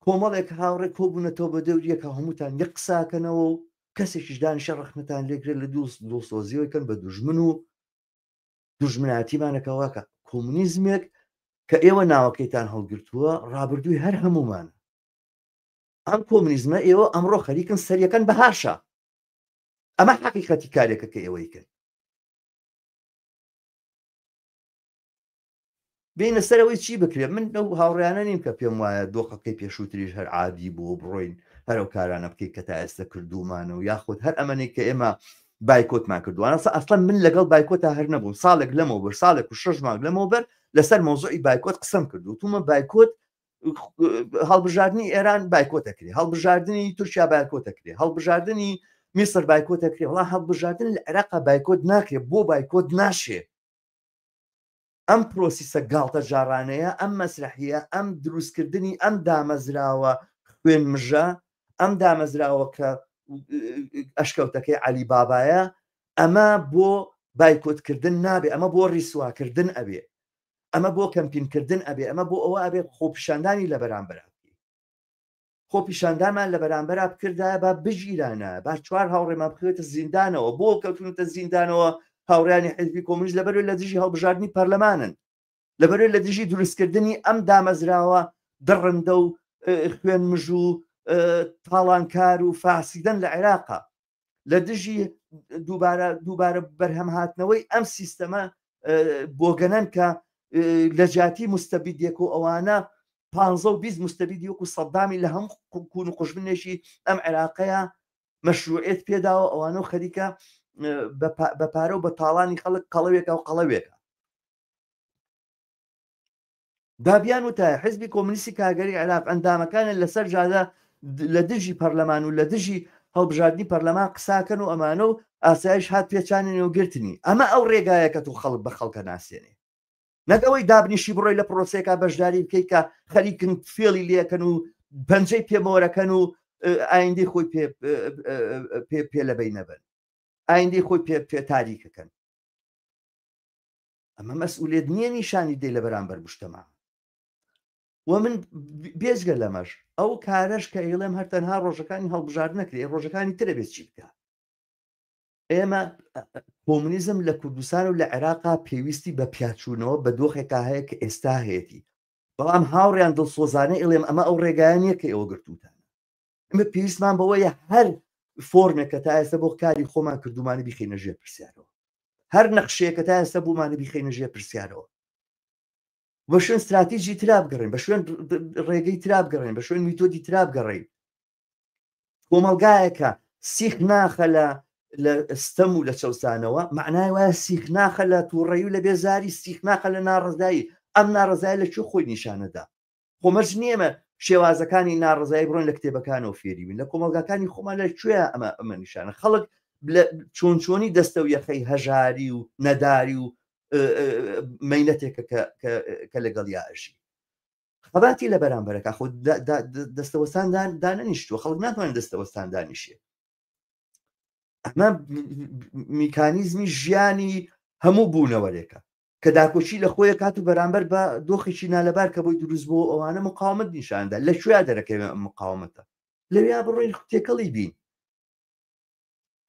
کۆمەڵێک هاوڕێ کۆبوونەتەوە بە دەوریەکە هەمووتان یەک قساکەنەوە و کەسێکیش دانیشە ڕەخنەتان لێگرێت لە دوو دڵسۆزیەوەی کەن بە دوژمن و دوژمناتیمانەکەواکە کۆمونیزمێک کە ئێوە ناوەکەیتان هەڵگرتووە ڕابردووی هەر هەمومان ئەم کۆمونیزمە ئێوە ئەمڕۆ خەریکن سەریەکەن بەهاشە ئەمە حەقیقەتی کارێکە کە ئێوەی کرد بینە سەرەوەی چی بکرێت من لەو هاوڕیانە نیم کە پێم وایە دۆخەکەی پێشووتریش هەر عادی بوو بڕۆین هەرو کارانە بکەیت کە تا ئێستا کردومانە و یاخود هەر ئەمەنەی کە ئێمە بایکۆتمان کردووانە ئەسڵەن من لەگەڵ بایکۆتا هەر نەبووم ساڵێک لەمەوبەر ساڵێک و شەش مانگ لەمەوبەر لەسەر مۆزوعی بایکۆت قسەم کردو تومە بایکۆت هەڵبژاردنی ئێران بایکۆتەکرێ هەڵبژاردنی تورکیا بایکۆتەکرێ هەڵبژاردنی میسر بایکۆتەکرێ وڵا هەڵبژاردن لە عێراق بایکۆت ناکرێ بۆ بایکۆت ناشێ ئەم پرۆسیسە گاڵتەجاڕانەیە ئەم مەسرحیە ئەم دروستکردنی ئەم دامەزراوە خوێنمژە ئەم دامەزراوە کە ئەشکەوتەکەی عەلی بابایە ئەمە بۆ بایکۆتکردن نابێ ئەمە بۆ ڕیسواکردن ئەبێ ئەمە بۆ کەمپینکردن ئەبێ ئەمە بۆ ئەوە ئەبێ خۆپیشاندانی لە بەرامبەرا بکەی خۆپیشاندانمان لە بەرامبەرا بکردایە با بگیرانە با چوار هاوڕێمان بخرێتە زیندانەوە بۆ کەوتونەتە زیندانەوە هاوڕیانی حزبی کۆمۆنیست لەبەرەوەی لە دژی هەڵبژاردنی پەرلەمانن لەبەرەوەی لە دژی دروستکردنی ئەم دامەزراوە دڕندە و خوێنمژ و تاڵانکار و فاسیدەن لە عێراقا لە دژی دووبارە دووبارە بەرهەمهاتنەوەی ئەم سیستەمە بۆگەنەن کە لە جیاتی مستەبیدێک و ئەوانە پ و 20 مستەبیدی وەکو سەدامی لە هەموو کون و قوژبنێکی ئەم عێراقەیە مەشروعێت پێداوە ئەوانە و خەریکە بە پارە و بە تاڵانی خەڵک قەڵەوێکە و قەڵەوێکە بابیان وتایە حزبی کۆمۆنیستی کارگەری عێراق ئەندامەکانیان لەسەر جادە لە دژی پەرلەمان و لە دژی هەڵبژاردنی پەرلەمان قساکەن و ئەمانە و ئاسایش هات پێچانێنێ و گرتنی ئەمە ئەو ڕێگایە کە تۆ خەڵک بە خەڵکە ناسێنێ نەک ئەوەی دابنیشی بڕۆی لە پرۆسەیەکا بەشداری بکەیت کە خەریکن فێڵی لێکەن و پەنجەی پێمۆرەکەن و ئایندەی خۆی پێ پێ پێ لەبەی نەبن ئایندەی خۆی پێ پێ تاریکەکەن ئەمە مەسئولێت نییە نیشانی دەی لە بەرامبەر مجتەما و من بێجگە لەمەش ئەو کارەش کە ئیڵێم هەر تەنها ڕۆژەکانی هەڵبژارد نەکرێ ڕۆژەکانی ترە بێت چی بکە ئێمە کۆمونیزم لە کوردستان و لە عێراقا پێویستی بە پیاچوونەوە بە دۆخێکا هەیە کە ئێستا هەیەتی بەڵام هاوڕیان دڵسۆزانە ئیڵێم ئەمە ئەو ڕێگایە نییە کە ئێوە گرتووتان ئمە پێویستمان بەوەیە هەر فۆرمێک کە تا ئێستا بۆ کاری خۆمان کردومانە بیخینە ژێر پرسیارەوە هەر نەخشەیە کە تا ئێستا بوومانە بیخینە ژێر پرسیارەوە بە شوێن استراتیژی ترا بگەڕین بە شوێن ڕێگەی ترا بگەڕین بە شوێن میتۆدی ترا بگەڕین کۆمەڵگایەکە سیخ ناخە لە لە ستەم و لە چەوسانەوە معنای وایە سیخ ناخە لە تووڕەی و لە بێزاری سیخ ناخە لە ناڕزایی ئەم ناڕزای لە کوێ خۆی نیشانەدا خۆ مەرج نییە ئێمە شێوازەکانی ناڕەزایی بڕۆین لە کتێبەکانەوە فێری بین لە کۆمەڵگاکانی خۆمان لە کوێ ئەمە ئەمە نیشانە خەڵک چۆن چۆنی دەستە و یەخەی هەژاری و نەداری و مەینەتێکە کە لەگەڵ یا ئەژی خەباتی لە بەرامبەرەکە خۆ دەستەوەستان دانەنیشتووە خەڵک ناتوانێت دەستەوەستان دانیشێ ئەمە میکانیزمی ژیانی هەموو بوونەوەرێکە کە داکۆکی لە خۆی ئەکات و بەرامبەر بە دۆخێکی نالەبار کە بۆی دروست بۆ ئەوانە مقاومەت نیشاندا لە کوێ دەرەکەوێ ئەم مقاومەتە لەویا بڕۆین تێکەڵی بین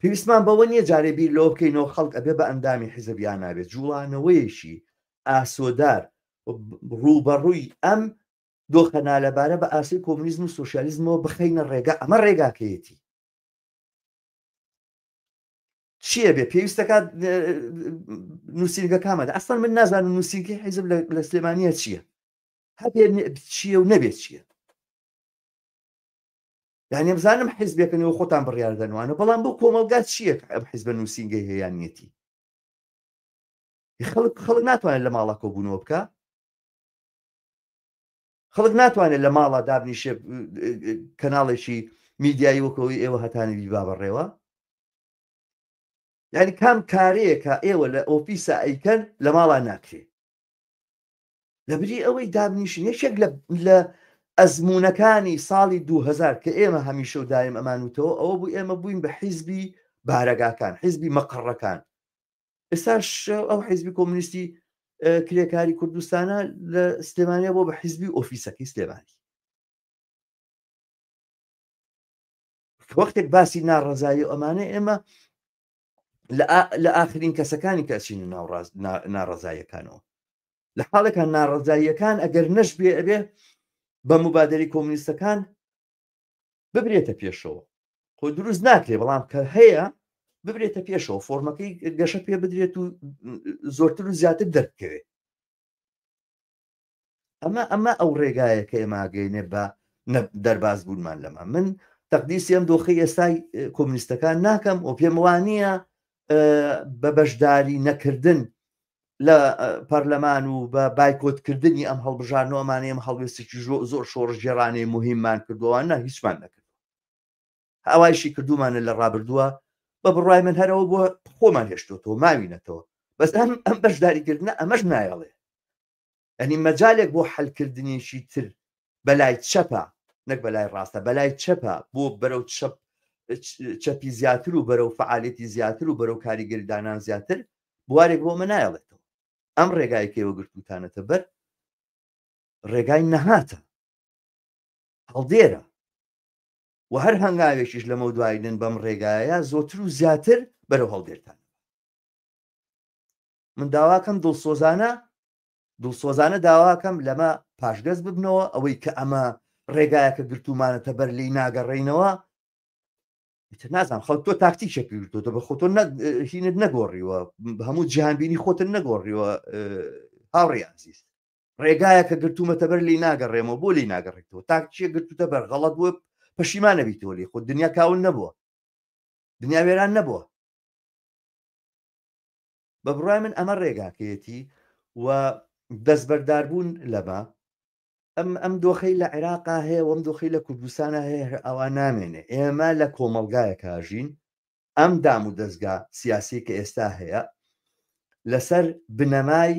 پێویستمان بەوە نییە جارێ بیر لەوە بکەینەوە خەڵک ئەبێ بە ئەندامی حیزب یان نابێت جوڵانەوەیەکی ئاسۆدار ڕووبەڕووی ئەم دۆخە نالەبارە بە ئاسۆی کۆمونیزم و سۆسیالیزمەوە بخەینە ڕێگا ئەمە ڕێگاکەیەتی چییە بێ پێویستەکات نووسینگەکانمەدا ئەسڵەن من نازانم نووسینگەی حیزب لە سلێمانیە چییە هەبێ چییە و نەبێت چییە یعنی بزانم حیزبێکن و خۆتان بڕیار دەنوانە بەڵام بۆ کۆمەلگا چییە ئەم حیزبە نووسینگەی هەیەیانەتی خەڵک خەڵک ناتوانێت لە ماڵە کۆبوونەوە بکە خەڵک ناتوانێت لە ماڵا دابنیشێ کەناڵێکی میدیایی وەکەوەی ئێوە هەتانە بیبا بەڕێوە یعنی کام کارەیە کە ئێوە لە ئۆفیسە ئەیکەن لە ماڵا ناکرێ لەبری ئەوەی دابنیشن یەکێک لە ئەزمونەکانی ساڵی 2000 کە ئێمە هەمیشە و دایم ئەمانوتەوە ئەوە بوو ئێمە بووین بە حیزبی بارەگاکان حیزبی مەقڕەکان ئێستاش ئەو حیزبی کۆمونیستی کرێکاری کوردستانە لە سلێمانیا بۆ بە حیزبی ئۆفیسەکەی سلێمانی وەختێک باسی ناڕەزایی و ئەمانە ئێمە لە ئاخرین کەسەکانی کە ئەچینە ناڕەزاییەکانەوە لە حاڵێکان ناڕەزاییەکان ئەگەر نەش بێ ئەبێ بە مبادری کۆمونیستەکان ببرێتە پێشەوە خۆ دروست ناکرێ بەڵام کە هەیە ببرێتە پێشەوە فۆرمەکەی گەشە پێ بدرێت و زۆرتر و زیاتر دەربکەوێت ئەمە ئەمە ئەو ڕێگایە کە ئێمە ئەگەینێ بە دەرباز بوونمان لەمە من تەقدیسی ئەم دۆخی ئێستای کۆمونیستەکان ناکەم و پێم وانە بە بەشداری نەکردن لە پەرلەمان و بە بایکۆتکردنی ئەم هەڵبژاردنەوە ئەمانە ئێمە هەڵوێستێکی زۆر شۆڕشگێڕانەی مهممان کردووە نە هیچمان نەکرد ئەوایشی کردومانە لە ڕابردووە بە بڕای من هەرەوە بۆ خۆمان هێشتۆتەوە ماوینەتەوە بەس ئەم ئەم بەشداریکردنە ئەمەش نایەڵێ ئەنی مەجالێک بۆ حلکردنیشی تر بەلای چەپە نەک بەلای ڕاستە بەلای چەپە بۆ بەرەو چەپ چەپی زیاتر و بەرەو فعالەتی زیاتر و بەرەو کاریگەری دانان زیاتر بوارێک بۆ مە نایڵێتەوە. ئەم ڕێگای کێوە گرتوتانەتە بەر ڕێگای نەهاتە، هەڵدێرە و هەر هەنگاوێکیش لەمە دوایدن بەم ڕێگایە زۆتر و زیاتر بەرەو هەڵدێرتان. من داواکەم دڵسۆزانە دڵسۆزانە داواکەم لەمە پاشگەز ببنەوە. ئەوەی کە ئەمە ڕێگایەکە گرتومانەتە بەر لی ناگەڕێینەوە، ئیتر نازانم خەڵک تۆ تاکتیکێک گرتوتە بە خۆ، تۆ هینت نەگۆڕیوە، هەموو جیهانبینی خۆتن نەگۆڕیوە هاوڕێ ئازیز. ڕێگایەکە گرتومەتە بەر لی ناگەڕێمەوە، بۆ لی ناگەڕێتەوە؟ تاکتیکێک گرتوتە بەر غەڵەت بووە، پەشیمان نەبیتەوە لی خۆ. دنیا کاون نەبووە، دنیا وێران نەبووە. بە بڕای من ئەمە ڕێگاکەیەتی و دەستبەرداربوون لەمە. ئەم ئەم دۆخەی لە عێراقا هەیە و ئەم دۆخەی لە کوردستانە هەیە ئەوە نامێنێ. ئێمە لە کۆمەڵگایەکا ژین، ئەم دام و دەستگا سیاسی کە ئێستا هەیە لەسەر بنەمای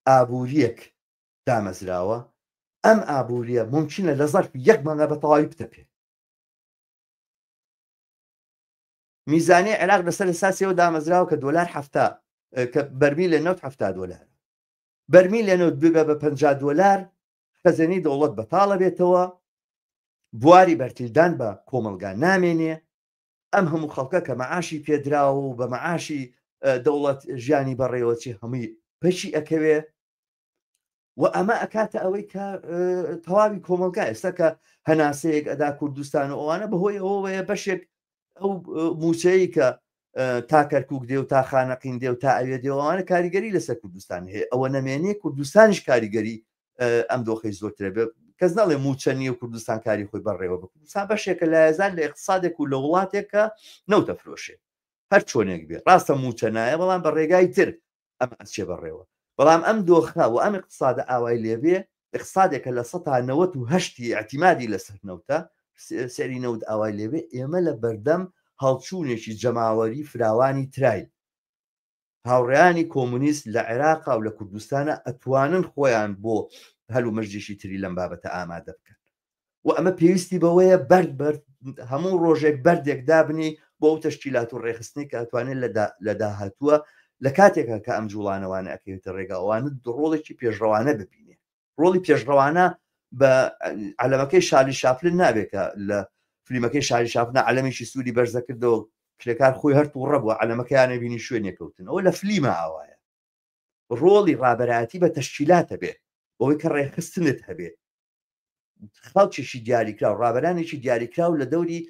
ئابووریەک دامەزراوە. ئەم ئابووریە ممکنە لە زەرفی یەک مانگا بە تەواوی بتەپێ. میزانیە عێراق لەسەر ئەساسیەوە دامەزراوە کە دۆلار 70، کە بەرمیل لە نەوت 70 دۆلار، بەرمیل لە نەوت ببە بە 50 دۆلار، خەزێنەی دەوڵەت بەتاڵە بێتەوە، بواری بەرتیلدان بە کۆمەڵگا نامێنێ. ئەم هەموو خەڵکە کە مەعاشی پێدراوە و بە مەعاشی دەوڵەت ژیانی بەڕێوەچی هەمووی پەکی ئەکەوێ و ئەمە ئەکاتە ئەوەی کە تەواوی کۆمەڵگا ئێستا کە هەناسەیەک ئەدا کوردستان و ئەوانە بەهۆی ئەوەیە بەشێک ئەو موچەیە کە تا کەرکک دێ و تا خانەقین دێ و تا ئەوێ دێ ئەوانە کاریگەری لەسەر کوردستان هەیە. ئەوە نەمێنێ کوردستانیش کاریگەری ئەم دۆخی زۆرترە بێ. کەس ناڵێ موچە نییە و کوردستان کاری خۆی بەڕێوە بە کوردستان بەشێکە لە یەزان لە اقتصادێک و لە وڵاتێک کە نەوتە فرۆشێ. هەر چۆنێک بێ ڕاستە موچە نایە، بەڵام بە ڕێگای تر ئەمە ئەچێ بەڕێوە. بەڵام ئەم دۆخە و ئەم اقتصادە ئاوای لێبێ، اقتصادێکە لە 98% اعتیمادی لەسەر نەوتە، سعری نەوت ئاوای لێبێ، ئێمە لە بەردەم هەڵچوونێکی جەماوەری فراوانی تراین. هاوڕێیانی کۆمونیست لە عێراقا و لە کوردستانە ئەتوانن خۆیان بۆ هەلومەرجێکی تری لەم بابەتە ئامادە بکەن و ئەمە پێویستی بەوەیە بەرد بەرد هەموو ڕۆژێک بەردێک دابنی بۆ ئەو تەشکیلات و ڕێخستنی کە ئەتوانێت لە داهاتووە لە کاتێکا کە ئەم جوڵانەوانە ئەکەوێتە ڕێگاوانە ڕۆڵێکی پێشڕەوانە ببینێ. ڕۆڵی پێشڕەوانە بە عەلەمەکەی شارلی شاپلن نابێت کە لە فلیمەکەی شارلی شاپلن عەلەمێکی سووری بەرزەکردەوە، کرێکار خۆی هەر تووڕە بووە عەلەمەکەیانە بینی شوێنێ کەوتن. ئەوە لە فلیمە ئاوایە. ڕۆڵی ڕابەرایەتی بە تەشکیلاتە بێ، بەوەی کە ڕێکخستنت هەبێ، خەڵکێکی دیاریکراو، ڕابەرانێکی دیاریکراو لە دەوری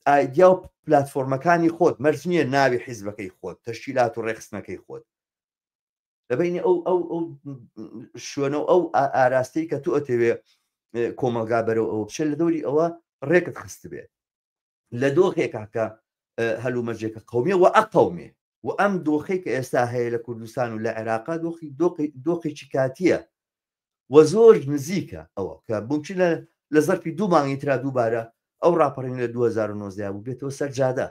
ئایدیا و پلتفۆرمەکانی خۆت، مەرج نییە ناوی حیزبەکەی خۆت، تەشکیلات و ڕێکخستنەکەی خۆت، لە بینی ئەو ئەو ئەو شوێنە و ئەو ئاراستەی کە تۆ ئەتەوێ کۆمەڵگا بەرەو ئەوە بچێت، لە دەوری ئەوە ڕێکت خستبێ. لە دۆخێکا کە هەلومەرجێکە قومیە و ئەقەومێ و ئەم دۆخێک کە ئێستا هەیە لە کوردستان و لە عێراقا دۆخی دۆخێکی کاتیە و زۆر نزیکە ئەوە کە ممکنە لە زەرفی دوو مانگی ترا دووبارە ئەو ڕاپەڕین لە 2019 بوو بێتەوە سەر جادە،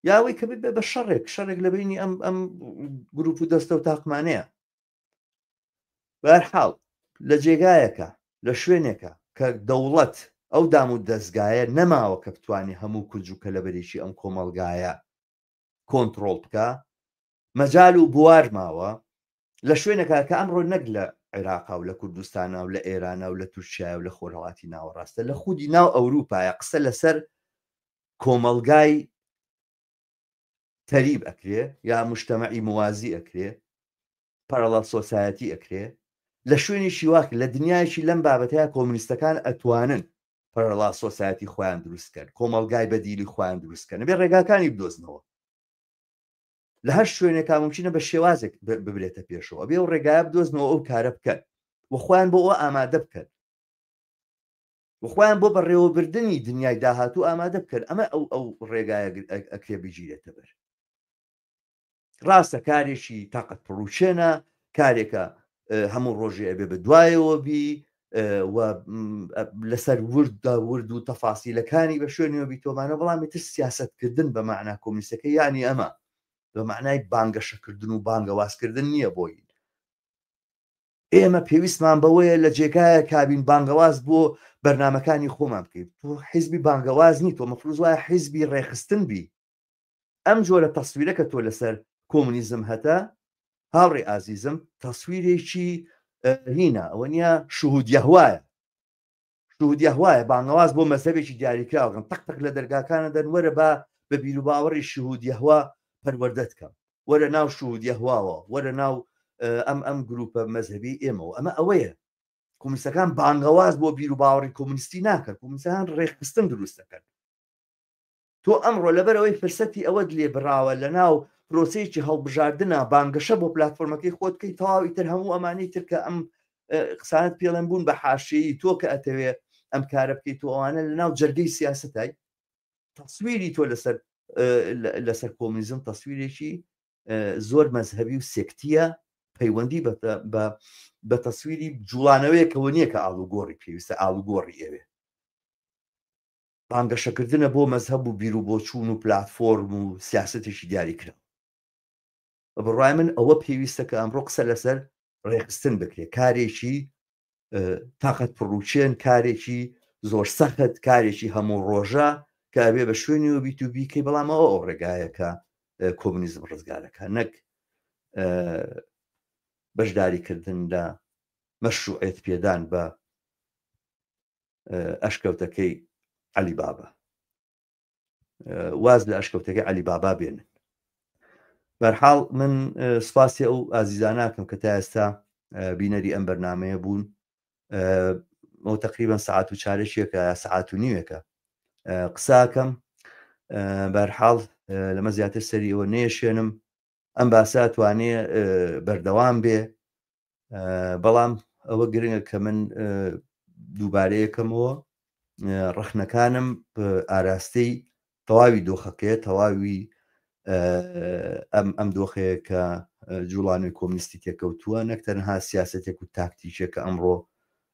یاوەی کە ببێ بە شەڕێک، شەڕێک لە بینی ئەم ئەم گروپ و دەستە و تاقمانەیە. بەرحاڵ لە جێگایەکە، لە شوێنێکە کە دەوڵەت ئەو دام و دەستگایە نەماوە کە بتوانێت هەموو کونج و کەلەبەرێکی ئەم کۆمەڵگایە کۆنتڕۆڵ بکە، مەجال و بوار ماوە لە شوێنەکە کە ئەمڕۆ نەک لە عێراقا و لە کوردستانە و لە ئێرانە و لە تورکیا و لە خۆرهەڵاتی ناوەڕاستە، لە خودی ناو ئەوروپایە قسە لەسەر کۆمەڵگای تەریب ئەکرێ یا مجتەمەعی موازی ئەکرێ، parallel society ئەکرێ. لە شوێنێکی واک لە دنیایەکی لەم بابەتەیە کۆمونیستەکان ئەتوانن parallel society خۆیان دروستکەن، کۆمەڵگای بەدیلی خۆیان دروستکەن، بێ ڕێگاکانی بدۆزنەوە. لە هەر شوێنێکا ممکنە بە شێوازێک ببرێتە پێشەوە، بێ و ڕێگایە بدۆزنەوە، ئەو کارە بکەن و خۆیان بۆ ئەوە ئامادە بکەن و خۆیان بۆ بەڕێوەبردنی دنیای داهاتوو ئامادە بکەن. ئەمە ئەو ئەو ڕێگایە ئەکرێ بگیرێتە بەر. ڕاستە کارێکی تاقەت پڕوچێنە، کارێکە هەموو ڕۆژێ ئەبێ بە دوایەوە بی و لەسەر ورد ورد و تەفاسیلەکانی بە شوێنەوە بی تۆمانە، بەڵام تر سیاستکردن بە مەعنا کۆمیسەکە یعنی ئەمە بە معنای بانگەشەکردن و بانگەوازکردن نییە بۆی. ئێمە پێویستمان بەوەیە لە جێگایە کابین بانگەواز بۆ بەرنمەکانی خۆمان بکەیت. تۆ حیزبی بانگەواز نی، تۆ مەفروز وایە حیزبی ڕێخستن بی. ئەم جۆرە تەسویرە کە تۆ لەسەر کۆمونیزم هەتە هاوڕێ ئازیزم تەسویرێکی هینە، ئەوە نییە شهود یەهوایە. شهود یەهوایە بانگەواز بۆ مەزهەبێکی دیاریکراوەکەن، تەق تەق لە دەرگاکانە دەن، وەرە با بە بیروباوەڕی شهود یەهوا پەروەردەت کەم، وەرە ناو شهود یەهواوە، وەرە ناو ئەم ئەم گروپە مەزهەبی ئێمەوە. ئەمە ئەوەیە کۆمونیستەکان بانگەواز بۆ بیروباوەڕی کۆمونیستی ناکەن، کۆمونیستەکان ڕێکخستن دروست دەکەن. تۆ ئەمڕۆ لەبەرئەوەی فرسەتی ئەوەت لێ بڕاوە لەناو پرۆسەیەکی هەڵبژاردنا بانگەشە بۆ پلاتفۆرمەکەی خۆت بکەی، تەواو ئیتر هەموو ئەمانەی تر کە ئەم قسانت پێڵێن بوون بە حاشیەیی. تۆ کە ئەتەوێ ئەم کارە بکەیت تۆ ئەوانە لەناو جەرگەی سیاسەتای تەسویری تۆ لەسەر لەسەر کۆمونیزم تەسویرێکی زۆر مەزهەبی و سێکتیە، پەیوەندی بە تەسویری جوڵانەوەیەکەوە نییە کە ئاڵوگۆڕی پێویستە، ئاڵوگۆڕی ئەوێ بانگەشەکردنە بۆ مەزهەب و بیروبۆچوون و پلاتفۆرم و سیاسەتێکی دیاریکراو. بە بڕوای من ئەوە پێویستە کە ئەمڕۆ قسە لەسەر ڕێکخستن بکرێت، کارێکی تاقەت پڕوچێن، کارێکی زۆر سەخت، کارێکی هەموو ڕۆژە کە ئەبێ بە شوێنی و بیت و بیکەی، بەڵام ئەوە ئەو ڕێگایە کە کۆمونیزم ڕزگارەکە، نەک بەشداریکردن لە مەشروعێت پێدان بە ئەشکەوتەکەی عەلی بابا. واز لە ئەشکەوتەکەی عەلی بابا بێنن. بەرحاڵ من سپاسی ئەو ئازیزاناکەم کە تا ئێستا بینەری ئەم بەرنمەیە بوون. ئەو تقریبا سعات و چارێکێکە سعات و نیوێکە قساکەم. بەرحاڵ لەمە زیاتر سەری ئەوە نێشێنم. ئەم باسە توانێ بەردەوام بێ، بەڵام ئەوە گرنگە کە من دووبارەیەکەمەوە ڕەخنەکانم ئاراستەی تەواوی دۆخەکەیە، تەواوی ئەم ئەم دۆخەیە کە جوڵانەوەی کۆمنیستی تێکەوتووە، نەک تەنها سیاستێک و تاکتیکێک کە ئەمڕۆ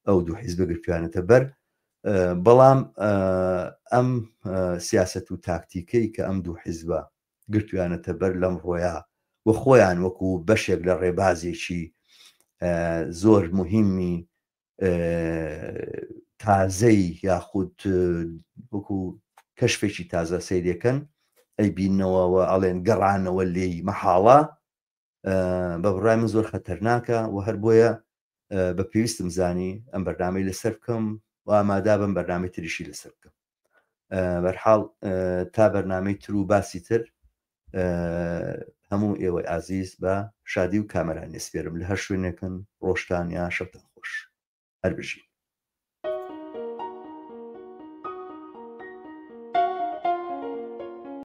ئەو دوو حیزبە گرتویانەتە بەر، بەڵام ئەم سیاست و تاکتیکەی کە ئەم دوو حیزبە گرتویانەتە بەر لەم ڕۆیا و خۆیان وەکو بەشێک لە ڕێبازێکی زۆر مهمی تازەی یاخود وەکو کەشفێکی تازە سەیرەکەن ئەی بینەوە و ئەڵێن گەڕانەوە لێی مەحاڵە، بە بڕای من زۆر خەتەرناکە و هەر بۆیە بە پێویستم زانی ئەم بەرنامەی لەسەر بکەم و ئامادا بم بەرنامەی تریشی لەسەر بکەم. بەرحاڵ تا بەرنامەی تر و باسی تر هەموو ئێوەی ئازیز بە شادی و کامەرانی سپێرم. لە هەر شوێنێکن ڕۆژتان یا شەوتان خۆش، هەر بژین.